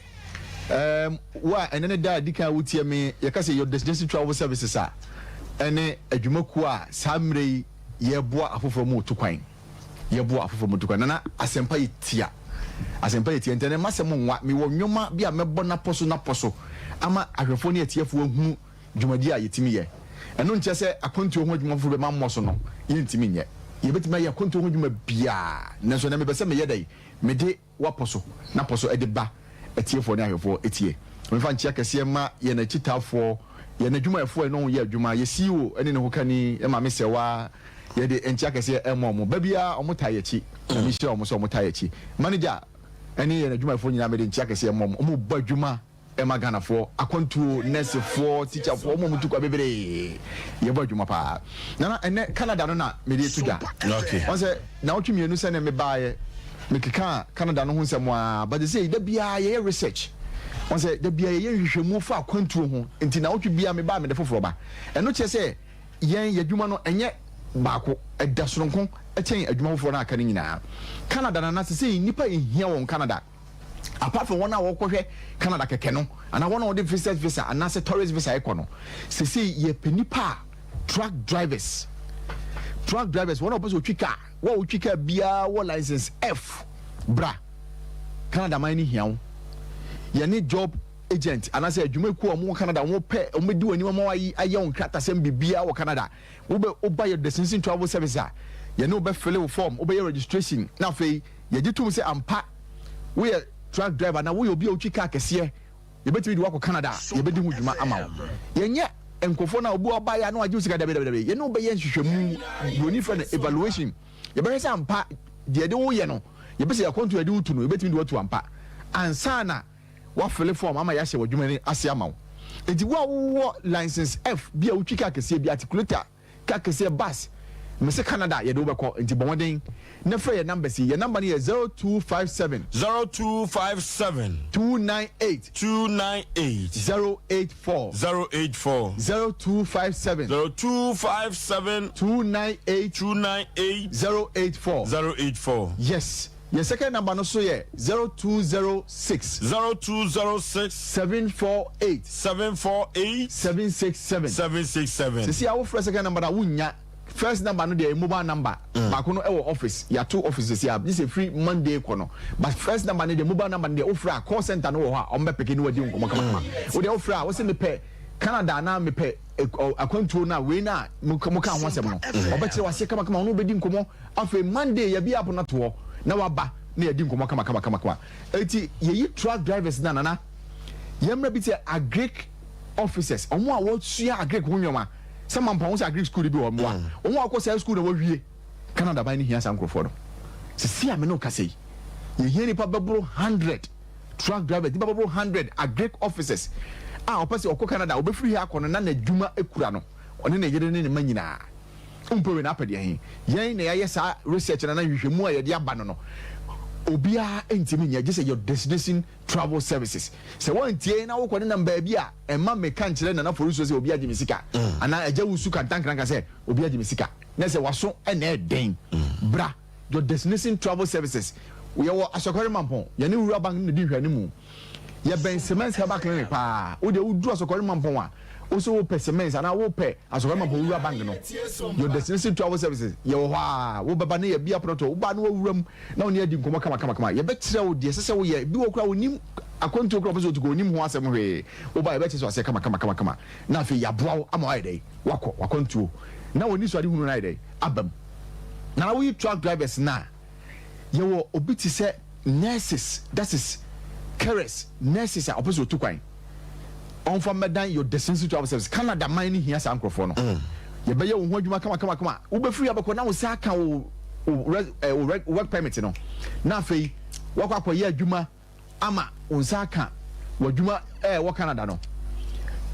Ɛɛm, wo a ɛnnɛ ne da a ɛdi kan a wotie me, yɛka sɛ Your Destination Travel Services a, ɛne adwumakuo a saa mmerɛ yi yɛreboa afoforɔ ma wɔtu kwan. Yɛboa afoforɔ ma wɔtu kwan. Nana, asɛmpa yɛ tia. Asɛmpa yɛ tia. Nti ɛnnɛ m'asɛm nwa. Mewɔ nnwoma bi a mɛbɔ n'apɔ so n'apɔ so ama ahwɛfoɔ ne atiefoɔ ahunu dwumadi a yɛtumi yɛ. Ɛno nkyerɛ sɛ akwantuo ho adwuma foforɔ bɛma mmɔ so no, yɛntumi nyɛ. Yɛbɛtumi ayɛ akwantuo ho adwuma biara, nanso ɛnnɛ mepɛ sɛ meyɛ dɛn? Mede w'apɔ so n'apɔ so de ba atiefoɔ ne ahwɛfoɔ tie. Memfa nkyea kɛseɛ mma yɛn akyitaafoɔ, yɛn adwumayɛfoɔ a yɛne wɔn yɛ adwuma, yɛn CEO ne ne hokani, yɛn Maame Sɛwaa, yɛde nkyea kɛseɛ ma wɔn. Ba biara wɔtaa yɛn akyi. Nyame nhyira wɔn sɛ wɔtaa yɛn akyi. Manager ne yɛn adwumayɛfoɔ nyinaa mede nkyea kɛseɛ ma wɔn. Wɔbɔ adwuma. Ɛma Ghanafoɔ, akwantuo, nɛɛsefoɔ, tikyafoɔ, wɔn a wɔtu kwa bebree. Yɛbɔ adwuma paa. Nana, ɛnnɛ Canada no na mede reto dwa. Wɔn sɛ naawɔtwe mmienu sɛdeɛ mebaeɛ, mekekaa Canada no ho nsɛm ara, but seesei da biara yɛyɛ research. Wɔn sɛ da biara yɛyɛ nhwehwɛmu fa akwantuo ho, nti naawɔtwe biara meba a mede foforɔ ba. Ɛno kyerɛ sɛ yɛn yɛn adwuma no ɛnyɛ baako, ɛda sononko kyɛn adwuma foforɔ no a aka no nyinaa. Canada Nana, seesei nnipa a yɛhia wɔn Canada. Apart from wɔn a wɔkɔhwɛ Canada kɛkɛ no anaa wɔn a wɔde visitors visa anaasɛ tourist visa ɛkɔ no, sesei yɛpɛ nipa a truck drivers, truck drivers, wɔn a wɔpɛ sɛ wɔtwi car, wɔn a wɔtwi car biara wɔ license F, bra Canada man no hia wo. Yɛne job agent anaasɛ adwumakuo a wɔwɔ Canada wɔn pɛ wɔn bɛdi wɔn anim ama wɔayi ayɛ wɔn nkratasɛm biribiara wɔ Canada. Wobɛ woba yɛ Destination Travel Service a, yɛne wo bɛfele wo form, wobɛyɛ registration na afei yɛgye tom sɛ ampa woyɛ truck driver anaa woyɛ obi a wotwi kaa kɛseɛ, yɛbɛtumi de wo akɔ Canada a, yɛbɛdi ho dwuma ama wo. Yɛnyɛ nkurɔfoɔ no a obi ɔbaeɛ a na wagye wo sika, dabi dabi dabi, yɛne wo bɛyɛ nhwehwɛmu, buroni frɛ no evaluation, yɛbɛhwɛ sɛ ampa deɛ yɛde wo yɛ no, yɛpɛ sɛ yɛakwantuo a yɛde wo tu no, yɛbɛtumi de wo atu ampa ansa na woafele fɔɔm ama yɛahyɛ w'adwuma no ase ama wo. Enti wo a wowɔ license F bi a wotwi kaa kɛseɛ bi, articulator, kaa kɛseɛ, bus, mese Canada yɛde wo bɛkɔ, enti bɔ mmɔden na frɛ yɛn numbers yi. Yɛn number no yɛ 0257. 0257. 298. 298. 084. 084. 0257. 0257. 298. 298. 084. 084. Yes. Yɛn second number no so yɛ 0206. 0206. 748. 748. 767. 767. Sisi a wofrɛ second number no a wonnya. First number no deɛ yɛ mobile number. Mm. Baako no ɛwɔ office. Yɛato office sisi a gye sɛ firi Monday kɔ no. But first number no deɛ mobile number no deɛ wofrɛ a call center no wɔ hɔ a wɔn bɛ peke ne wadi nkɔmɔ kamakama. Mm. Wo deɛ wofrɛ a wosɛ mepɛ Canada anaa mepɛ eh, akwantuo no a wei no a mo ka ho asɛm no. Ɔbɛkyerɛ waseɛ kamakama ɔno wobɛdi nkɔmɔ. Afei Monday yɛbue apono ato hɔ na waba na yɛadi nkɔmmɔ kamakamakama. Enti yɛyi truck drivers no a Nana, yɛmmra bi te sɛ agric officers, wɔn a wɔsua agric ho nneɛma, sɛ mampa ho sɛ agric school no bi wɔ hɔ mmoa, wɔn a wɔkɔ saa school na wɔawie. Canada ban no hia saa nkurɔfoɔ no. Sisi a me ne wo kasa yi, yɛhia nnipa bɛboro 100 truck drivers, nnipa bɛboro 100 agric officers a ɔpɛ sɛ ɔkɔ Canada, ɔbɛfiri ha akɔ no na n'adwuma kura no, ɔne ne yere ne ne mma nyinaa. Wompɛ wei na apɛ deɛ he? Yɛn na yɛayɛ saa research no anaa nhwehwɛmu a yɛde aba no no, obiara ntumi nyɛ gye sɛ Your Destination Travel Services. Sɛ woantie yɛn na wokɔ nenam baabi a, mma mmeka nkyerɛ Nana Forusuo sɛ obi agye me sika, anaa Agya Wusu Kantankranga sɛ obi agye me sika. Na sɛ w'aso na ɛden, bra Your Destination Travel Services. Yɛwɔ Asɔkɔre Mampɔn, yɛne Rural Bank no na ɛdi nhwɛanimu. Yɛbɛn Semens Herbal Clinic paa. Wo deɛ woduru Asɔkɔre Mampɔn a, wo sɛ wopɛ Semens anaa wopɛ Asɔkɔre Mampɔn Rural Bank no, Your Destination Travel Services, yɛwɔ hɔ ara. Wobɛba na yɛabue apono ato hɔ. Woba a na woawura mu na wo ne yɛn adi nkɔmmɔ kamakamakama. Yɛbɛkyerɛ wo deɛ ɛsɛ sɛ woyɛ. Bi wɔ hɔ koraa a ɔnnim akwantuo koraa a ɔpɛ sɛ ɔtu kɔ, ɔnnim ho asɛm hwee. Woba a yɛbɛkyerɛ wo aseɛ kamakamakama na afei yɛaboa wo ama woayɛ dɛn? Woakɔ w'akwantuo na w'anisoadehunu no ayɛ dɛn? Aba mu. Nana woyi truck drivers no a, yɛwɔ obi te sɛ nurses that is carers nurses a ɔpɛ sɛ ɔtu kwan ɔmfa mmɛdan your destination travel service Canada man no hia saa nkurɔfoɔ no mm. Yɛbɛyɛ wo ho adwuma kama kama kama wobɛfiri abɛkɔ na wo sa aka wo wo work permit no na afei wakɔ akɔyɛ adwuma ama wo nsa aka w'adwuma a ɛwɔ Canada no.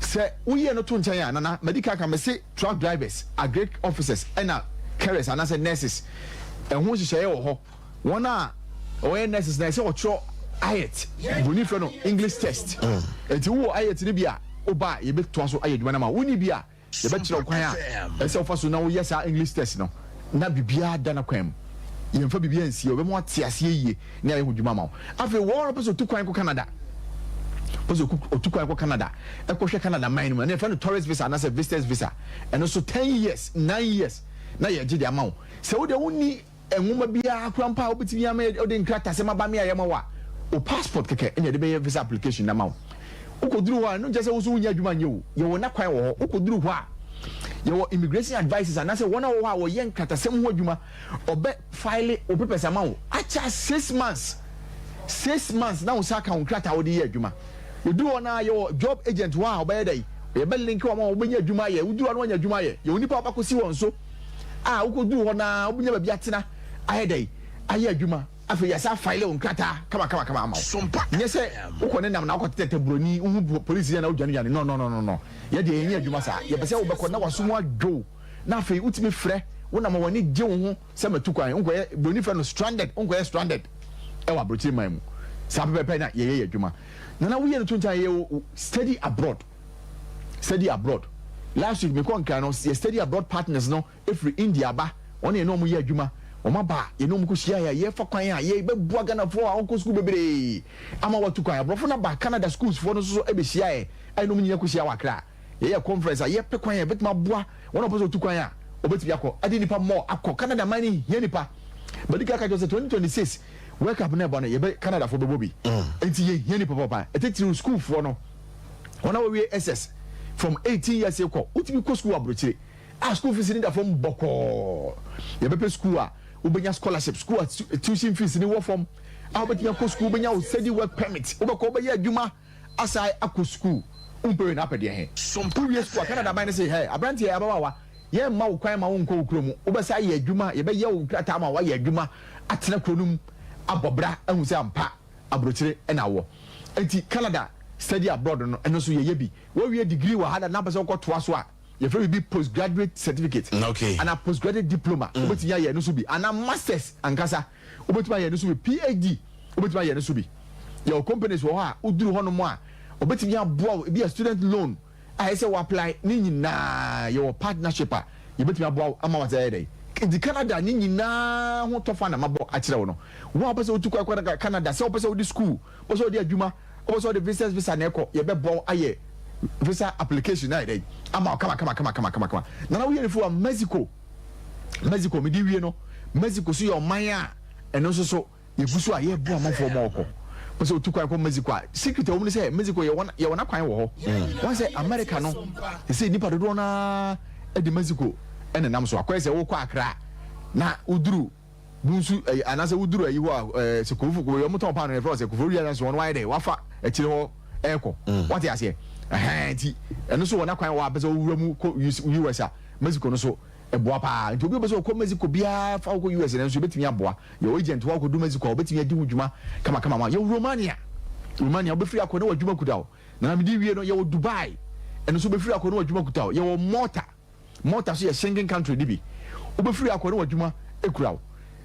Sɛ woyi ɛno to nkyɛn a, Nana, madi kan aka, mese truck drivers, agric officers ɛna carers anaasɛ nurses, ɛho nhyehyɛeɛ wɔ hɔ. Wɔn a wɔyɛ nurses no, ɛsɛ wɔtwerɛ IELTS, buroni frɛ no English test. Enti wowɔ IELTS no bi a, woba a yɛbɛtoa so ayɛ adwuma no ama wo. Wonni bi a, Yɛbɛkyerɛ wo kwan a ɛsɛ sɛ wofa so na woyɛ saa English test no na biribiara da n'akwan mu. Yɛmfa biribiara nsie wo, yɛbɛma woate aseɛ yie na yɛayɛ ho dwuma ama wo. Afei wɔn a wɔpɛ sɛ wɔtu kwan kɔ Canada, wɔpɛ sɛ wɔtu kwan kɔ Canada kɔhwɛ Canada man no mu, ɛno yɛfrɛ no tourist visa anaasɛ visitors visa. Ɛno nso ten years, 9 years na yɛgye de ama wo. Sɛ wo deɛ wonni Nwoma biara koraa mpo a wobɛtumi ama wode nkratasɛm aba me ayɛ ma wo a, wo passport kɛkɛ na yɛde bɛyɛ visa application no ama wo. Wokɔduru hɔ a, ɛno nkyerɛ sɛ wo nso wonnya adwuma nyɛ o. Yɛwɔ n'akwan wɔ hɔ. Wokɔduru hɔ a, yɛwɔ immigration advisers anaasɛ wɔn a wɔwɔ hɔ a wɔyɛ nkratasɛm ho adwuma. Ɔbɛ file wo papers ama wo akyɛ 6 months. 6 months na wo nsa aka wo nkrataa a wode yɛ adwuma. Yɛduru hɔ no a, yɛwɔ job agent hɔ a ɔbɛyɛ dɛn? Yɛbɛ link wo ama wobɛnya adwuma ayɛ. Woduru hɔ a na woanya adwuma ayɛ. Yɛwɔ nnipa a wɔbɛkɔsi wɔn so. a wokɔduru hɔ no ara wobɛnya baabi atena ayɛ dɛn ayɛ adwuma afei yɛasa afaele wo nkrataa kamakamakama ama wo nyɛ sɛ wokɔ ne nam na wokɔtetɛtɛ buroni wohu polisi yɛ na wodwanedwane no no no no no yɛdeɛ yɛnyɛ adwuma saa yɛpɛ sɛ wobɛkɔ na waso mu adwo na afei wotumi frɛ wo nam w'ani gye wo ho sɛ matu kwan wonkɔyɛ buroni frɛ no stranded wonkɔyɛ stranded ɛwɔ aburokyire man mu saa pɛpɛpɛ na yɛyɛ yɛ adwuma na na woyɛ no to nkyɛn yɛyɛ study abroad Study abroad last week mekɔ nkran no yɛ study abroad partners no firi India aba wɔn na yɛne wɔn yɛ adwuma wɔn aba a yɛne wɔn kɔ hyia yɛ yɛfa kwan a yɛbɛboa Ghanafoɔ a wɔnkɔ sukuu bebree ama wɔatu kwan aborɔfo no aba Canada schools foɔ no nso so ɛbɛhyia yɛ a yɛne wɔn nyinaa kɔ hyia wɔ Accra yɛyɛ conference a yɛpɛ kwan a yɛbɛtumi aboa wɔn a wɔpɛ sɛ wɔtu kwan a wɔbɛtumi akɔ ɛde nipa mmɔ akɔ Canada man no hia nipa bɛdi kaka kyerɛ sɛ 2026 World Cup no ɛbɔ no yɛbɛ Canada foɔ bɛbɔ bi nti yɛhia nipa papa ɛtitiriw school foɔ no wɔn a wɔwie SS from 18 years kɔ wotumi kɔ school aburokyire a school fees ni da fam bɔkɔɔ yɛbɛpɛ school a wobɛnya scholarship school a tuition fees ni wɔ fam a wobɛtumi akɔ school wobɛnya wo study work permit wobɛkɔ wobɛyɛ adwuma asan akɔ school wompɛ wei na apɛ deɛ he wowie school a Canada ban no se hɛ aberanteɛ ababaawa Yɛremma wo kwan ma wonkɔ wo kuro mu. Wobɛsan ayɛ adwuma, yɛbɛyɛ wo nkrataa ma woayɛ adwuma atena kuro no mu abɔ bra ahu sɛ ampa aburokyire na wowɔ. Enti Canada study abroad no, ɛno nso yɛyɛ bi. Woawie degree wɔ ha na wopɛ sɛ wokɔtoa so a, yɛfrɛ biribi postgraduate certificate anaa postgraduate diploma, wobɛtumi ayɛ ɛno nso bi. Anaa masters ankasa, wobɛtumi ayɛ ɛno nso bi. PhD, wobɛtumi ayɛ ɛno nso bi. Yɛwɔ companies wɔ hɔ a woduru hɔnom a, wɔbɛtumi aboa wo, ebi a student loan, Ayɛ sɛ wo apply ne nyinaa yɛwɔ partnership a yɛbɛtumi aboa wo ama wate ayɛ dɛn nti Canada ne nyinaa ho tɔfa na mabɔ akyerɛ wo no wo a wopɛ sɛ wotu kwan kɔ Canada sɛ wopɛ sɛ wode school wopɛ sɛ wode adwuma wopɛ sɛ wode visitors visa na ɛkɔ yɛbɛboa wo ayɛ visa application ayɛ dɛn ama wo kama kama kama kama kama kama nana woyɛ ne fi wa Mexico Mexico mede wie no Mexico so yɛ ɔman a ɛno nso so Yɛgu so a yɛreboa amanfoɔ ma wɔkɔ. Wopɛ sɛ wotu kwan kɔ Mexico a, secret a ɛwɔ mu ne sɛ Mexico yɛ wɔn yɛ wɔn akwan wɔ hɔ. Wɔn sɛ America no, sɛ nnipa dodoɔ no ara de Mexico ɛna nam so. Akɔyɛ sɛ wokɔ Accra na woduru Bunsu ɛyi anaasɛ woduru ayi hɔ a ɛɛ sɛ Kofo kɔ wɔn tɔn paano yɛfrɛ wɔ sɛ Kofo wia nso wɔn wayɛ dɛ wafa akyire hɔ ɛɛkɔ. Wate aseɛ? Ɛhɛn nti ɛno nso wɔn akwan wɔ hɔ a pɛ sɛ wowura mu kɔ US a Mexico no so ɛboa paa. Nti obi a ɔpɛ sɛ ɔkɔ Mexico biara fa wokɔ US no nso ebetumi aboa. Yɛwɔ agent hɔ a wokɔdu Mexico a wɔbɛtumi adi ho dwuma kamakama ama wo. Yɛwɔ Romania, Romania wobɛfiri akɔ na w'adwuma kuta wo. Na na mede wie no, yɛwɔ Dubai, ɛno nso wobɛfiri akɔ na w'adwuma kuta wo. Yɛwɔ Malta, Malta nso yɛ Schengen country no bi. Wobɛfiri akɔ ne w'adwuma kura wo.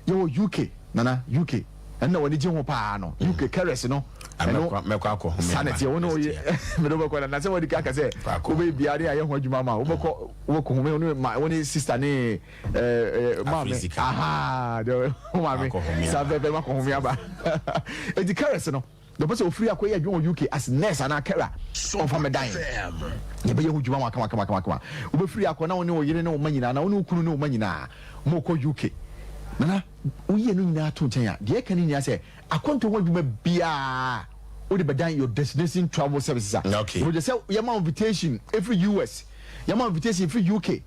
Yɛwɔ UK nana UK ɛno na w'ani gye ho paa no UK carers no ɛno saa na ɛteɛ wo ne wo ye mede wobɛkɔ na sɛ wadi ka ka sɛ wobɛyɛ biara ne ayɛ ho adwuma ma wobɛkɔ wobɛkɔ home ne ma wo ne sister ne maame aha deɛ wo maame saa pɛpɛ makɔ home aba eti carers no Deɛ ɔpɛ sɛ ɔfiri akɔyɛ adwuma wɔ UK as nurse anaa carer, ɔmfa mmɛdan. Yɛbɛyɛ ho dwuma ma kama kama kama kama. Wobɛfiri akɔ na wo ne wo yere ne wo mma nyinaa anaa wo ne wo kunu ne wo mma nyinaa mokɔ UK. Nana, woyi ɛno nyinaa to nkyɛn a, deɛ ɛka ne nyinaa sɛ akwantuo ho adwuma biara wode bɛdan your destination travel services a. Okay. Wogye sɛ yɛma wo invitation ɛfiri US, yɛma wo invitation ɛfiri UK,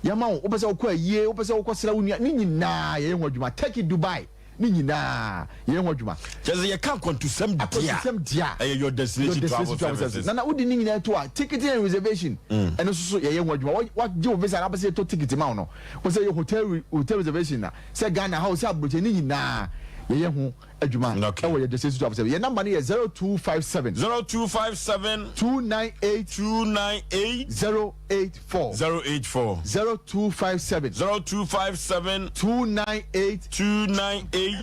yɛma wo, wopɛ sɛ wokɔ ayie, wopɛ sɛ wokɔsra wo nua, ne nyinaa yɛyɛ ho adwuma. Turkey, Dubai. Ne nyinaa yɛyɛ ho adwuma. Kyerɛ sɛ yɛka akwantusɛm deɛ a, Akwantusɛm deɛ a, ɛyɛ your destination your travel destination travel services. services. Nana wode ne nyinaa to a, ticketing and reservation, ɛno nso so yɛyɛ ho adwuma. Wa- Wagye wo visa na wopɛ sɛ yɛtɔ ticket ma wo no, wo sɛ yɛ hotel re- hotel reservation a, sɛ Ghana ha o, sɛ aburokyire, ne nyinaa yɛyɛ ho adwuma Okay. ɛwɔ yɛ destination travel service. Yɛn number no yɛ 0257 0257 298 298 084 084 0257 0257 298 298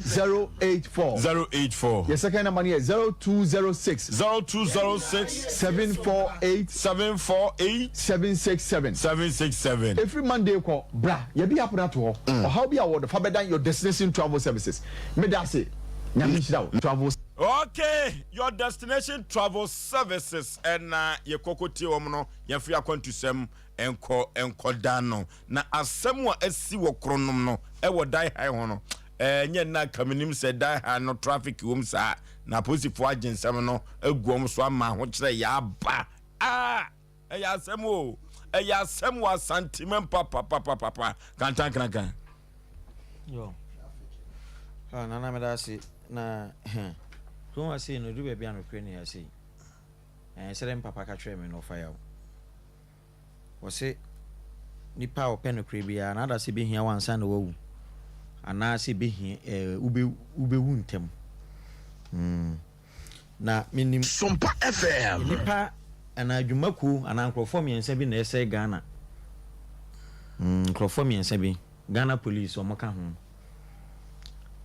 084 084. Yɛ second number no yɛ 0206 0206 748 748 767 767. Ɛfiri Monday kɔ bra yɛbi apono ato hɔ ɔhaw bi a wɔ no fa bɛdan your destination travel services meda ase Nyame nhyira wo travel. Okay, your destination travel services ɛna yɛkɔ kɔ tie wɔn no yɛmfa yɛn akwantusɛm nkɔ nkɔdan no. Na asɛm a asi wɔ Kronom no wɔ Daihai ho no, ɛnyɛ nna anka menim sɛ Daihai no traffic wom saa. Na apolisifoɔ agye nsɛm no agu wɔn so ama ahokyerɛ yɛ aba. Ah! Ɛyɛ asɛm o! Ɛyɛ asɛm wɔ Asanteman papapapapa. Kantankrakan. Yo. Ah, nana meda ase na kurom ha sei no du baabi a nokorɛ ni ha sei. Ɛɛ sɛdeɛ me papa ka kyerɛɛ me no ɔfa yaw. Ɔse nipa a ɔpɛ nokorɛ biara no ada sɛ ɛbɛhia wo ansa na wawu anaasɛ ɛbɛhia ɛɛ wobɛ wobɛwu ntɛm. Mm. Na menim Sompa FM. nnipa anaa adwumakuo anaa nkorɔfoɔ mmiɛnsa bi na ɛsɛe Ghana. Mm, nkorɔfoɔ mmiɛnsa bi, Ghana police wɔn ka ho.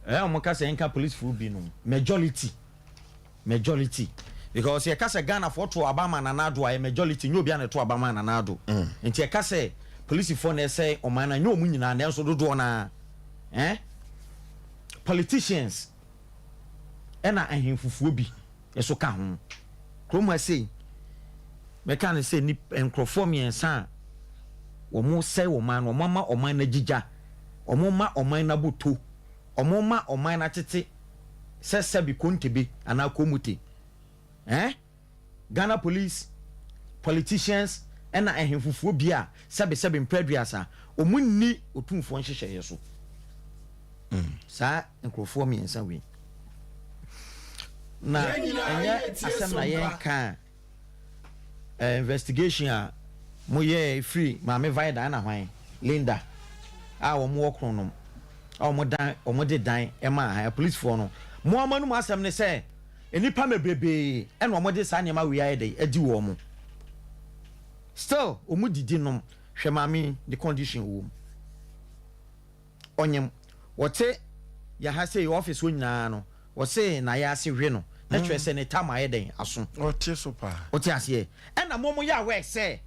Ɛyɛ a wɔn ka sɛ ɛnka policefoɔ binom, majority. Majority because yɛka sɛ Ghana foɔ to aba ma Nana Addo a ɛyɛ majority nyɛ obiara na ɛto aba ma Nana Addo nti yɛka sɛ polisifoɔ na ɛsɛe ɔman no a nyɛ wɔn nyinaa nanso dodoɔ no ara eh politicians ɛna ahemfofoɔ bi nso ka ho kurom ha sei mɛka no sɛ nip nkurɔfoɔ mmiɛnsa a wɔn sɛe ɔman no wɔn ama ɔman no agyigya wɔn ma ɔman no aboto wɔn ma ɔman no atete sɛ sɛbi kontebe anaa komute eh Ghana police, politicians ɛna ɛhenfofoɔ bi a sɛbi sɛbi mpɛ aduasa wɔn nni otumfoɔ nhyehyɛeɛ so saa nkurɔfoɔ mmiɛnsa wei na ɛnyɛ asɛm na yɛn ka a investigation a mo yɛɛ firi maame Vida ɛna hwan Linda a wɔn wɔ Kronom a wɔn dan wɔn de dan ɛmaa ha apolisifoɔ no mo ama no mu asɛm ne sɛ nnipa mebrebee ɛna wɔn de saa nneɛma wei ayɛ dɛ adi wɔn mo still wɔn didi nom hwɛ maame ne condition wɔ mu ɔnyem wɔte yɛ ha sei office hɔ nyinaa no wɔse na yɛ ase hwe no na kyerɛ sɛ ne tam ayɛ dɛn aso ɔte so paa wote aseɛ ɛna mo mo yɛ aware sɛ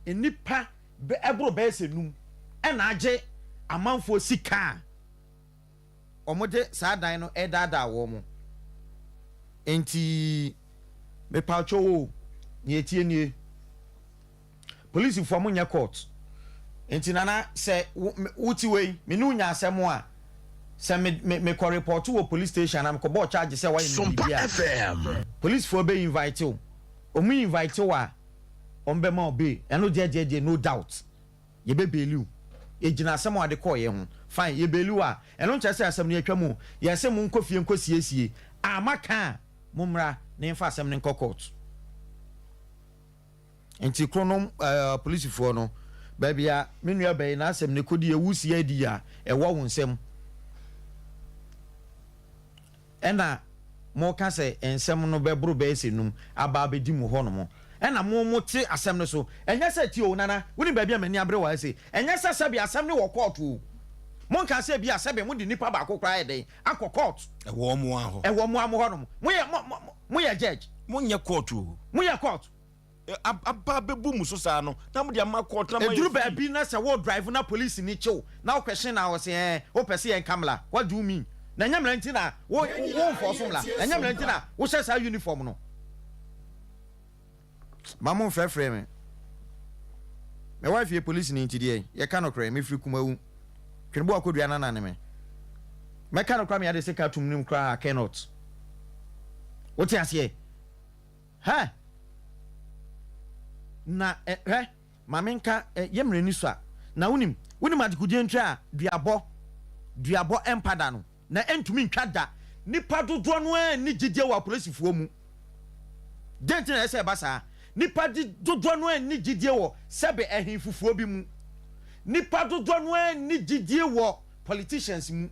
nnipa bɛ ɛboro bɛyɛ sɛ num ɛna agye amanfoɔ sika a wɔde saa dan no ɛredaadaa wɔn nti mepawkyɛw o nea ɛtie nie. Polisifoɔ mo nyɛ court nti nana sɛ wo wo te wei me ne wo nya asɛm a sɛ me me me kɔ report wɔ police station anaa me kɔ bɔɔ charge sɛ wayɛ me Sompa biribi a FM. polisifoɔ bɛ invite wo ɔmo invite wo a ɔmo bɛ ma wo bail ɛno deɛ deɛ deɛ no doubt yɛ bɛ bail wo ɛgyina asɛm a wɔde kɔɔ yɛ ho fine yɛ bail wo a ɛno nkyerɛ sɛ asɛm no yɛatwa mu o yɛse mo nkɔ fie nkɔ siesie a maka a mo mmra na yɛmfa asɛm no nkɔ court. Nti kronom eh, polisifoɔ no, baabi a me nua bɛyi n'asɛm no kɔdi yɛ wo CID a ɛwɔ wo nsam. Ɛna moka sɛ nsɛm no bɛboro bɛyɛ sɛ num aba abɛdi mo hɔ nom. Ɛna mo mo te asɛm no so. Ɛnyɛ sɛ tie o Nana, wonim baabi a m'ani abere wɔ ha sei? Ɛnyɛ sɛ sɛbe asɛm no wɔ kɔɔto o. Monkaa sɛ ebia sɛbe mode nipa baako koraa ayɛ dɛn akɔ kɔɔto. Ɛwɔ wɔn ara hɔ. Ɛwɔ mo ara mo hɔnom. Moyɛ mo mo moyɛ judge. Monyɛ kɔɔto o. Moyɛ kɔɔto. Aba abɛbu mo so saa no, na mode ama kɔɔto na moayɛ Ɛduru free. baabi na sɛ wo drive na polisini kye wo na wo question na ɔse ɛɛ wopɛ sɛ yɛnka mmara, what do you mean? Na ɛnyɛ mmara nti na wo wo enforce mmara, ɛnyɛ mmara nti na wohyɛ saa uniform no. Ma mo nfrɛfrɛ me. Me wife yɛ polisini nti deɛ yɛka nokorɛ, mefiri Kumawu. Tweneboa Kodua nana ne me. Mɛka nokorɛ me ade sika atum nim koraa I cannot. Wote aseɛ? Hɛ! Na ɛ hwɛ, ma menka ɛ yɛ mmerɛ ni so a. Na wonim, wonim adekodeɛ nti a duabɔ, duabɔ ɛmpa da no. Na ɛntumi ntwa da. Nnipa dodoɔ no ara nni gyidie wɔ apolisifoɔ mu. Dɛn nti na ɛsɛ sɛ ɛba saa? Nnipa dodoɔ no ara nni gyidie wɔ sɛbe ahenfufoɔ bi mu. Nnipa dodoɔ no ara nni gyidie wɔ politicians mu.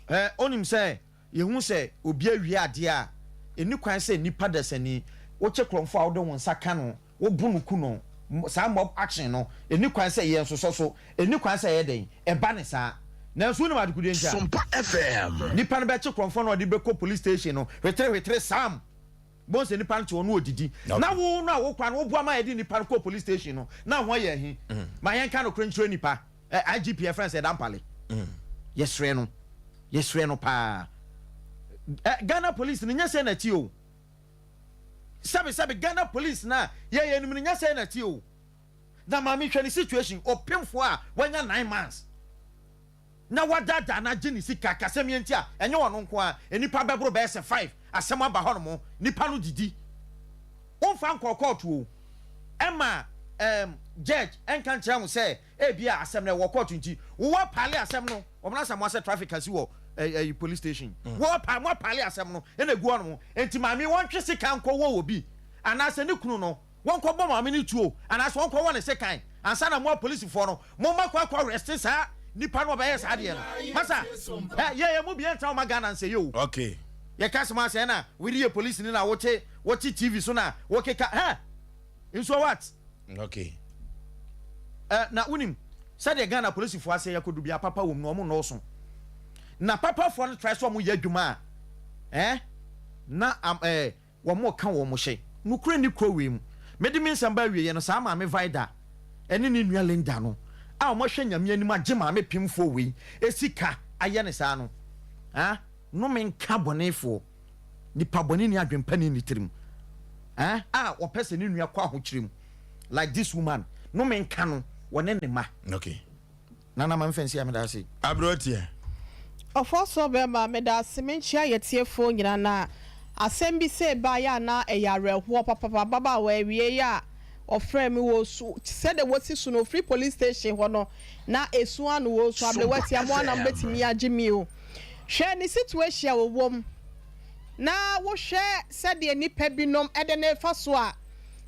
Ɛ, onim sɛ Yɛhu sɛ obi awia adeɛ a, ɛnni kwan sɛ nnipa dasani, wokye korɔmfoɔ a wode wo nsa ka no, wobo no ku no. Saa mob action no, ɛnni kwan sɛ yɛnsosɔ so, ɛnni kwan sɛ ɛyɛ dɛn? Ɛba no saa. Nanso wonim adekodeɛ nti a? Sompa FM. Nnipa no bɛkye korɔmfoɔ no a ɔde bɛkɔ police station no, hwetere hwetere sam! Bohu sɛ nnipa no te hɔ na wɔdidi. Na wo no a wokora no, woboa ma yɛde nnipa no kɔɔ police station no, na ho ayɛ ahi. Ma yɛnka nokorɛ nkyerɛ nnipa. Ɛ IGP yɛfrɛ no sɛ Dampale. Yɛsrɛ no. Yɛsrɛ no paa. Ɛ Ghana police no nyɛ sɛ na ɛte o. Sɛbe sɛbe Ghana police no a yɛyɛ nim no nyɛ sɛ na ɛte o. Na maame hwɛ ne situation, ɔpemfoɔ a wanya 9 months. na wadaadaa no agye ne sika kasɛm yɛ nti a ɛnyɛ ɔno nko ara nnipa bɛboro bɛyɛ sɛ five asɛm aba hɔ nom nipa no didi womfa nkɔɔ kɔɔto o ɛma ɛɛm judge ɛnka nkyerɛ wo sɛ ebi a asɛm no ɛwɔ kɔɔto nti wowɔ paale asɛm no wɔn asɛm asɛ traffic asi wɔ ɛyi police station wɔ pa mo apaale asɛm no ɛna egu hɔ nom nti maame wɔntwe sika nkɔ wɔ obi anaasɛ ne kunu no Wɔnkɔbɔ maame no tuo anaasɛ wɔnkɔwɔ no sekan ansa na mo apolisifoɔ no momma kɔ akɔ arrest saa nipa no ɔbɛyɛ saa adeɛ no. Masa, ɛ yɛ yɛ mu bi ɛntra ɔma Ghana nsɛyɛ o. Okay. Yɛka asɛm asɛ na wode yɛ polisini na wote wote TV so na wokeka hɛ nso what? Okay. Ɛ na wonim sɛdeɛ Ghana polisifoɔ asɛ yɛkɔdu bia papa wɔ mu no wɔn nnɔɔso na papafoɔ no try sɛ wɔn yɛ adwuma a ɛ na am ɛ Wɔreka wɔn hyɛ. Nokorɛ nni kuro wei mu. Mede me nsɛm ba awieɛ no, saa maame Vida ne ne nua Linda no a wɔahwɛ Nyame anim agye maame pemfoɔ wei sika ayɛ no saa no, ah, nnome nka bɔnefoɔ, nipa bɔne ni adwempa ni ne tirim, ah, a ɔpɛ sɛ ne nua kɔ ahokyere mu like this woman, nnome nka no, wɔne ne mma. Okay. Nana ma mfa nsi a meda ase. Aberanteɛ. Ɔfɔsɔ bɛma medase menkyea yɛtiefoɔ nyina na asɛm bi sei baeɛ a na ɛyɛ awerɛhoɔ papapa ababaawa awiei a ɔfrɛɛ me wɔ su sɛdeɛ wɔsi su no ɔfiri police station hɔ no na ɛsu ano wɔ su aberewa tia mo ana mobɛtumi agye me o hwɛ ne situation a ɔwɔ mu na wohwɛ sɛdeɛ nnipa binom de no refa so a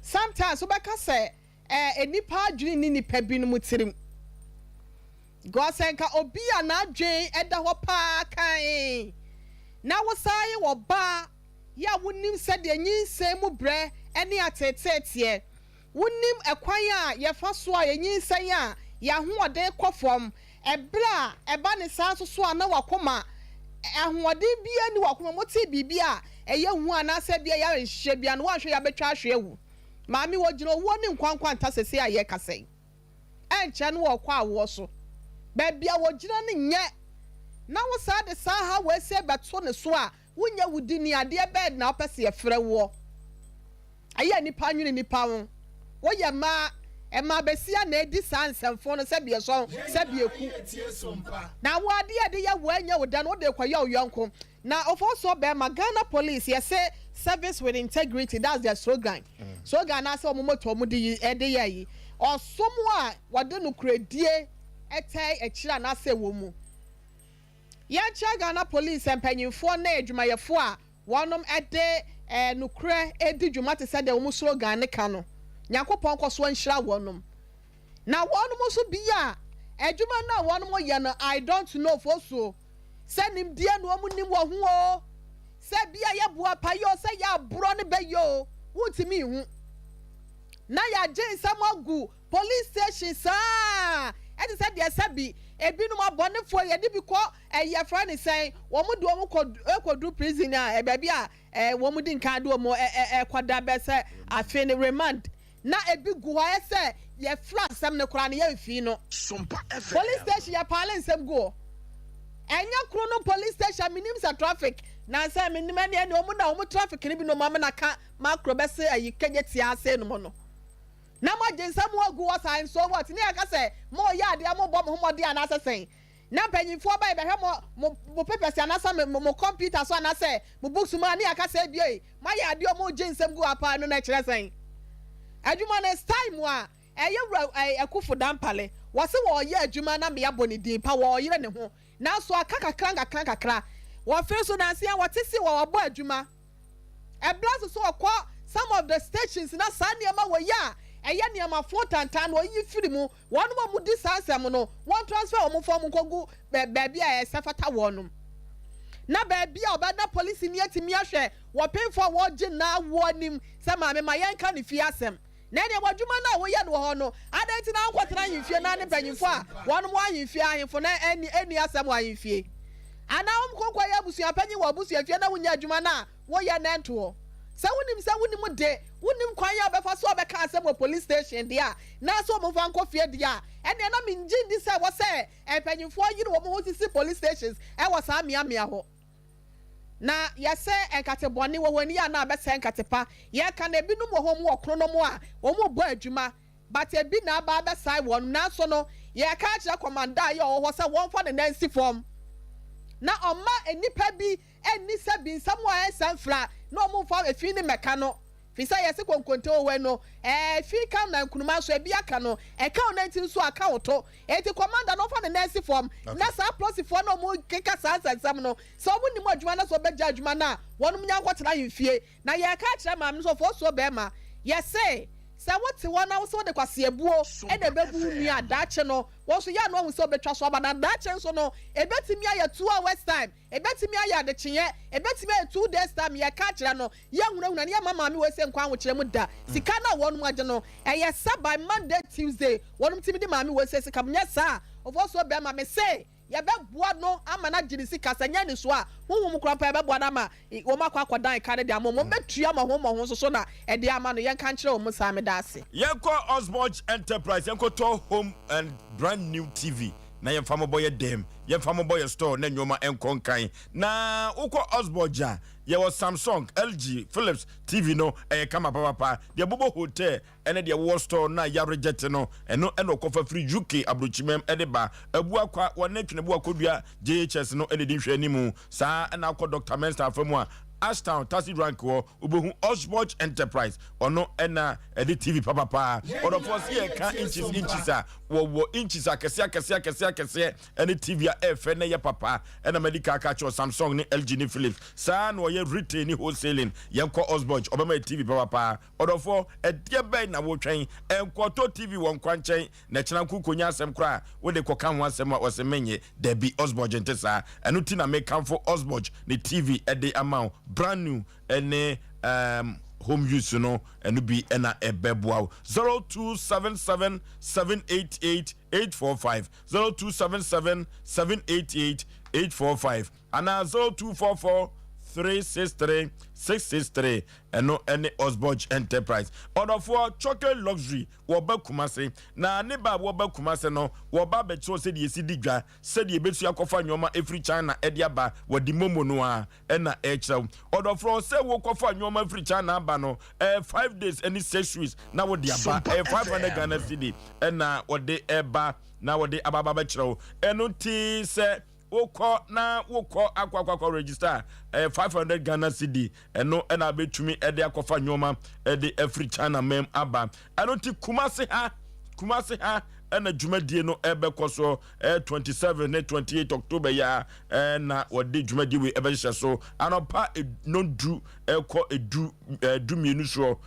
sometimes wobɛka sɛ Eh nnipa adwene nni nnipa binom tirim. Because sɛ nka obi a n'adwene da hɔ paa kann na wosan yɛ ɔbaa yɛ a wonim sɛdeɛ nyinsɛn mu brɛ ne ateetee teɛ, wonim ɛkwan a yɛfa so a yɛnyinsɛn a yɛn ahoɔden kɔ fam, ɛberɛ a ɛba ne saa nso so a na w'akoma ahoɔden biara nni w'akoma mu, wote biribi a ɛyɛ hu anaasɛ bi a ɛyɛ awerɛhyehyɛ biara no woanhwɛ yɛ abɛtwa ahwe awu. Maame, wɔgyina owuo ne nkwa nkwanta seesei a yɛrekasa yi. Ɛnkyɛ no wɔrekɔ awoɔ so. Baabi a wɔgyina no nyɛ. Na wo saa de saa haw wei sei bɛto ne so a, wonyɛ wo dini, adeɛ bɛn na wopɛ sɛ yɛfrɛ woɔ? Ɛyɛ a nnipa nwene nnipa ho. Woyɛ mmaa, mmaa bɛsia na ɛdi saa nsɛmfo no sɛbi ɛsɔn, sɛbi ɛku. Na wo adeɛ a ɛde yɛ wo a ɛnyɛ wo dɛ no, wode rekɔyɛ wo yɔnko. Na ofosuo bɛɛma Ghana police yɛse service with integrity that's their slogan slogan anaasɛ wɔn motto wɔn de yi de yɛ yi ɔsom a wɔde nokorɛdie ɛtɛe akyire anaasɛ ɛwɔ mu. Yɛnkyerɛ Ghana police mpanyinfoɔ ne adwumayɛfoɔ a wɔnom de eh, nokorɛ ɛdi dwuma te sɛ deɛ wɔn slogan no ka no. Nyankopɔn nkɔsoɔ nhyira wɔnom. Na wɔnom nso bi a adwuma no a wɔnom yɛ no I don't know fosuo. Sɛ nimdeɛ na wɔn nim wɔ ho oo, Sɛ bia yɛ boapa yi o, sɛ yɛ aborɔ no bɛ yɛ o, wontumi nhu. Na yɛagye nsɛm agu police station saa ɛte sɛ deɛ sɛbi ebinom abɔnefoɔ yɛde bi kɔ ɛyi yɛfrɛ ne sɛn, wɔn de wɔn kɔ ɛkɔduru prison a baabi a ɛɛ wɔn di nkan de wɔn ɛ ɛ ɛkɔda bɛ sɛ afe no remand na ebi gu hɔ ayɛ sɛ yɛfrɛ asɛm no koraa no yɛmfii no. Police station yɛpaale nsɛm gu hɔ. Ɛnyɛ koro no police station menim sɛ traffic nansa menim ɛne ɛne wɔn na wɔn traffic no bi na wɔn amena ka makro bɛse ayi kɛnyɛ tia ase no mo no. Na mo agye nsɛm agu hɔ saa and so what ne yɛka sɛ mo yɛ adeɛ mo bɔ mo ho mmɔden anaasɛ sɛn. Na mpanyinfoɔ ba yɛbɛhwɛ mo mo mo papers anaasɛ mo mo computer so anaasɛ mo books mu a ne yɛaka sɛ ebie moayɛ adeɛ ɔmo gye nsɛm gu hɔ paa no na ɛkyerɛ sɛn? Adwuma no it's time a ɛyɛ wura ɛɛ Akufo Dampale wɔse wɔɔyɛ adwuma na mea bɔ ne din pa wɔɔyere ne ho nanso aka kakra nkakra nkakra wɔfee so nanse a wɔte se wɔɔbɔ adwuma Ɛbra nso sɛ ɔkɔ some of the stations na saa nneɛma wɔ yi a ɛyɛ nneɛma fo tantan no ɔyiyi firi mu. Wɔnom a wɔdi saa nsɛm no wɔn transfer wɔn mfa wɔn nkɔgu baabi a ɛsɛ fata wɔnom. Na baabi a ɔbɛ na polisini atumi ahwɛ wɔ penfoɔ a wɔregye nna awoɔ anim sɛ maame ma yɛnka ne fie asɛm. Na ɛneɛ w'adwuma no a woyɛ no wɔ hɔ no, adɛn nti na wonkɔtena ahemfie na ne mpanyimfoɔ a wɔnom wɔ ahemfie, ahemfo no nni, nni asɛm wɔ ahemfie? Anaa wonkɔ nkɔyɛ abusuapanyin wɔ abusuafie na wonyɛ adwuma no a woyɛ no nto hɔ? Sɛ wonim sɛ wonim de, wonnim kwan a wobɛfa so abɛka asɛm wɔ police station deɛ a, na sɛ wɔmfa nkɔ fie deɛ a, ɛneɛ na mengye ndi sɛ ɛwɔ sɛ mpanyimfoɔ yere wɔn ho sisi police stations wɔ saa mmeammea hɔ. Na yɛsɛ nkate bɔne wɔ wɔn ani a na abɛsɛe nkate pa. Yɛka no ebinom wɔ hɔ wɔn wɔ kronom a wɔn bɔ adwuma but ebi na aba abɛsae wɔn nanso no yɛka akyerɛ kɔmanda a yɛ ɔwɔ hɔ sɛ wɔnfa ne nan nsi fam na ɔmma nnipa bi nni sɛ bi nsɛm a ɛnsɛ mfra na wɔn mfa efi ne mmɛka no. Fi sɛ yɛse konkonte wɔ hɔ no, ɛɛ fi ka na nkunuma nso ebi aka no, ɛka wo nanti nso a ka wo to. Enti commander no ɔmfa ne nan nsi fam na saa apolisifoɔ no a wɔn keka saa nsɛnsɛm no, sɛ wɔn nim adwuma na sɛ wɔn bɛgya adwuma no a, wɔnom nya nkɔtena ahemfie. Na yɛreka akyerɛ maame no sɛ ɔfɔɔsuo bɛɛma, yɛse sɛ wote hɔ na wose wode kwaseabuo na ɛbɛbu wo nua a, daakye no wo nso yɛ a na wahu sɛ wobɛtwa so aba na daakye nso no ɛbɛtumi ayɛ 2 hours time, Ebetumi ayɛ adekyeeɛ, ebetumi ayɛ 2 days time, yɛka akyerɛ no, yɛnhunahuna no, yɛmma maame wei sɛ nkɔ ahokyerɛ mu da. Sika no a wɔnom agye no, ɛyɛ sɛ by Monday, Tuesday, wɔnom tumi de maame wei sɛ sika, nyɛ saa a, ɔfɔsuo bɛɛma, mese yɛbɛboa no ama no agye ne sika, sɛ nyɛ ne so a, honhom koraa mpo yɛbɛboa no ama wɔn akɔ akɔdan ka no de ama wɔn, wɔbɛtua mmɔho mmɔho nso so na ɛde ama no, yɛnka nkyerɛ wɔn saa, meda ase. Yɛnkɔ Osborge Enterprise yɛnkɔtɔ home and brand new TV na yɛmfa mobɔ yɛ dɛm, yɛmfa mobɔ yɛ store na nneɛma nkɔ nkan. Na wokɔ Osborge a, yɛwɔ Samsung, LG, Philips TV no, ɛyɛ kama papapa. Deɛ bobɔ hotel ɛne deɛ wowɔ store no a yɛaregyɛte no, ɛno ɛna ɔkɔfa firi UK aburokyimam ɛde ba. Abuakwa, wɔne Tweneboa Kodua JHS no ɛna ɛdi nhwɛanimu. Saa ɛna akɔ Dr. Mensah afa mu a, Ashtown Taxi Rank hɔ, wobɛhu Osborge Enterprise, ɔno ɛna ɛde TV papapaa. Ɔdɔfoɔ sɛ yɛka inches inches a, wɔwɔ inches akɛseɛ akɛseɛ akɛseɛ akɛseɛ ɛne TV a ɛfɛ na ɛyɛ papa. Ɛna madi ka aka kyerɛ Samsung ne LG ne Philips. Saa na ɔyɛ retail ne wholesaling. Yɛnkɔ Osborge, ɔbɛma yɛ TV papapaa. Ɔdɔfoɔ, ɛdeɛ bɛn na wotwɛn? Ɛnkɔtɔ TV wɔ nkwankyɛn na ɛkyena nko kɔnya asɛm koraa a wode kɔka ho asɛm a ɔse menye. Dabi, Osborge nte saa. Ɛno ti na mekamfo Osborge ne TV de ama wo. Brand new ne um, home use no, ɛno bi na ɛbɛboa wo. 0277 788 845, 0277 788 845 anaa 0244 363 663. Ɛno ɛne Osborge Enterprise. Ɔdɔfoɔ, Chocolate Luxury wɔba Kumase, na ne ba a wɔba Kumase no wɔba abɛkyerɛw sɛdeɛ yɛsi di dwa, sɛdeɛ yɛbɛsi akɔfa nneɛma ɛfiri China ɛde aba. Wɔde momo no a ɛna ɛkyerɛw. Ɔdɔfoɔ, sɛ wokɔfa nneɛma firi China aba no, ɛyɛ 5 days ɛne 6 weeks na wode aba. Ɛyɛ 500 Ghana cedi ɛna wɔde ɛba na wɔde aba aba bɛkyerɛw. Ɛno nti sɛ wokɔ na wokɔ akɔ akɔ akɔ register, ɛyɛ 500 Ghana cedi. Ɛno ɛna abɛtumi ɛde akɔfa nneɛma ɛde afiri China mɛm aba. Ɛno nti Kumase ha, Kumase ha ɛna dwumadie no ɛbɛkɔ so. Ɛyɛ 27 ne 28 October yi a ɛna wɔde dwumadie wei ɛbɛhyehyɛ so anɔpa nondu ɛkɔ edu 12 soɔ.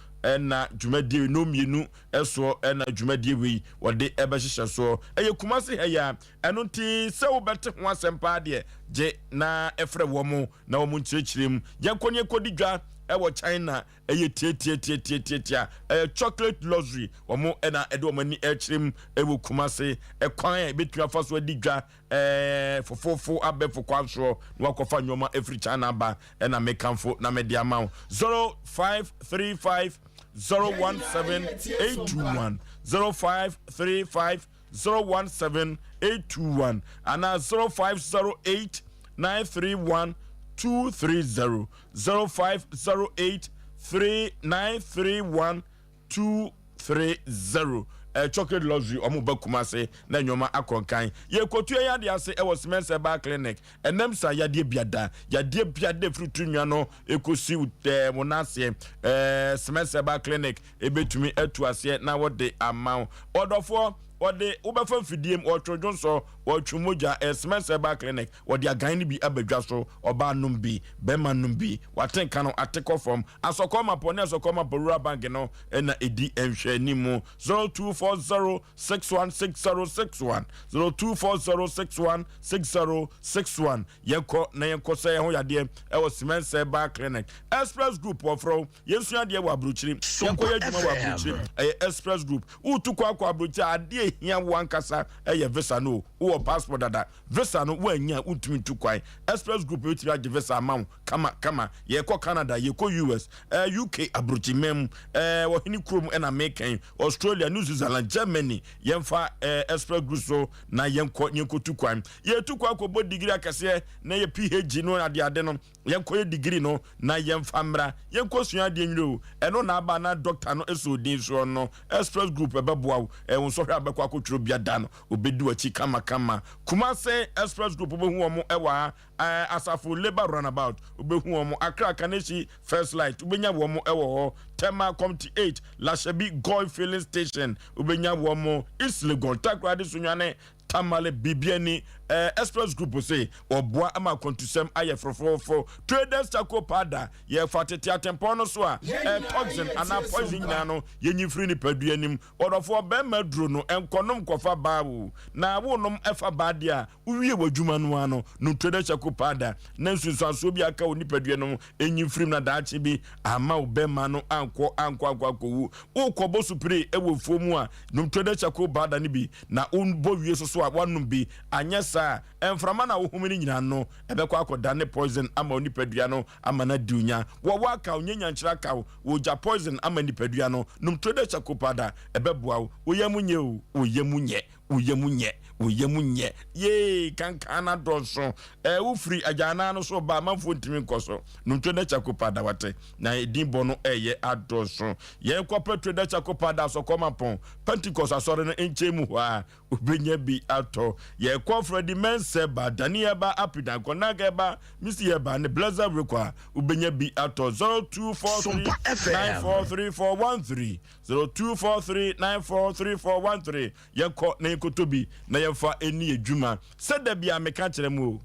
na dwumadie nnɔnmienu soɔ na dwumadie wei wɔde bɛhyehyɛ soɔ. Ɛyɛ Kumasi ha yi ara, ɛno nti sɛ wobɛte ho asɛm paa deɛ gye na frɛ wɔn na wɔn nkyerɛkyerɛ mu. Yɛnkɔ ne yɛnkɔdi dwa wɔ China, ɛyɛ tiatiatiatiatiatia, ɛyɛ chocolate luxury, wɔn na ɛde wɔn ani ɛrekyerɛ mu wɔ Kumasi, ɛkwan a yɛbɛtumi afa so adi dwa ɛɛ fofofo abɛfo kwan soɔ na wakɔfa nneɛma afiri China aba ɛna mekamfo na mede ama wo 0535 017 821 0535 017 821 anaa 0508 931 230 0508 3931 230 eh, chocolate luxury ɔmo ba Kumase na nneɛma akɔ nkan. Yɛkɔtu yɛn adeɛ ase ɛwɔ Cement Herbal Clinic. Ɛnam saa yadeɛ biada, yadeɛ biada ɛfiri to nwa no ɛkɔsi eh, wo nan aseɛ. Eh, Cement Herbal Clinic ɛbɛtumi atu aseɛ na wɔde ama wo. Ɔdɔfoɔ, wɔde wobɛfa mfidie mu, wɔtwe dwonsɔ, wɔtwe mogya. Eh, Cement Herbal Clinic, wɔde agan no bi aba dwa so. Ɔbaa nom bi, bɛrima nom bi. Wate nka no, ate kɔ fam. Asɔkɔɔ Mapɔ ne Asɔkɔɔ Mapɔ Rural Bank no na ɛdi nhwɛanimu. 0240 616061, 0240 616061. Yɛnkɔ na yɛnkɔ sɛ yɛn ho yadeɛ ɛwɔ Simɛnsɛ Bar Clinic. Express Group wɔfrɛ wo. Yɛnsua adeɛ wɔ aburokyiri. Yɛnkɔ yɛ adwuma wɔ aburokyiri. Ɛyɛ Express Group. Wotu kɔ akɔ aburokyiri a, adeɛ ehia wo ankasa ɛyɛ visa no o. Wowɔ passport dada. Visa no woannya a wontumi ntu kwan. Express Group bɛtumi agye visa ama wo kama kama. Yɛkɔ Canada, yɛkɔ US, eh, UK aburokyiman mu, eh, ɔhene kurom ɛna meka yi, Australia, New Zealand, Germany. Yɛmfa eh, Express Group so na yɛnkɔ na yɛnkɔtu kwan. Yɛtu kwan kɔbɔ digiri akɛseɛ na yɛ PhD no adeade no. Yɛnkɔyɛ digiri no na yɛmfa mmra. Yɛnkɔsua adeɛ nwere o. Ɛno na aba na dɔkta no sɔ odin soɔ no. Express Group ɛbɛboa wo. Eh, wo nsɔhwɛ a bɛkɔ akɔtwerɛ bia da no, ɔbɛdi w'akyi kama kama. Kumase Express Group wobɛhu wɔn wɔ ha. Ɛɛ Asafo Labour Runabout, wobɛhu wɔn. Accra Kaneshie First Light, wobɛnya wɔn wɔ hɔ. Tema Comte 8, Lashabi Goil Filling Station, wobɛnya wɔn. East Legon, Takoradi Sunyani, Tamale, Bibiani. Ɛɛ Express Group se wɔboa ma akwantusɛm ayɛ foroforoforo. Traders Charcoal Powder, yɛfa tete atempɔn no so a, ɛɛ toxin anaa poison nyinaa no, yɛnyi mfiri nipadua no mu. Ɔdɔfoɔ, bɛrima aduro no, nkɔnom nkɔfa baa o. Na wonom ɛfa baa deɛ a, Wowie w'adwuma no ara no, nom Trader Charcoal Powder na nsunsuansoɔ bi a aka wo nipadua no ho nyi mfiri mu na daakye bi amma wo bɛmma no ankɔ ankɔ ankɔ ankɔwu. Worekɔbɔ supire wɔ mfuo mu a, nom Trader Charcoal Powder no bi na wobɔ wie nso so a woanom bi. Anyɛ saa a, mframa no a wohome no nyinaa no, ɛbɛkɔ akɔdane poison ama wo nipadua no ama no adi wo nya. Wɔwɔ akaw, nyɛ nyankyerɛ akaw, wɔgya poison ama nipadua no. Nom Trader Charcoal Powder, ɛbɛboa wo. Wo yam nyɛ o, wo yam nyɛ. Wo yam nyɛ, wo yam nyɛ, yee, kankan no adɔɔso. Ɛɛ, wofiri agyanan no so ba, amanfoɔ ntumi nkɔ so. Nom Trader Charcoal Powder, wate? Na edin bɔ no ɛyɛ adɔɔso. Yɛnkɔpɛ Trader Charcoal Powder Asɔkɔ Mampɔn, Pentecost Asɔre no nkyɛn mu hɔ a, wobɛnya bi atɔ. Yɛkɔ Freddie Mensah ba, Danny Ɛba, Apidan, Kɔnag Ɛba, Missy Ɛba, ne Blessed Rekɔ a, wobɛnya bi atɔ. 0243 943413. 0243943413 Yɛnkɔ na yɛnkɔtɔ bi na yɛmfa ɛni adwuma. Sɛ da biara meka kyerɛ mo o,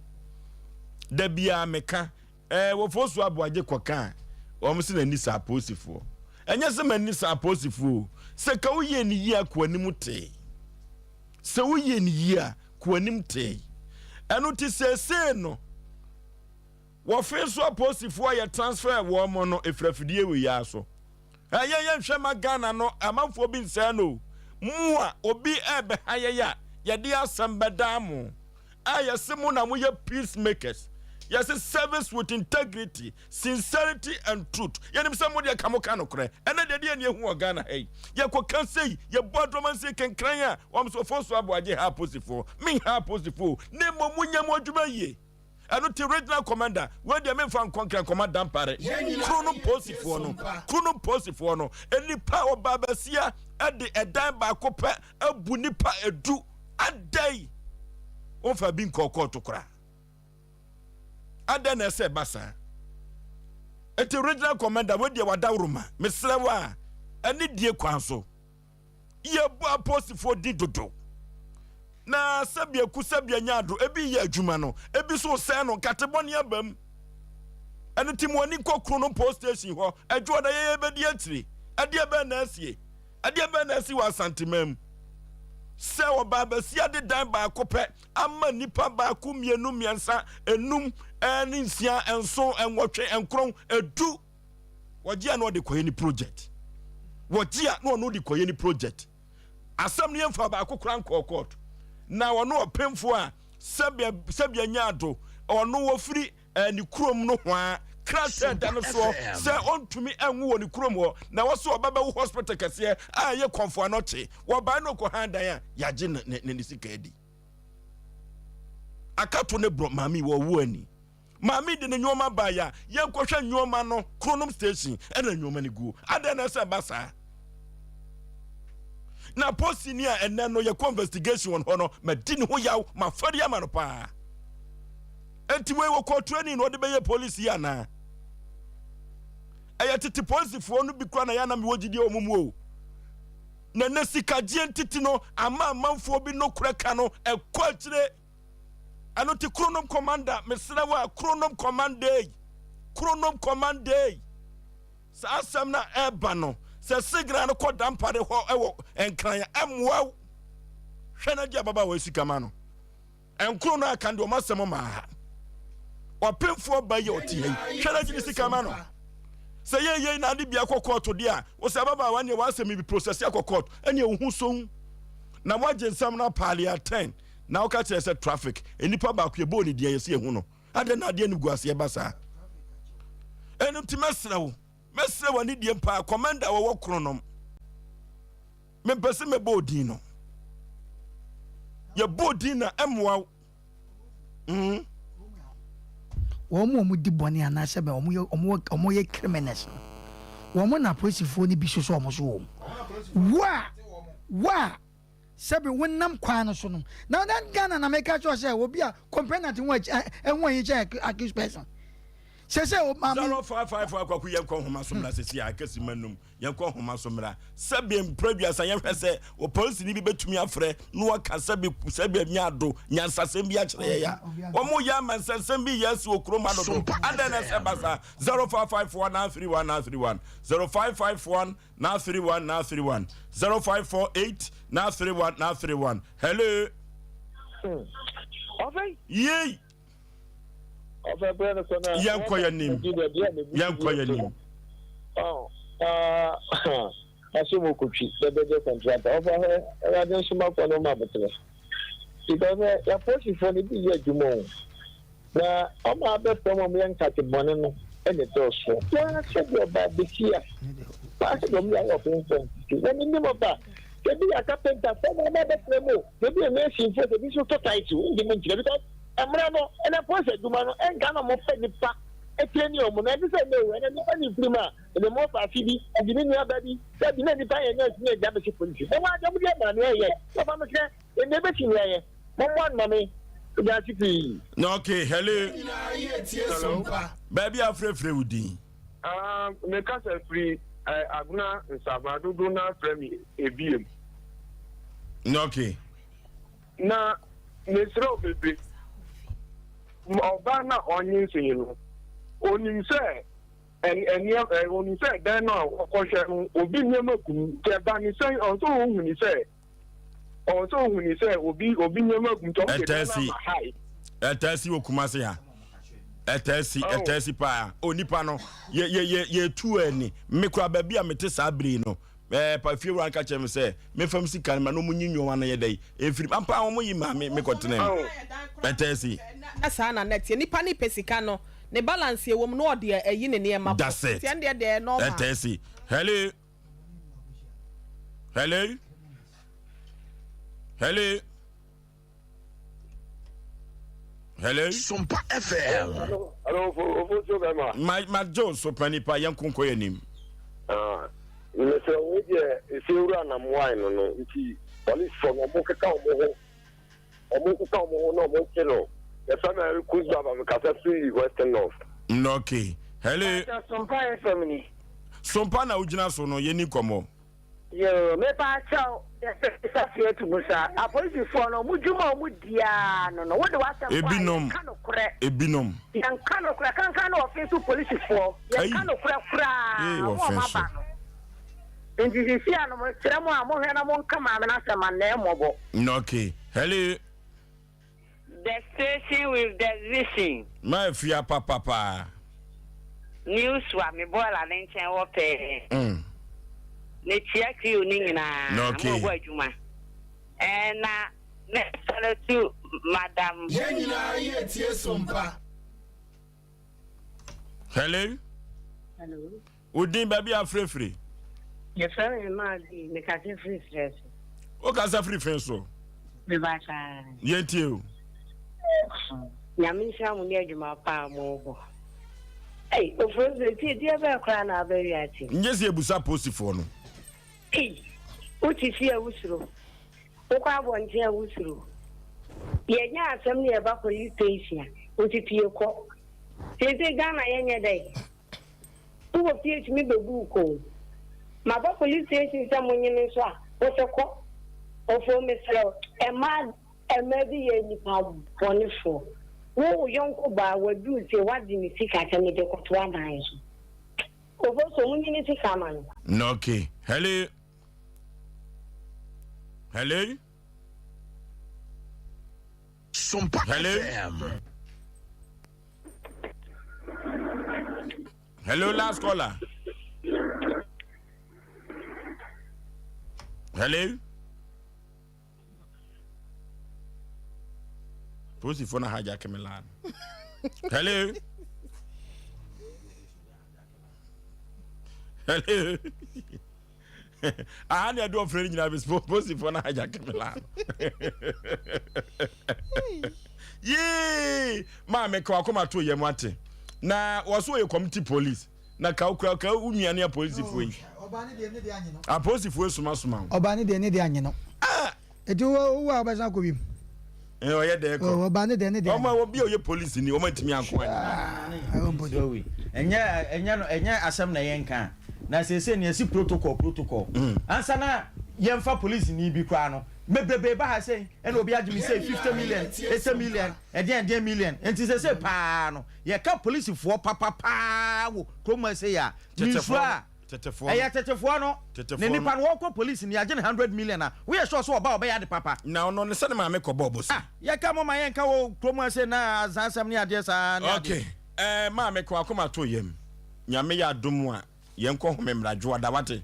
da biara meka ɛɛ wɔfoɔ so aboagye kɔka a, wɔn se n'ani sa apolisifoɔ. Ɛnyɛ sɛ m'ani sa apolisifoɔ o, sɛ ka woyɛ ne yie a kɔ anim tee. Sɛ woyɛ ne yie a kɔ anim tee. Ɛno te seesei no, wɔfe so apolisifoɔ a yɛ transfer wɔn no ɛfiri afidie wei ara so. Ɛyɛ yɛn hwɛ ma Ghana no amanfoɔ bi nsɛɛ no o. Mo a obi ɛɛbɛha yɛn a yɛde asɛm bɛdaa mo a yɛse mo na moyɛ peace makers. Yɛse service with integrity, sincerity and truth. Yɛnim sɛ mo deɛ ka mo ka nokorɛ. Ɛnɛ deɛ deɛ ne yɛhu wɔ Ghana ha yi. Yɛkɔ ka sei, yɛbɔ adrɔma nsie kenkran a wɔn so fo so aboagye ha aposifoɔ. Menha aposifoɔ o. Na mmom monyɛ mo adwuma yie. Ɛno nti regional commander, wei deɛ memfa nkɔ nkran nkɔma Dampare. Kuro no posifoɔ no, kuro no posifoɔ no, nnipa a ɔbaa basia de ɛdan baako pɛ abu nnipa edu adɛn? Wɔmfa bi nkɔɔ kɔɔto koraa. Adɛn na ɛsɛ ɛba saa? Eti regional commander, wei deɛ wadaworoma, mesrɛ wo a, ɛne die kwan so. Yɛbɔ aposifoɔ din dodo. Na sɛbi aku sɛbi anya ado, ebi yɛ adwuma no, ebi nso sɛe no, nkate bɔne aba mu. Ɛno nti mo ani nkɔ kuro no post station hɔ, adwoɔ da yɛyɛ bɛdi akyire. Ɛdeɛ bɛn na asie? Ɛdeɛ bɛn na asi wɔ Asanteman mu? Sɛ ɔbaa basia de dan baako pɛ ama nnipa baako, mmienu, mmiɛnsa, enum, ne nsia, nson, nwɔtwe, nkron, edu. Wɔgye a na ɔde kɔyɛ ne project. Wɔgye a na ɔno de kɔyɛ ne project. Asɛm no yɛmfa baako koraa nkɔɔ court. Na ɔno ɔpemfoɔ a sɛbea sɛbea nya ado, ɔno wɔfiri eh, ne kurom no hwaa krataa da no soɔ sɛ ɔntumi nwo wɔ ne kurom hɔ na ɛwɔ sɛ ɔba bɛwo hospital kɛseɛ a ɛyɛ kɔmfo anɔkye. Wɔbae no ɔkɔhan dan a yɛagye ne, ne, ne sika adi. Akato ne borɔ maame wɔwo ani. Maame de ne nnoɔma baeɛ a, yɛnkɔhwɛ nnoɔma no Kronom station ɛna nnoɔma no guo. Adɛn na ɛsɛ ɛba saa? Na posini a ɛnɛ no yɛkɔ investigation wɔn hɔ no, madi ne ho yaw, mafɛre ama no paa. Enti wei wɔkɔ training na ɔde bɛyɛ polisi yi anaa? Ɛyɛ tete polisifoɔ no bi kora na yɛ na mewɔ gyidie wɔn mu o. Na ɛnɛ sikagyeɛ ntiti no ama amanfoɔ bi nokorɛ ka no ɛkɔ akyire. Ɛno nti Kronom Commander, mesrɛ wo a, Kronom Commander ei, Kronom Commander ei, saa asɛm no a ɛreba no, sɛ signal no kɔ Dampare hɔ wɔ Nkran a, ɛmmoa wo. Hwɛ na gye ababaawa yi sika ma no. Nkron no aka no deɛ, wɔn asɛm mmaa ha. Ɔpemfoɔ ba yi a ɔte ha yi, hwɛ na gye ne sika ma no. Sɛ yɛ yei na ade bi akɔ kɔɔto deɛ a, wo sɛ ababaawa neɛ w'asɛm yi bi process akɔ kɔɔto, ɛneɛ wo ho so na woagye nsɛm no apaale atɛn. Na woka kyerɛ sɛ traffic nnipa baako yɛbɔɔ ne din a yɛsɛ yɛhu no adɛn na adeɛ animguaseɛ ba saa ɛno nti mɛsrɛ wo mɛsrɛ wo anidie paa commander a wɔwɔ kronom mempɛ sɛ mɛbɔ odin no yɛbɔ odin na ɛmmoa wo mm. Wɔn a wɔdi bɔne anaasɛ bɛ wɔn yɛ wɔn wɔn yɛ criminals no wɔn na apolisifoɔ no bi soso wɔn so wɔn wo a wo a Sɛbe wo nam kwan no so no. Na na Ghana na meka kyerɛ wo sɛ obi a complainant ho ɛho ahi kyɛn accused person. Sɛ sɛ o maame. 0554 Akwaku yɛnkɔ nhoma so mmra sɛsi a ɛka simma num yɛnkɔ nhoma so mmra sɛbe mprɛ aduasa yɛnhwɛ sɛ ɔpolisini bi bɛtumi afrɛ na waka sɛbe sɛbe anya ado nyansasɛm bi akyerɛ yɛn a wɔn yɛ ama nsɛnsɛm bi yɛ asi wɔ kurom ha dodo adɛn na ɛsɛ ba saa 0554 931 931 0551 931 931 0548 931 931 hello. Ɔfɛ. Yei. Ɔfɛ brɛ no sɛ na. Yɛnkɔ yɛn nim. Yɛnkɔ yɛn nim. Aso mu kotwi bɛbɛgye kɔntrata ɔfa hɛ ɛwurade nsoma kɔ no ma abotrɛ because ɛ yɛapolisifoɔ no bi yɛ adwuma o. Na wɔn a abɛpra mu a wɔyɛ nkate bɔne no na ɛdɔɔso. Wɔn ara sɛdeɛ ɔbaa bɛsi a, wɔn ara sɛdeɛ wɔyɛ ayɛ ɔpemfoɔ ntete. Na menim ɔba, sɛ ebi yɛ akapentafoɔ na wɔn abɛpra mu o, sɛ ebi yɛ masonfoɔ, sɛ ebi nso tɔ tiles o, wontumi nkyerɛ because mmara no, ɛnɛ polisi adwuma no, ɛnka na wɔpɛ nnipa training wɔn no, ɛnte sɛ ɛnɛ o, ɛnɛ nnipa ne mfirim a, ɛde mo ɔfaase bi, ɛde me nua ba bi, sɛ bi na nnipa yɛ nurse ne agya bɛhyɛ polisi. Na wɔn adeɛ wɔde ama no ɛyɛ, wɔfa no sɛ. Nea ebesi nea yɛ. Mommoa no ma me. Meda ase pii. Na okay, hello. Hello. Baabi a frɛfrɛ wo din. Ah, me kasa firi eh, Agona Nsaba dodo na frɛ me ebiem. Na okay. Na mesrɛ wo bebree. Ɔbaa na ɔnyinsɛn no, onim sɛ ɛnneɛ onim sɛ dan no a ɔkɔhwɛ no obi nneɛma gu mu. Nti ɛba ne sɛn ɔsɛ ohu ne sɛ ɔwɔ sɛ ohun ni sɛ obi obi nneɛma gu nti ɔmo de dan no ama hae. Ɛtaa si wɔ Kumasi ha. Ɛtaa si ɛtaa si paa. O nipa no yɛ yɛ yɛ yɛ tu ani. Me kura baabi a mete saa bere no. Ɛɛ pa fie wura nka kyerɛ me sɛ mefa me sika no ma na ɔmo nyi nneɛma no yɛ dɛ. Efiri ampa wɔn yi maa me mekɔ tena mu. Ɛtaa si. Na saa na na ɛteɛ. Nipa no pɛ sika no ne balance ɛwɔ mu na ɔde ayi ne nneɛma kɔ. That's it. Nti ɛndeɛ deɛ ɛyɛ normal. Ɛtaa si. Hello. Hello? Hello? Hello? Sompa FM. Hello, ofo so bɛma. Ma ma Joe so pa nipa yɛn nkonko yɛ nim. Ah, mesɛ wo deɛ efiewura na mmoae no no nti polisifoɔ no ɔmo keka ɔmo ho Ɔmo nsesa ɔmo ho na ɔmo nkye no. Yɛfrɛ me Eric Kusbaba mekasa firi Western North. Okay. Hello. Paatwɔ Sompa FM ni. Sompa na wogyina so no yɛni nkɔmmɔ. Yoo mepaakyɛw yɛfrɛ me Safiatu Musa apolisifoɔ no ɔmo dwuma a ɔmo di ara no no wode w'asɛm kɔ a Ebinom. yɛnka nokorɛ Ebinom. yɛnka nokorɛ kankan ne ɔfe so polisifoɔ Ayi. yɛnka nokorɛ koraa Ee ɔmo a wɔfe ɔmo so. aba no. Nti sisi a no mesrɛ mo a mohwɛ na monka maame no asɛm ma nnɛɛ mmɔbɔ. Okay. Hello. The station with the vision. Ma afia papapaa. New Swa me bɔɔla ne nkyɛn hɔ pɛɛ. Mm. Mekyia crew ne nyinaa. Okay. Mo bɔ adwuma. Ɛɛ na me salute madam. Yɛn nyinaa yɛ tie sompa. Hello. Hello. Wo din baabi a frɛfiri? Yɛfrɛ me Maadi, mekasa firi serɛ so. Wokasa firi fɛn so? Mebasa. Yɛntie o. Nyame nhyira mo ne adwuma pa a mobɔ. Ei, ofuro so eti deɛ bɛɛ koraa na aba wiase. Nyɛ sɛ yɛbusa posifoɔ no. Ei, wote fie a wosuro. Wokɔ abɔnten a wosuro. Yɛnya asɛm ne yɛba police station a, wosi pie kɔ. Seesei Ghana yɛnyɛ dɛn? Wowɔ fie tumi bɛbu wo kɔn. Maba police station sɛ monye me nso a, wose kɔ. Ofoo mesrɛ wo, mmaa mmaa bi yɛ nnipa bɔnefoɔ. Wo wo yɔnko baa waduru sei woagye ne sika sɛ mede kɔto adan so. Ofoo so monye ne sika ma no. Okay. Hello. Hello. Hello. Hello, last caller. Hello. Polisifoɔ na hijack me line. Hello. Hello. Aha ne ɛde ɔfrɛ no nyinaa bɛsi polisifoɔ no hijack me line. Yee! Maa me ka wakoma to yam ate. Na wɔso yɛ community police. Na ka okura ka wo nua ne apolisifoɔ yi. Apolisifoɔ yi somasoma wo. Ɔbaa ne deɛ ne deɛ anye no. Ah! Eti wo wo a wobɛsan akɔ wiem. Eh, ɔyɛ dɛ kɔ. Ɔbaa ne deɛ ne deɛ. Ɔmo a obi a ɔyɛ polisi ni ɔmo antumi anko anye. Ɛnyɛ ɛnyɛ no ɛnyɛ asɛm na yɛnka na seesei nea ɛsi protocol protocol. Ansa na yɛmfa polisi ni bi koraa no bebrebe ba ha sei ɛna obi agye me sei 50 million 80 million ɛdeɛn ɛdeɛn million nti seesei paa no yɛka polisifoɔ papa paa wɔ kurom ha sei a mensuro a ɛyɛ tetefoɔ no na nipa no wɔkɔ polisi no yɛagye no 100 million a woyɛ sure sɛ ɔba ɔbɛyɛ ade papa. Na ɔno ne sɛ ne maame kɔ bɔɔ bosi. Ah yɛka mo ma yɛnka wɔ kurom ha sei na azaa asɛm ne adeɛ saa ne adeɛ. Okay ɛɛ maame ka wakoma to yam Nyame yɛ adom a Yɛnkɔ home mmra Dwoada wate.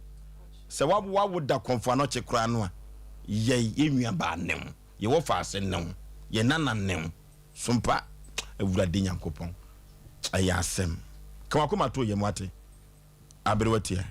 Sɛ wawo wo da kɔmfo anɔkye koraa no a, yɛn, yɛn nua baa ne ho, yɛn wɔfaase ne ho, yɛn nana ne ho. Sompa, Awurade Nyankopɔn, ɛyɛ asɛm. Ka w'akoma to yam wate. Aberewa tia.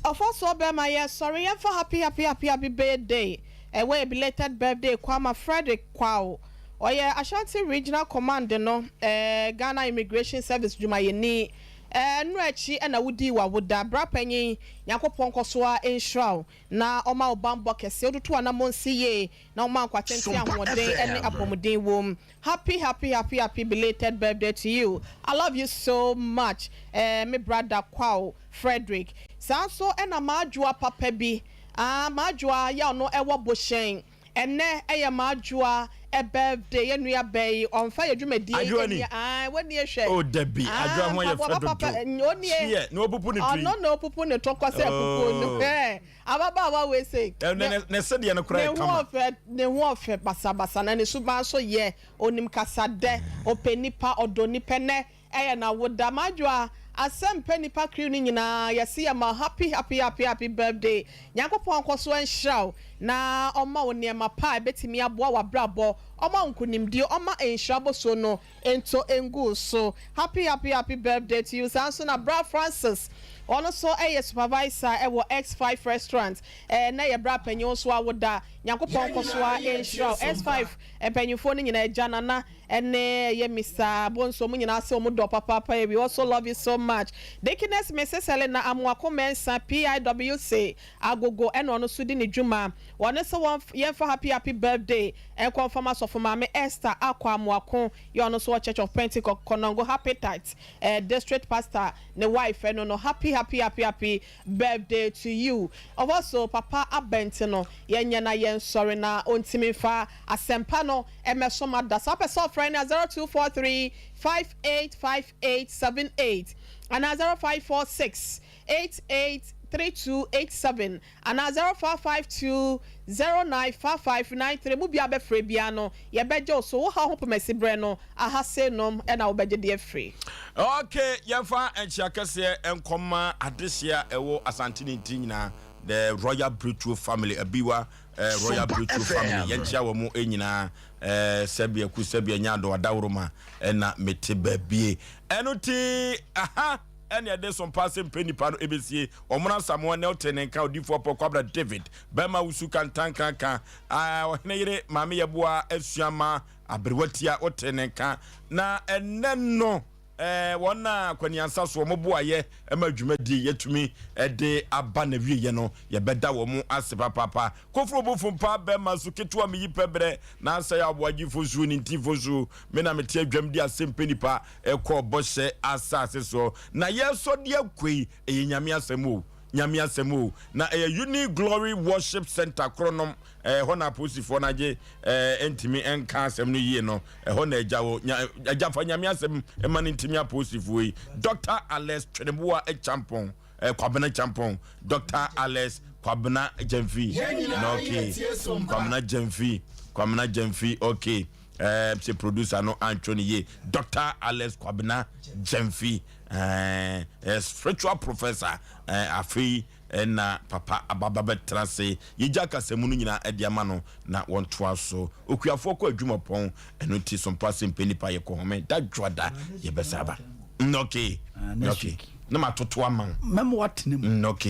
Ɔfɔsoɔ bɛɛma yɛ sɔre yɛnfa happy happy happy happy birthday ɛwɔ yɛ belated birthday Kwama Frederick Kwaw ɔyɛ Ashanti Regional Command no Ghana Immigration Service dwumayɛni Ɛno akyi na wodii w'awoda. Bra panyin, Nyankopɔn nkɔ so ara nhyira wo na ɔma wo bammɔ kɛse, wototo w'anammɔn si yie na ɔma nkwa tenten, ahoɔden ne apɔmuden wom. Happy happy happy happy belated birthday to you. I love you so much eh, me brada Kwaw Frederick. Saa nso na m'adwoa papa bi, ah, m'adwoa yɛ ɔno ɛwɔ Bohyɛn. Ɛnɛ ɛyɛ m'adwoa birthday yɛ nua bɛɛ yi ɔnfa yɛ dwumadie yi Adwoa ni? ɛni ae w'ani hwɛ Oh dabi, ah adwoa ho yɛ mpaboa fɛ papa dodo. onie Hyeɛ, na wapupu ne tiri. ɔno na opupu ne to kɔ sɛ pupuo no Oh. hwɛ ababaawa wei sei Ɛ, ne, ne ne, ne sedeɛ no koraa ne yɛ ho kama. ɔfɛ ne ho ɔfɛ basabasa na ne suban nso yɛ onim kasa dɛ ɔpɛ nipa ɔdɔ nipa nɛ Ɛyɛ na wo da madwoa asɛm pɛ nipa crew no nyinaa yɛse yɛma wo happy happy happy happy birthday Nyankopɔn nkɔso nhyira wo na ɔma wo nneɛma pa a ɛbɛtumi aboa w'abrabɔ ɔma wo nkunimdie ɔma nhyira bosuo no nto ngu wo so happy happy happy birthday to you saa nso na bra Francis ɔno nso yɛ supervisor ɛwɔ X5 restaurant ɛnɛ yɛ bra panyin wo nso awoda Nyankopɔn nkɔso ara nhyira wo X5 mpanyinfoɔ no nyinaa agya nana Ɛne ɛyɛ Mister Abonsu ɔmo nyinaa se ɔmo dɔ papaapa yɛ we also love you so much Deaconess Mrs Helena Amoako Mensah PIWC Agogo ɛna ɔno nso di ne dwuma wɔne se wɔn yɛnfa happy happy birthday ɛnkɔ nfama Sɔfo Maame Esther Akwa Amoako yɛ ɔno nso wɔ Church of Pentecost Konongo Happy eh District Pastor ne wife ɛno no happy happy happy happy birthday to you also papa abɛnte no yɛnyɛ na yɛnsɔre na ɔntimi nfa asɛmpa no Ɛmɛso ma da. Sɛ wopɛ sɛ ɔfrɛ no a 0243 585878 anaa 0546 88. 3287 anaa 0552 09 5593 mu biara bɛfrɛ biara no yɛbɛgye wo so. Wo haw ho pomasi berɛ no aha sei nom na wobɛgye de afiri. Ok yɛmfa nkyea kɛseɛ nkɔma adehyeɛ a ɛwɔ Asante ne nti nyinaa the Royal Bretuo family Abiwa eh, Royal Bretuo family yɛnkyea wɔ mo nyinaa eh, sɛbi aku sɛbi anya ado adaworoma ɛna mete baabie ɛno ti aha ɛne ɛde so mpa sɛ mpɛ nipa no ɛbɛsie ɔmono Asamoah Nelton ne nka odifoɔ pɔ Kwabra David bɛma wusu kantankanka ɔhene yere maame yɛboa asua ma Aberewa tia wote ne nka na ɛnɛ no eh, wɔn a kwaniansa so wɔn boayɛ ma dwumadie yɛtumi de aba na wieɛ no yɛbɛda wɔn ase papaapa. Koforo bofo mpa bɛma so ketewa meyi pɛ berɛ na asɛe aboagyefo su ne ntifo su me na mete adwam di asɛm pɛ nipa ɛkɔ bɔhyɛ asase soɔ na yɛsɔ de akoi ɛyɛ nyame asɛm o nyame asɛm o na ɛyɛ Uni Glory Worship Center kronom Ɛhɔ na apolisifoɔ no agye ntumi nka asɛm no yie no. Ɛhɔ na agya wɔ. Nya, agya fa nyame asɛm ma no ntumi apolisifoɔ yi. Dr. Alex Tweneboa Champon, eh, Kwabena Champon. Dr. Alex Kwabena Gyamfi. Na okay. Kwabena Gyamfi. Kwabena Gyamfi, okay. Eh, sɛ producer no antwerɛ no yie. Dr. Alex Kwabena Gyamfi. Eh, eh, spiritual professor. Eh, afei Ɛna papa aba ba bɛtena ase. Yɛgya kasamu no nyinaa de ama no na wɔntoa so. Okuafoɔ kɔ adwuma pɔn, ɛno nti sompa ase mpɛ nipa yɛkɔ home da dwoada yɛbɛsan aba. Mm, okay. Ah, next okay. week. Na matoto ama wo. Mɛma woatena mu. Mm, okay.